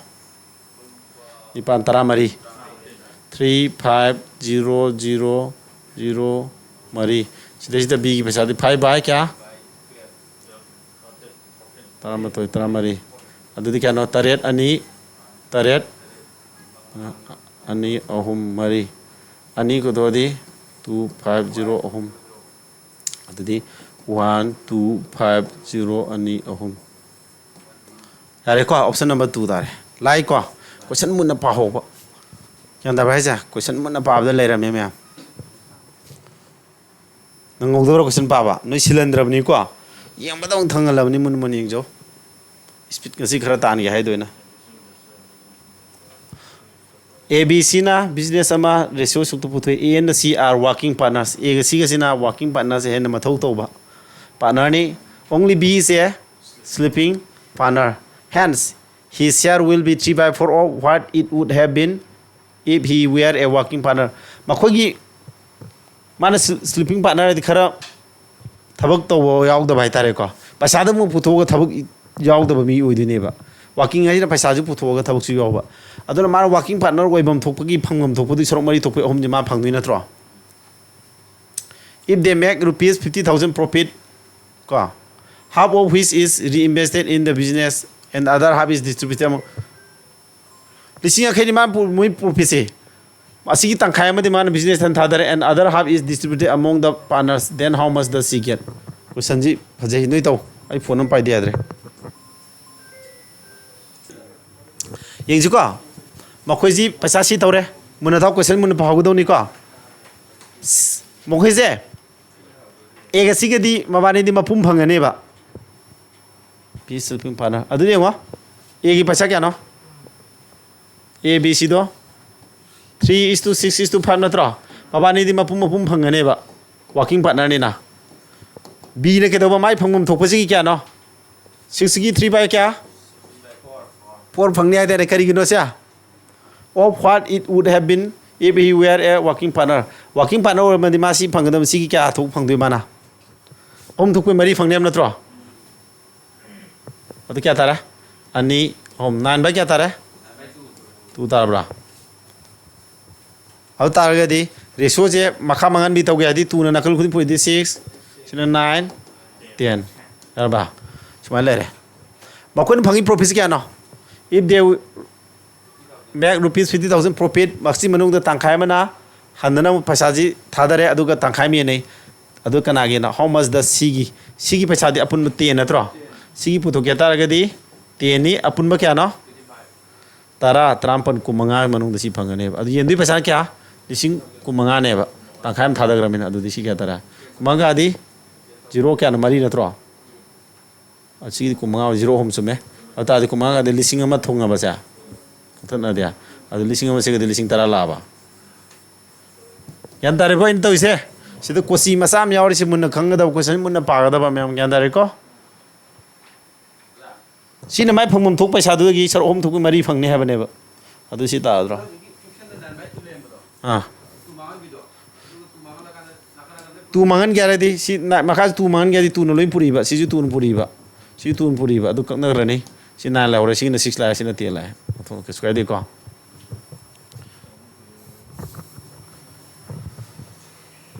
ꯅꯤꯄꯥꯜ, ꯇꯔꯥꯃꯔꯤ꯫ Three five zero zero zero ꯃꯔꯤ꯫ ꯁꯤꯗꯩꯁꯤꯗ ꯕꯤꯒꯤ ꯄꯩꯁꯥꯗꯤ ꯐꯥꯏꯚ ꯕꯥꯏ ꯀꯌꯥ? ꯇꯔꯥꯃꯥꯊꯣꯏ, ꯇꯔꯥꯃꯔꯤ꯫ ꯑꯗꯨꯗꯤ ꯀꯌꯥꯅꯣ? ꯇꯔꯦꯠ ꯑꯅꯤ, ꯇꯔꯦꯠ, ꯑꯅꯤ ꯑꯍꯨꯝ ꯃꯔꯤ꯫ ꯑꯅꯤ ꯀꯧꯊꯣꯛꯑꯗꯤ ꯇꯨ ꯐꯥꯏꯚ ꯖꯤꯔꯣ ꯑꯍꯨꯝ꯫ ꯑꯗꯨꯗꯤ ꯋꯥꯟ ꯇꯨ ꯐꯥꯏꯚ ꯖꯤꯔꯣ ꯑꯅꯤ ꯑꯍꯨꯝ꯫ ꯌꯥꯔꯦꯀꯣ, option number two ꯇꯥꯔꯦ꯫ ꯂꯥꯏꯀꯣ, question ꯃꯨꯟꯅ ꯄꯥꯍꯧꯕ꯫ ꯒ꯭ꯌꯥꯟ ꯇꯥꯕ꯭ꯔꯥ ꯍꯥꯏꯁꯦ? Question ꯃꯨꯟꯅ ꯄꯥꯕꯗ ꯂꯩꯔꯝꯃꯦ ꯃꯌꯥꯝ꯫ ꯅꯪꯍꯧꯗꯕ꯭ꯔꯥ question ꯄꯥꯕ? ꯅꯣꯏ ꯁꯤꯜꯍꯟꯗ꯭ꯔꯕꯅꯤꯀꯣ꯫ ꯌꯦꯡꯕꯗ ꯑꯃꯨꯛ ꯊꯪꯍꯜꯂꯕꯅꯤ, ꯃꯨꯟ ꯃꯨꯟꯅ ꯌꯦꯡꯖꯧ꯫ Speed ꯉꯁꯤ ꯈꯔ ꯇꯥꯟꯒꯦ ꯍꯥꯏꯗꯣꯏꯅ꯫ ꯑꯦ ꯕꯤ ꯁꯤꯅ business ꯑꯃ ratio ꯁꯨꯛꯇ ꯄꯨꯊꯣꯛꯏ꯫ A and C are working partners꯫ Aꯒ Cꯒꯁꯤꯅ working partnerꯁꯦ ꯍꯦꯟꯅ ꯃꯊꯧ ꯇꯧꯕ partnerꯅꯤ꯫ Only B is a sleeping partner. Hence, his share will be three by four of what it would have been if he were a working partner. ꯃꯈꯣꯏꯒꯤ, ꯃꯥꯅ ꯁ꯭ꯂꯤ-, sleeping partner ꯍꯥꯏꯗꯤ ꯈꯔ ꯊꯕꯛ ꯇꯧꯕ ꯌꯥꯎꯗꯕ ꯍꯥꯏꯇꯥꯔꯦꯀꯣ꯫ ꯄꯩꯁꯥꯗ ꯑꯃꯨꯛ ꯄꯨꯊꯣꯛꯑꯒ ꯊꯕꯛ ꯌꯥꯎꯗꯕ ꯃꯤ ꯑꯣꯏꯗꯣꯏꯅꯦꯕ꯫ Working ꯍꯥꯏꯁꯤꯅ ꯄꯩꯁꯥꯁꯨ ꯄꯨꯊꯣꯛꯑꯒ ꯊꯕꯛꯁꯨ ꯌꯥꯎꯕ꯫ ꯑꯗꯨꯅ ꯃꯥꯅ working partner ꯑꯣꯏꯐꯝ ꯊꯣꯛꯄꯒꯤ, ꯐꯪꯐꯝ ꯊꯣꯛꯄꯗꯨꯒꯤ ꯁꯔꯨꯛ ꯃꯔꯤ ꯊꯣꯛꯄꯩ ꯑꯍꯨꯝꯁꯦ ꯃꯥ ꯐꯪꯗꯣꯏ ꯅꯠꯇ꯭ꯔꯣ? If they make rupees fifty thousand profit, ꯀꯣ, half of which is reinvested in the business and other half is distributed among, ꯂꯤꯁꯤꯡ ꯌꯥꯡꯈꯩꯅꯤ ꯃꯥꯅ ꯄꯨ-, ꯃꯣꯏ profitꯁꯦ꯫ ꯑꯁꯤꯒꯤ ꯇꯪꯈꯥꯏ ꯑꯃꯗꯤ ꯃꯥꯅ businessꯇ ꯊꯥꯗꯔꯦ, and other half is distributed among the partners, then how much does she get? Questionꯁꯤ ꯐꯖꯩ, ꯅꯣꯏ ꯇꯧ꯫ ꯑꯩ phone ꯑꯃ ꯄꯥꯏꯗ ꯌꯥꯗ꯭ꯔꯦ꯫ ꯌꯦꯡꯁꯤꯀꯣ, ꯃꯈꯣꯏꯁꯤ ꯄꯩꯁꯥ ꯁꯤ ꯇꯧꯔꯦ꯫ ꯃꯨꯟꯅ ꯊꯥꯎ, question ꯃꯨꯟꯅ ꯄꯥꯍꯧꯒꯗꯧꯅꯤꯀꯣ꯫ ꯃꯈꯣꯏꯁꯦ Aꯒ Cꯒꯗꯤ ꯃꯕꯥꯅꯤꯗꯤ ꯃꯄꯨꯝ ꯐꯪꯒꯅꯦꯕ꯫ Peace sleeping partner꯫ ꯑꯗꯨꯗꯤ ꯌꯦꯡꯉꯣ꯫ ꯑꯦꯒꯤ ꯄꯩꯁꯥ ꯀꯌꯥꯅꯣ? ꯑꯦ ꯕꯤ ꯁꯤꯗꯣ three is to six is to five ꯅꯠꯇ꯭ꯔꯣ? ꯃꯕꯥꯅꯤꯗꯤ ꯃꯄꯨꯝ ꯃꯄꯨꯝ ꯐꯪꯒꯅꯦꯕ, ꯋꯥꯔꯀꯤꯡ ꯄꯥꯔꯠꯅꯔꯅꯤꯅ꯫ ꯕꯤꯅ ꯀꯩꯗꯧꯕ? ꯃꯥꯏ ꯐꯪꯐꯝ ꯊꯣꯛꯄꯁꯤꯒꯤ ꯀꯌꯥꯅꯣ? ꯁꯤꯛꯁꯀꯤ three by ꯀꯌꯥ? Four ꯐꯪꯅꯤ ꯍꯥꯏꯇꯥꯔꯦ꯫ ꯀꯔꯤꯒꯤꯅꯣ ꯁꯦ? Of what it would have been if he were a working partner. Working partner ꯑꯣꯏꯔꯝꯃꯗꯤ ꯃꯥ ꯁꯤ ꯐꯪꯒꯗꯕ, ꯁꯤꯒꯤ ꯀꯌꯥ ꯊꯣꯛ ꯐꯪꯗꯣꯏ ꯃꯥꯅ? ꯑꯍꯨꯝ ꯊꯣꯛꯄꯩ ꯃꯔꯤ ꯐꯪꯅꯤ ꯍꯥꯏꯕ ꯅꯠꯇ꯭ꯔꯣ? ꯑꯗꯨ ꯀꯌꯥ ꯇꯥꯔꯦ? ꯑꯅꯤ, ꯑꯍꯨꯝ, nine by ꯀꯌꯥ ꯇꯥꯔꯦ? Two ꯇꯥꯔꯕ꯭ꯔꯥ? ꯑꯗꯨ ꯇꯥꯔꯒꯗꯤ ꯔꯦꯁꯤꯌꯣꯁꯦ ꯃꯈꯥ ꯃꯥꯡꯍꯟꯕꯤ ꯇꯧꯒꯦ ꯍꯥꯏꯗꯤ, ꯇꯨꯅ ꯅꯥꯀꯜ ꯈꯨꯗꯤꯡ ꯄꯨꯔꯤꯗꯤ six, ꯁꯤꯅ nine, ten꯫ ꯌꯥꯔꯕ? ꯁꯨꯃꯥꯏꯅ ꯂꯩꯔꯦ꯫ ꯃꯈꯣꯏꯅ ꯐꯪꯉꯤ ꯄ꯭ꯔꯣꯐꯤꯠꯁꯤ ꯀꯌꯥꯅꯣ? If they make rupees fifty thousand profit, ꯃꯁꯤ ꯃꯅꯨꯡꯗ ꯇꯪꯈꯥꯏ ꯑꯃꯅ ꯍꯟꯗꯅꯕ ꯄꯩꯁꯥꯁꯤ ꯊꯥꯗꯔꯦ, ꯑꯗꯨꯒ ꯇꯪꯈꯥꯏ ꯑꯃ ꯌꯦꯟꯅꯩ꯫ ꯑꯗꯨ ꯀꯅꯥꯒꯤꯅꯣ? How much does ꯁꯤꯒꯤ? ꯁꯤꯒꯤ ꯄꯩꯁꯥꯗꯤ ꯑꯄꯨꯟꯕ ten ꯅꯠꯇ꯭ꯔꯣ? ꯁꯤꯒꯤ ꯄꯨꯊꯣꯛꯀꯦ ꯍꯥꯏ ꯇꯥꯔꯒꯗꯤ tenꯅꯤ, ꯑꯄꯨꯟꯕ ꯀꯌꯥꯅꯣ? ꯇꯔꯥ, ꯇꯔꯥꯃꯥꯄꯟ, ꯀꯨꯟꯃꯉꯥ ꯃꯅꯨꯡꯗ ꯁꯤ ꯐꯪꯒꯅꯦꯕ꯫ ꯑꯗꯨ ꯌꯦꯟꯗꯨꯒꯤ ꯄꯩꯁꯥꯅ ꯀꯌꯥ? ꯂꯤꯁꯤꯡ ꯀꯨꯟꯃꯉꯥꯅꯦꯕ꯫ ꯇꯪꯈꯥꯏ ꯑꯃ ꯊꯥꯗꯈ꯭ꯔꯕꯅꯤꯅ꯫ ꯑꯗꯨꯗꯤ ꯁꯤ ꯀꯌꯥ ꯇꯥꯔꯦ? ꯀꯨꯟꯃꯉꯥꯗꯤ zero ꯀꯌꯥꯅꯣ? ꯃꯔꯤ ꯅꯠꯇ꯭ꯔꯣ? ꯑꯁꯤꯒꯤꯗꯤ ꯀꯨꯟꯃꯉꯥ, zero ꯑꯍꯨꯝ ꯆꯨꯝꯃꯦ꯫ ꯑꯗꯨ ꯇꯥꯔꯗꯤ ꯀꯨꯟꯃꯉꯥꯒꯗꯤ ꯂꯤꯁꯤꯡ ꯑꯃ ꯊꯨꯡꯉꯕꯁꯦ? ꯀꯛꯊꯠꯅꯗꯦ꯫ ꯑꯗꯨ ꯂꯤꯁꯤꯡ ꯑꯃ ꯁꯤꯒꯗꯤ ꯂꯤꯁꯤꯡ ꯇꯔꯥ ꯂꯥꯛꯑꯕ? ꯒ꯭ꯌꯥꯟ ꯇꯥꯔꯦꯀꯣ ꯑꯩꯅ ꯇꯧꯔꯤꯁꯦ? ꯁꯤꯗ ꯀꯣꯆꯤ ꯃꯆꯥ ꯑꯃ ꯌꯥꯎꯔꯤꯁꯦ, ꯃꯨꯟꯅ ꯈꯪꯒꯗꯕ ꯀꯣꯏꯁꯟ, ꯃꯨꯟꯅ ꯄꯥꯒꯗꯕ ꯃꯌꯥꯝ꯫ ꯒ꯭ꯌꯥꯟ ꯇꯥꯔꯦꯀꯣ? ꯁꯤꯅ ꯃꯥꯏ ꯐꯪꯐꯝ ꯊꯣꯛꯄ ꯄꯩꯁꯥꯗꯨꯗꯒꯤ ꯁꯔꯨꯛ ꯑꯍꯨꯝ ꯊꯣꯛꯄ ꯃꯔꯤ ꯐꯪꯅꯤ ꯍꯥꯏꯕꯅꯦꯕ꯫ ꯑꯗꯨ ꯁꯤ ꯇꯥꯗ꯭ꯔꯣ? ꯑꯥ꯫ Two ꯃꯥꯡꯍꯟꯒꯦ ꯍꯥꯏꯔꯗꯤ ꯁꯤ ꯅ-, ꯃꯈꯥꯁꯤ two ꯃꯥꯡꯍꯟꯒꯦ ꯍꯥꯏꯔꯗꯤ twoꯅ ꯂꯣꯏ ꯄꯨꯔꯤꯕ꯫ ꯁꯤꯁꯨ twoꯅ ꯄꯨꯔꯤꯕ꯫ ꯁꯤꯁꯨ twoꯅ ꯄꯨꯔꯤꯕ꯫ ꯑꯗꯨ ꯀꯛꯅꯈ꯭ꯔꯅꯤ꯫ ꯁꯤ nine ꯂꯩꯍꯧꯔꯦ꯫ ꯁꯤꯒꯤꯅ six ꯂꯥꯛꯑꯦ꯫ ꯁꯤꯅ ten ꯂꯥꯛꯑꯦ꯫ ꯑꯣꯟꯊꯣꯛ-, ꯀꯩꯁꯨ ꯀꯥꯏꯗꯦꯀꯣ꯫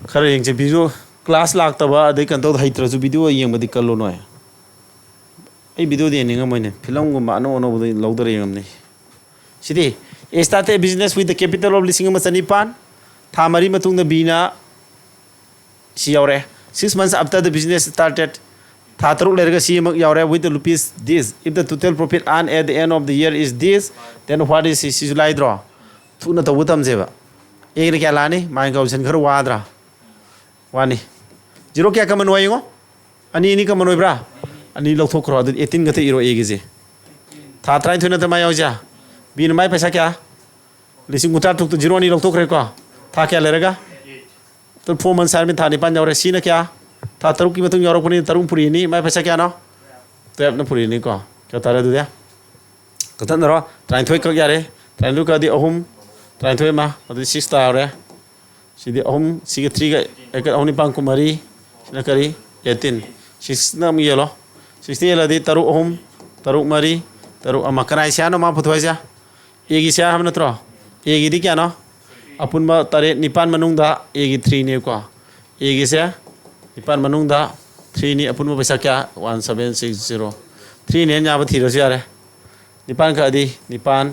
ꯈꯔ ꯌꯦꯡꯁꯦ꯫ Video class ꯂꯥꯛꯇꯕ ꯑꯗꯩ ꯀꯩꯅꯣ ꯇꯧꯗ ꯍꯩꯇ꯭ꯔꯁꯨ video ꯌꯦꯡꯕꯗꯤ ꯀꯜꯂꯨ ꯅꯣꯏ꯫ ꯑꯩ videoꯗꯤ ꯌꯦꯡꯅꯤꯡꯉꯝꯃꯣꯏꯅꯦ꯫ Filmꯒꯨꯝꯕ ꯑꯅꯧ ꯑꯅꯧꯕꯗ ꯂꯧꯗꯔ ꯌꯦꯡꯉꯝꯅꯤ꯫ ꯁꯤꯗꯤ, "He started a business with the capital of ꯂꯤꯁꯤꯡ ꯑꯃ ꯆꯅꯤꯄꯥꯟ"꯫ ꯊꯥ ꯃꯔꯤ ꯃꯇꯨꯡꯗ ꯕꯤꯅ ꯁꯤ ꯌꯧꯔꯦ꯫ "Six months after the business started"꯫ ꯊꯥ ꯇꯔꯨꯛ ꯂꯩꯔꯒ ꯁꯤ ꯑꯃꯨꯛ ꯌꯧꯔꯦ꯫ "With the rupees this, if the total profit earned at the end of the year is this, then what is" ꯁꯤ-, ꯁꯤꯁꯨ ꯂꯥꯏꯗ꯭ꯔꯣ? ꯊꯨꯅ ꯇꯧꯕ ꯇꯝꯁꯦꯕ꯫ ꯑꯦꯒꯤꯅ ꯀꯌꯥ ꯂꯥꯛꯑꯅꯤ? ꯃꯥꯏ ꯀꯥꯎꯟꯁꯟ ꯈꯔ ꯋꯥꯗ꯭ꯔꯥ? ꯋꯥꯅꯤ꯫ Zero ꯀꯌꯥ common ꯑꯣꯏ ꯌꯦꯡꯉꯣ꯫ ꯑꯅꯤ ꯑꯅꯤ common ꯑꯣꯏꯕ꯭ꯔꯥ? ꯑꯅꯤ ꯂꯧꯊꯣꯛꯈ꯭ꯔꯣ꯫ ꯑꯗꯨꯗꯤ eighteen ꯈꯛꯇ ꯏꯔꯣ ꯑꯦꯒꯤꯁꯦ꯫ ꯊꯥ ꯇꯔꯥꯅꯤꯊꯣꯏ ꯅꯠꯇ꯭ꯔ ꯃꯥ ꯌꯥꯎꯔꯤꯁꯦ? ꯕꯤꯅ ꯃꯥꯏ ꯄꯩꯁꯥ ꯀꯌꯥ? ꯂꯤꯁꯤꯡ ꯀꯨꯟꯊ꯭ꯔꯥ ꯇꯔꯨꯛꯇ ꯖꯤꯔꯣ ꯑꯅꯤ ꯂꯧꯊꯣꯛꯈ꯭ꯔꯦꯀꯣ꯫ ꯊꯥ ꯀꯌꯥ ꯂꯩꯔꯒ? ꯐꯣꯔ ꯃꯟꯁ ꯍꯥꯏꯔꯃꯤ, ꯊꯥ ꯅꯤꯄꯥꯟ ꯌꯥꯎꯔꯦ꯫ ꯁꯤꯅ ꯀꯌꯥ? ꯊꯥ ꯇꯔꯨꯛꯀꯤ ꯃꯇꯨꯡ ꯌꯥꯎꯔꯛꯄꯅꯤꯅ ꯇꯔꯨꯛ ꯄꯨꯔꯤꯅꯤ꯫ ꯃꯥꯏ ꯄꯩꯁꯥ ꯀꯌꯥꯅꯣ? ꯇꯨꯌꯦꯜꯞꯅ ꯄꯨꯔꯤꯅꯤꯀꯣ꯫ ꯀꯌꯥ ꯇꯥꯔꯦ ꯑꯗꯨꯗꯤ? ꯀꯛꯊꯠꯅꯔꯣ꯫ ꯇꯔꯥꯅꯤꯊꯣꯏ ꯀꯛ ꯌꯥꯔꯦ꯫ ꯇꯔꯥꯅꯤꯊꯣꯏ ꯀꯛꯑꯗꯤ ꯑꯍꯨꯝ, ꯇꯔꯥꯅꯤꯊꯣꯏ ꯑꯃ, ꯑꯗꯨꯗꯤ ꯁꯤꯛꯁ ꯇꯥꯔꯦ꯫ ꯁꯤꯗꯤ ꯑꯍꯨꯝ, ꯁꯤꯒ ꯊ꯭ꯔꯤꯒ ꯑꯍꯨꯝ ꯅꯤꯄꯥꯟ ꯀꯨꯟꯃꯔꯤ꯫ ꯁꯤꯅ ꯀꯔꯤ? ꯑꯩꯠꯇꯤꯟ꯫ ꯁꯤꯛꯁꯅ ꯑꯃꯨꯛ ꯌꯦꯜꯂꯣ꯫ ꯁꯤꯛꯁꯇ ꯌꯦꯜꯂꯗꯤ ꯇꯔꯨꯛ ꯑꯍꯨꯝ, ꯇꯔꯨꯛ ꯃꯔꯤ, ꯇꯔꯨꯛ ꯑꯃ꯫ ꯀꯅꯥꯏ ꯁꯤꯌꯥꯔꯅꯣ ꯃꯥ ꯄꯨꯊꯣꯛꯏꯁꯦ? ꯑꯦꯒꯤ ꯁꯤꯌꯥꯔ ꯍꯥꯏꯕ ꯅꯠꯇ꯭ꯔꯣ? ꯑꯦꯒꯤꯗꯤ ꯀꯌꯥꯅꯣ? ꯑꯄꯨꯟꯕ ꯇꯔꯦꯠ, ꯅꯤꯄꯥꯟ ꯃꯅꯨꯡꯗ ꯑꯦꯒꯤ ꯊ꯭ꯔꯤꯅꯦꯕꯀꯣ꯫ ꯑꯦꯒꯤꯁꯦ ꯅꯤꯄꯥꯟ ꯃꯅꯨꯡꯗ ꯊ꯭ꯔꯤꯅꯤ꯫ ꯑꯄꯨꯟꯕ ꯄꯩꯁꯥ ꯀꯌꯥ? One seven six zero. ꯊ꯭ꯔꯤꯅ ꯍꯦꯟ ꯌꯥꯕ ꯊꯤꯔꯁꯨ ꯌꯥꯔꯦ꯫ ꯅꯤꯄꯥꯟ ꯀꯛꯑꯗꯤ ꯅꯤꯄꯥꯟ,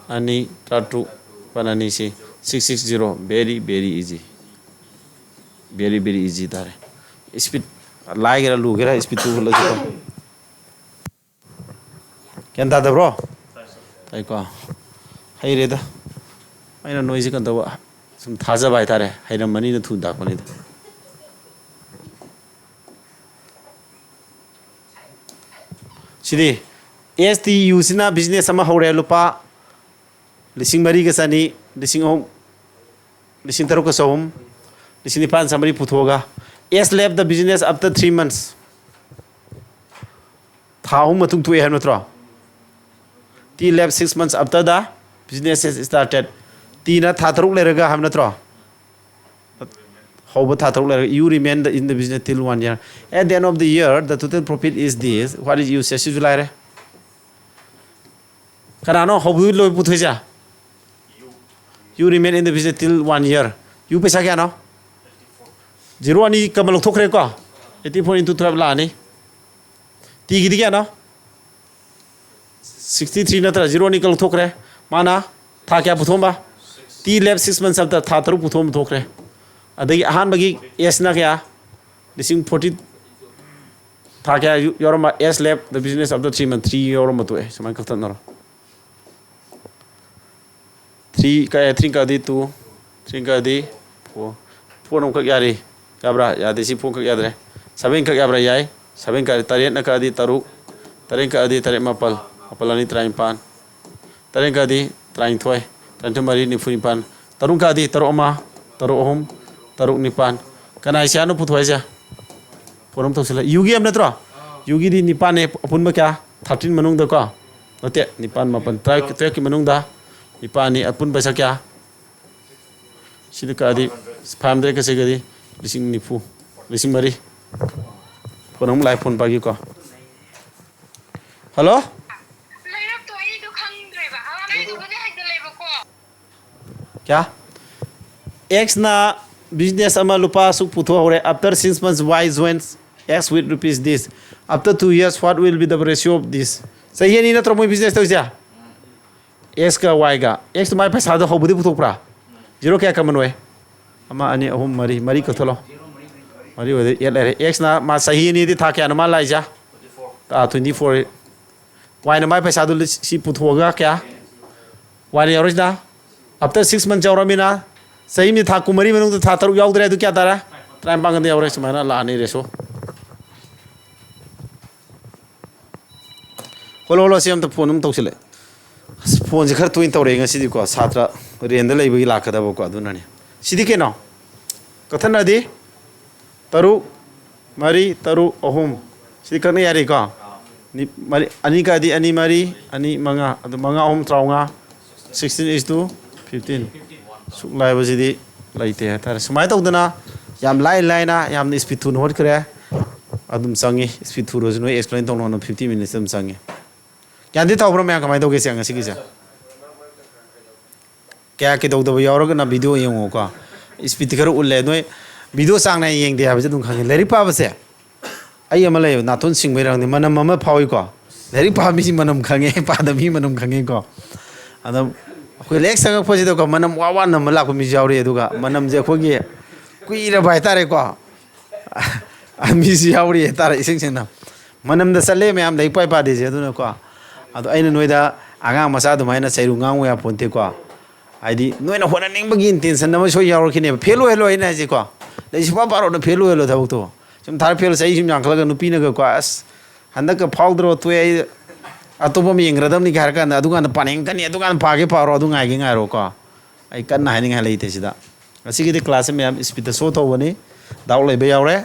ꯑꯅꯤ, ꯇꯔꯥꯇꯔꯨꯛ, ꯅꯤꯄꯥꯟ ꯑꯅꯤ ꯁꯤ six six zero. Very, very easy. Very, very easy ꯇꯥꯔꯦ꯫ ꯏꯁꯄꯤꯠ ꯂꯥꯏꯒꯦꯔꯥ ꯂꯨꯒꯦꯔꯥ, ꯏꯁꯄꯤꯠꯇꯨ ꯎꯠꯂꯁꯤꯀꯣ꯫ ꯒ꯭ꯌꯥꯟ ꯇꯥꯗꯕ꯭ꯔꯣ? ꯇꯥꯏꯀꯣ? ꯍꯩꯔꯦꯗ꯫ ꯑꯩꯅ ꯅꯣꯏꯁꯦ ꯀꯩꯅꯣ ꯇꯧꯕ, ꯁꯨꯝ ꯊꯥꯖꯕ ꯍꯥꯏꯇꯥꯔꯦ, ꯍꯩꯔꯝꯃꯅꯤꯅ ꯊꯨꯅ ꯇꯥꯛꯄꯅꯤꯗ꯫ ꯁꯤꯗꯤ ꯑꯦꯁ ꯇꯤ ꯌꯨꯁꯤꯅ ꯕꯤꯖꯤꯅꯦꯁ ꯑꯃ ꯍꯧꯔꯦ, ꯂꯨꯄꯥ ꯂꯤꯁꯤꯡ ꯃꯔꯤꯒ ꯆꯅꯤ, ꯂꯤꯁꯤꯡ ꯑꯍꯨꯝ, ꯂꯤꯁꯤꯡ ꯇꯔꯨꯛꯀ ꯆꯍꯨꯝ, ꯂꯤꯁꯤꯡ ꯅꯤꯄꯥꯟ ꯆꯥꯝꯃꯔꯤ ꯄꯨꯊꯣꯛꯑꯒ, S left the business after three months꯫ ꯊꯥ ꯑꯍꯨꯝ ꯃꯇꯨꯡ ꯊꯣꯛꯑꯦ ꯍꯥꯏꯕ ꯅꯠꯇ꯭ꯔꯣ? T left six months after the business has started꯫ ꯇꯤꯅ ꯊꯥ ꯇꯔꯨꯛ ꯂꯩꯔꯒ ꯍꯥꯏꯕ ꯅꯠꯇ꯭ꯔꯣ? ꯍꯧꯕ ꯊꯥ ꯇꯔꯨꯛ ꯂꯩꯔꯒ, you remain the, in the business till one year. At the end of the year, the total profit is this. What is you? ꯁꯤꯁꯨ ꯂꯥꯏꯔꯦ꯫ ꯀꯅꯥꯅꯣ ꯍꯧꯕꯗꯒꯤ ꯂꯣꯏ ꯄꯨꯊꯣꯛꯏꯁꯦ? You remain in the business till one year. You ꯄꯩꯁꯥ ꯀꯌꯥꯅꯣ? Zero ꯑꯅꯤ ꯀꯃ ꯂꯧꯊꯣꯛꯈ꯭ꯔꯦꯀꯣ꯫ Eighty four into twelve ꯂꯥꯛꯑꯅꯤ꯫ ꯇꯤꯒꯤꯗꯤ ꯀꯌꯥꯅꯣ? Sixty three ꯅꯠꯇ꯭ꯔ? ꯖꯤꯔꯣ ꯑꯅꯤ ꯀꯛ ꯂꯧꯊꯣꯛꯈ꯭ꯔꯦ꯫ ꯃꯥꯅ ꯊꯥ ꯀꯌꯥ ꯄꯨꯊꯣꯛꯑꯝꯕ? T left six months ꯑꯝꯇ ꯊꯥ ꯇꯔꯨꯛ ꯄꯨꯊꯣꯛꯑꯝꯕ ꯊꯣꯛꯈ꯭ꯔꯦ꯫ ꯑꯗꯒꯤ ꯑꯍꯥꯟꯕꯒꯤ ꯑꯦꯁꯅ ꯀꯌꯥ? ꯂꯤꯁꯤꯡ ꯐꯣꯔꯇꯤ꯫ ꯊꯥ ꯀꯌꯥ ꯌꯨ-, ꯌꯥꯎꯔꯝꯕ? S left the business after three months, three ꯌꯥꯎꯔꯝꯕ ꯊꯣꯛꯑꯦ꯫ ꯁꯨꯃꯥꯏꯅ ꯀꯛꯊꯠꯅꯔꯣ꯫ ꯊ꯭ꯔꯤ ꯀꯛꯑꯦ, ꯊ꯭ꯔꯤ ꯀꯛꯑꯗꯤ ꯇꯨ, ꯊ꯭ꯔꯤ ꯀꯛꯑꯗꯤ ꯐꯣꯔ, ꯐꯣꯔꯅ ꯑꯃꯨꯛ ꯀꯛ ꯌꯥꯔꯤ? ꯌꯥꯕ꯭ꯔꯥ? ꯌꯥꯗꯦ, ꯁꯤ ꯐꯣꯔ ꯀꯛ ꯌꯥꯗ꯭ꯔꯦ꯫ ꯁꯚꯦꯟ ꯀꯛ ꯌꯥꯕ꯭ꯔꯥ? ꯌꯥꯏ꯫ ꯁꯚꯦꯟ ꯀꯛꯑꯗꯤ, ꯇꯔꯦꯠꯅ ꯀꯛꯑꯗꯤ ꯇꯔꯨꯛ, ꯇꯔꯦꯠ ꯀꯛꯑꯗꯤ ꯇꯔꯦꯠ ꯃꯥꯄꯜ, ꯃꯥꯄꯜ ꯑꯅꯤ ꯇꯔꯥꯅꯤꯄꯥꯟ, ꯇꯔꯦꯠ ꯀꯥꯗꯤ ꯇꯔꯥꯅꯤꯊꯣꯏ, ꯇꯔꯥꯅꯤꯊꯣꯏ ꯃꯔꯤ ꯅꯤꯐꯨ ꯅꯤꯄꯥꯟ, ꯇꯔꯨꯛ ꯀꯥꯗꯤ ꯇꯔꯨꯛ ꯑꯃ, ꯇꯔꯨꯛ ꯑꯍꯨꯝ, ꯇꯔꯨꯛ ꯅꯤꯄꯥꯟ꯫ ꯀꯅꯥ ꯁꯤꯌꯥꯅꯣ ꯄꯨꯊꯣꯛ ꯍꯥꯏꯁꯦ? ꯐꯣꯟ ꯑꯃ ꯇꯧꯁꯤꯜꯂꯦ꯫ ꯌꯨꯒꯤ ꯑꯃ ꯅꯠꯇ꯭ꯔꯣ? ꯌꯨꯒꯤꯗꯤ ꯅꯤꯄꯥꯟꯅꯦ, ꯑꯄꯨꯟꯕ ꯀꯌꯥ? ꯊꯥꯔꯇꯤꯟ ꯃꯅꯨꯡꯗ ꯀꯣ? ꯅꯠꯇꯦ, ꯅꯤꯄꯥꯟ, ꯃꯥꯄꯟ, ꯇꯔꯥ, ꯇꯔꯦꯠꯀꯤ ꯃꯅꯨꯡꯗ ꯅꯤꯄꯥꯟꯅꯤ, ꯑꯄꯨꯟ ꯄꯩꯁꯥ ꯀꯌꯥ? ꯁꯤꯗ ꯀꯛꯑꯗꯤ ꯐꯥꯏꯚ ꯍꯟꯗ꯭ꯔꯦꯠꯀ ꯁꯤꯒꯗꯤ ꯂꯤꯁꯤꯡ ꯅꯤꯐꯨ, ꯂꯤꯁꯤꯡ ꯃꯔꯤ꯫ ꯐꯣꯟ ꯑꯃꯨꯛ ꯂꯥꯛꯑꯦ, ꯐꯣꯟ ꯄꯥꯏꯒꯦꯀꯣ꯫ ꯍꯜꯂꯣ? ꯂꯩꯔꯛꯇꯣ ꯑꯩꯗꯣ ꯈꯪꯗ꯭ꯔꯦꯕ꯫ ꯑꯉꯥꯡ ꯑꯩꯗꯨꯕꯨꯗꯤ ꯍꯩꯒꯠꯂꯦꯕꯀꯣ꯫ ꯀꯌꯥ? X ꯅ business ꯑꯃ ꯂꯨꯄꯥ ꯑꯁꯨꯛ ꯄꯨꯊꯣꯛꯍꯧꯔꯦ꯫ After six months, Y joins X with rupees this. After two years, what will be the ratio of this? ꯆꯍꯤ ꯑꯅꯤ ꯅꯠꯇ꯭ꯔꯣ ꯃꯣꯏ business ꯇꯧꯔꯤꯁꯦ? X ꯀ Y ꯒ꯫ X ꯇꯣ ꯃꯥꯏ ꯄꯩꯁꯥꯗꯣ ꯍꯧꯕꯗꯤ ꯄꯨꯊꯣꯛꯄ꯭ꯔꯥ? Zero ꯀꯌꯥ common ꯑꯣꯏ? ꯑꯃ, ꯑꯅꯤ, ꯑꯍꯨꯝ, ꯃꯔꯤ, ꯃꯔꯤ ꯀꯛꯊꯠꯂꯣ꯫ ꯃꯔꯤ ꯑꯣꯏꯗꯤ eight ꯂꯩꯔꯦ꯫ X ꯅ ꯃꯥ ꯆꯍꯤ ꯑꯅꯤꯗꯤ ꯊꯥ ꯀꯌꯥꯅꯣ ꯃꯥ ꯂꯥꯛꯏꯁꯦ? ꯑꯥ, twenty four꯫ Y ꯅ ꯃꯥꯏ ꯄꯩꯁꯥꯗꯨ ꯂꯤꯁ-, ꯁꯤ ꯄꯨꯊꯣꯛꯑꯒ ꯀꯌꯥ? Y ꯅ ꯌꯥꯎꯔꯤꯁꯤꯅ after six months ꯌꯥꯎꯔꯃꯤꯅ ꯆꯍꯤ ꯑꯃꯗ ꯊꯥ ꯀꯨꯟꯃꯔꯤ ꯃꯅꯨꯡꯗ ꯊꯥ ꯇꯔꯨꯛ ꯌꯥꯎꯗ꯭ꯔꯦ, ꯑꯗꯨ ꯀꯌꯥ ꯇꯥꯔꯦ? ꯇꯔꯥꯅꯤꯄꯥꯟꯒꯗ ꯌꯥꯎꯔꯦ꯫ ꯁꯨꯃꯥꯏꯅ ꯂꯥꯛꯑꯅꯤ ratio꯫ ꯍꯣꯂꯣ, ꯍꯣꯂꯣ, ꯁꯤ ꯑꯝꯇ ꯐꯣꯟ ꯑꯃ ꯇꯧꯁꯤꯜꯂꯦ꯫ ꯑꯁ, ꯐꯣꯟꯁꯦ ꯈꯔ ꯇꯣꯏꯅ ꯇꯧꯔꯛꯑꯦ ꯉꯁꯤꯗꯤꯀꯣ, ꯁꯥꯇ꯭ꯔ ꯔꯦꯟꯗ ꯂꯩꯕꯒꯤ ꯂꯥꯛꯀꯗꯕꯀꯣ, ꯑꯗꯨꯅꯅꯦ꯫ ꯁꯤꯗꯤ ꯀꯩꯅꯣ? ꯀꯛꯊꯠꯅꯗꯤ? ꯇꯔꯨꯛ, ꯃꯔꯤ, ꯇꯔꯨꯛ, ꯑꯍꯨꯝ꯫ ꯁꯤꯗꯤ ꯀꯛꯅ ꯌꯥꯔꯤꯀꯣ? ꯅꯤ-, ꯃꯔꯤ, ꯑꯅꯤ ꯀꯥꯗꯤ ꯑꯅꯤ, ꯃꯔꯤ, ꯑꯅꯤ, ꯃꯉꯥ꯫ ꯑꯗꯨ ꯃꯉꯥ, ꯑꯍꯨꯝ, ꯇꯔꯥꯃꯉꯥ꯫ Sixteen is to fifteen꯫ ꯁꯨꯛ ꯂꯥꯏꯕꯁꯤꯗꯤ ꯂꯩꯇꯦ ꯍꯥꯏꯇꯥꯔꯦ꯫ ꯁꯨꯃꯥꯏꯅ ꯇꯧꯗꯅ ꯌꯥꯝ ꯂꯥꯏ ꯂꯥꯏꯅ, ꯌꯥꯝꯅ speed ꯊꯨꯅ ꯍꯣꯠꯈ꯭ꯔꯦ꯫ ꯑꯗꯨꯝ ꯆꯪꯉꯤ꯫ Speed ꯊꯨꯔꯁꯨ ꯅꯣꯏ explain ꯇꯧꯅꯕ fifteen minutes ꯑꯗꯨꯝ ꯆꯪꯉꯤ꯫ ꯒ꯭ꯌꯥꯟꯗꯤ ꯇꯧꯕ꯭ꯔꯣ ꯃꯌꯥꯝ? ꯀꯃꯥꯏꯅ ꯇꯧꯒꯦ ꯁꯦ ꯉꯁꯤꯒꯤꯁꯦ? ꯀꯌꯥ ꯀꯩꯗꯧꯗꯕ ꯌꯥꯎꯔꯒꯅ video ꯌꯦꯡꯉꯣꯀꯣ꯫ Speed ꯈꯔ ꯎꯠꯂꯦ꯫ ꯅꯣꯏ video ꯆꯥꯡ ꯅꯥꯏꯅ ꯌꯦꯡꯗꯦ ꯍꯥꯏꯕꯁꯦ ꯑꯗꯨꯝ ꯈꯪꯉꯦ꯫ ꯂꯥꯏꯔꯤꯛ ꯄꯥꯕꯁꯦ ꯑꯩ ꯑꯃ ꯂꯩꯌꯦꯕ, ꯅꯥꯇꯣꯟ ꯁꯤꯡꯕꯩꯔ ꯈꯪꯗꯦ, ꯃꯅꯝ ꯑꯃ ꯐꯥꯎꯏꯀꯣ꯫ ꯂꯥꯏꯔꯤꯛ ꯄꯥꯕ ꯃꯤꯁꯤ ꯃꯅꯝ ꯈꯪꯉꯦ, ꯄꯥꯗꯕ ꯃꯤ ꯃꯅꯝ ꯈꯪꯉꯦꯀꯣ꯫ ꯑꯗꯣ ꯑꯩꯈꯣꯏ ꯂꯥꯏꯔꯤꯛ ꯆꯪꯉꯛꯄꯁꯤꯗꯀꯣ, ꯃꯅꯝ ꯋꯥ ꯋꯥ ꯅꯝꯕ ꯂꯥꯛꯄ ꯃꯤꯁꯨ ꯌꯥꯎꯔꯤ꯫ ꯑꯗꯨꯒ ꯃꯅꯝꯁꯦ ꯑꯩꯈꯣꯏꯒꯤ ꯀꯨꯏꯔꯕ ꯍꯥꯏꯇꯥꯔꯦꯀꯣ, ꯃꯤꯁꯨ ꯌꯥꯎꯔꯤ ꯍꯥꯏꯇꯥꯔꯦ, ꯏꯁꯦꯡ ꯁꯦꯡꯅ꯫ ꯃꯅꯝꯗ ꯆꯠꯂꯦ ꯃꯌꯥꯝ, ꯂꯥꯏꯔꯤꯛ ꯄꯥꯏ ꯄꯥꯗꯦꯁꯦ꯫ ꯑꯗꯨꯅꯀꯣ, ꯑꯗꯣ ꯑꯩꯅ ꯅꯣꯏꯗ ꯑꯉꯥꯡ ꯃꯆꯥ ꯑꯗꯨꯃꯥꯏꯅ ꯆꯩꯔꯨ ꯉꯥꯡꯉꯨ ꯌꯥꯄꯣꯟꯇꯦꯀꯣ꯫ ꯍꯥꯏꯗꯤ, ꯅꯣꯏꯅ ꯍꯣꯠꯅꯅꯤꯡꯕꯒꯤ intention ꯑꯃ ꯁꯣꯏ ꯌꯥꯎꯔꯛꯈꯤꯅꯦꯕ꯫ Fail ꯑꯣꯏꯍꯜꯂꯣ ꯑꯩꯅ ꯍꯥꯏꯁꯦꯀꯣ꯫ ꯂꯥꯏꯔꯤꯛ ꯁꯨꯡꯄꯥ ꯄꯥꯔꯣꯅ fail ꯑꯣꯏꯍꯜꯂꯣ ꯊꯕꯛꯇꯣ꯫ ꯁꯨꯝ ꯊꯥꯔ fail, ꯆꯍꯤ ꯁꯨꯝ ꯌꯥꯝꯈꯠꯂꯒ ꯅꯨꯄꯤꯅꯒꯀꯣ, "ꯑꯁ, ꯍꯟꯗꯛꯀ ꯐꯥꯎꯗ꯭ꯔꯣ, ꯇꯣꯛꯑꯦ ꯑꯩ, ꯑꯇꯣꯞꯄ ꯑꯃ ꯌꯦꯡꯒꯗꯕꯅꯤ ꯍꯥꯏꯔ ꯀꯥꯟꯗ ꯑꯗꯨꯀꯥꯟꯗ ꯄꯥꯅꯤꯡꯉꯛꯀꯅꯤ, ꯑꯗꯨꯀꯥꯟꯗ ꯄꯥꯒꯦ ꯄꯥꯔꯣ, ꯑꯗꯨ ꯉꯥꯏꯒꯦ ꯉꯥꯏꯔꯣꯀꯣ꯫ ꯑꯩ ꯀꯟꯅ ꯍꯥꯏꯅꯤꯡꯉꯥꯏ ꯂꯩꯇꯦ ꯁꯤꯗ꯫ ꯉꯁꯤꯒꯤꯗꯤ ꯀ꯭ꯂꯥꯁꯁꯦ ꯃꯌꯥꯝ ꯏꯁꯄꯤꯠꯇ ꯁꯣ ꯇꯧꯕꯅꯤ꯫ ꯗꯥꯎꯠ ꯂꯩꯕ ꯌꯥꯎꯔꯦ꯫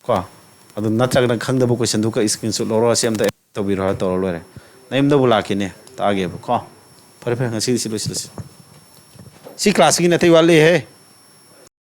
ꯀꯣ, ꯑꯗꯨ ꯅꯠꯇ꯭ꯔꯒꯅ ꯈꯪꯗꯕ ꯀꯣꯏꯁꯟꯗꯨꯒ ꯏꯁꯀ꯭ꯔꯤꯟ ꯁꯣꯠ ꯂꯧꯔꯣ, ꯁꯤ ꯑꯝꯇ ꯇꯧꯕꯤꯔꯣ ꯍꯥꯏꯔ ꯇꯧꯔ ꯂꯣꯏꯔꯦ꯫ ꯅꯌꯨꯝꯗꯕꯨ ꯂꯥꯛꯀꯦꯅꯦ, ꯇꯥꯛꯑꯒꯦꯕ ꯀꯣ꯫ ꯐꯔꯦ ꯐꯔꯦ, ꯉꯁꯤꯗꯤ ꯁꯤ ꯂꯣꯏꯁꯤꯜꯂꯁꯤ꯫ ꯁꯤ ꯀ꯭ꯂꯥꯁꯁꯤꯒꯤ ꯅꯥꯇꯩ ꯋꯥꯠꯂꯤꯍꯦ꯫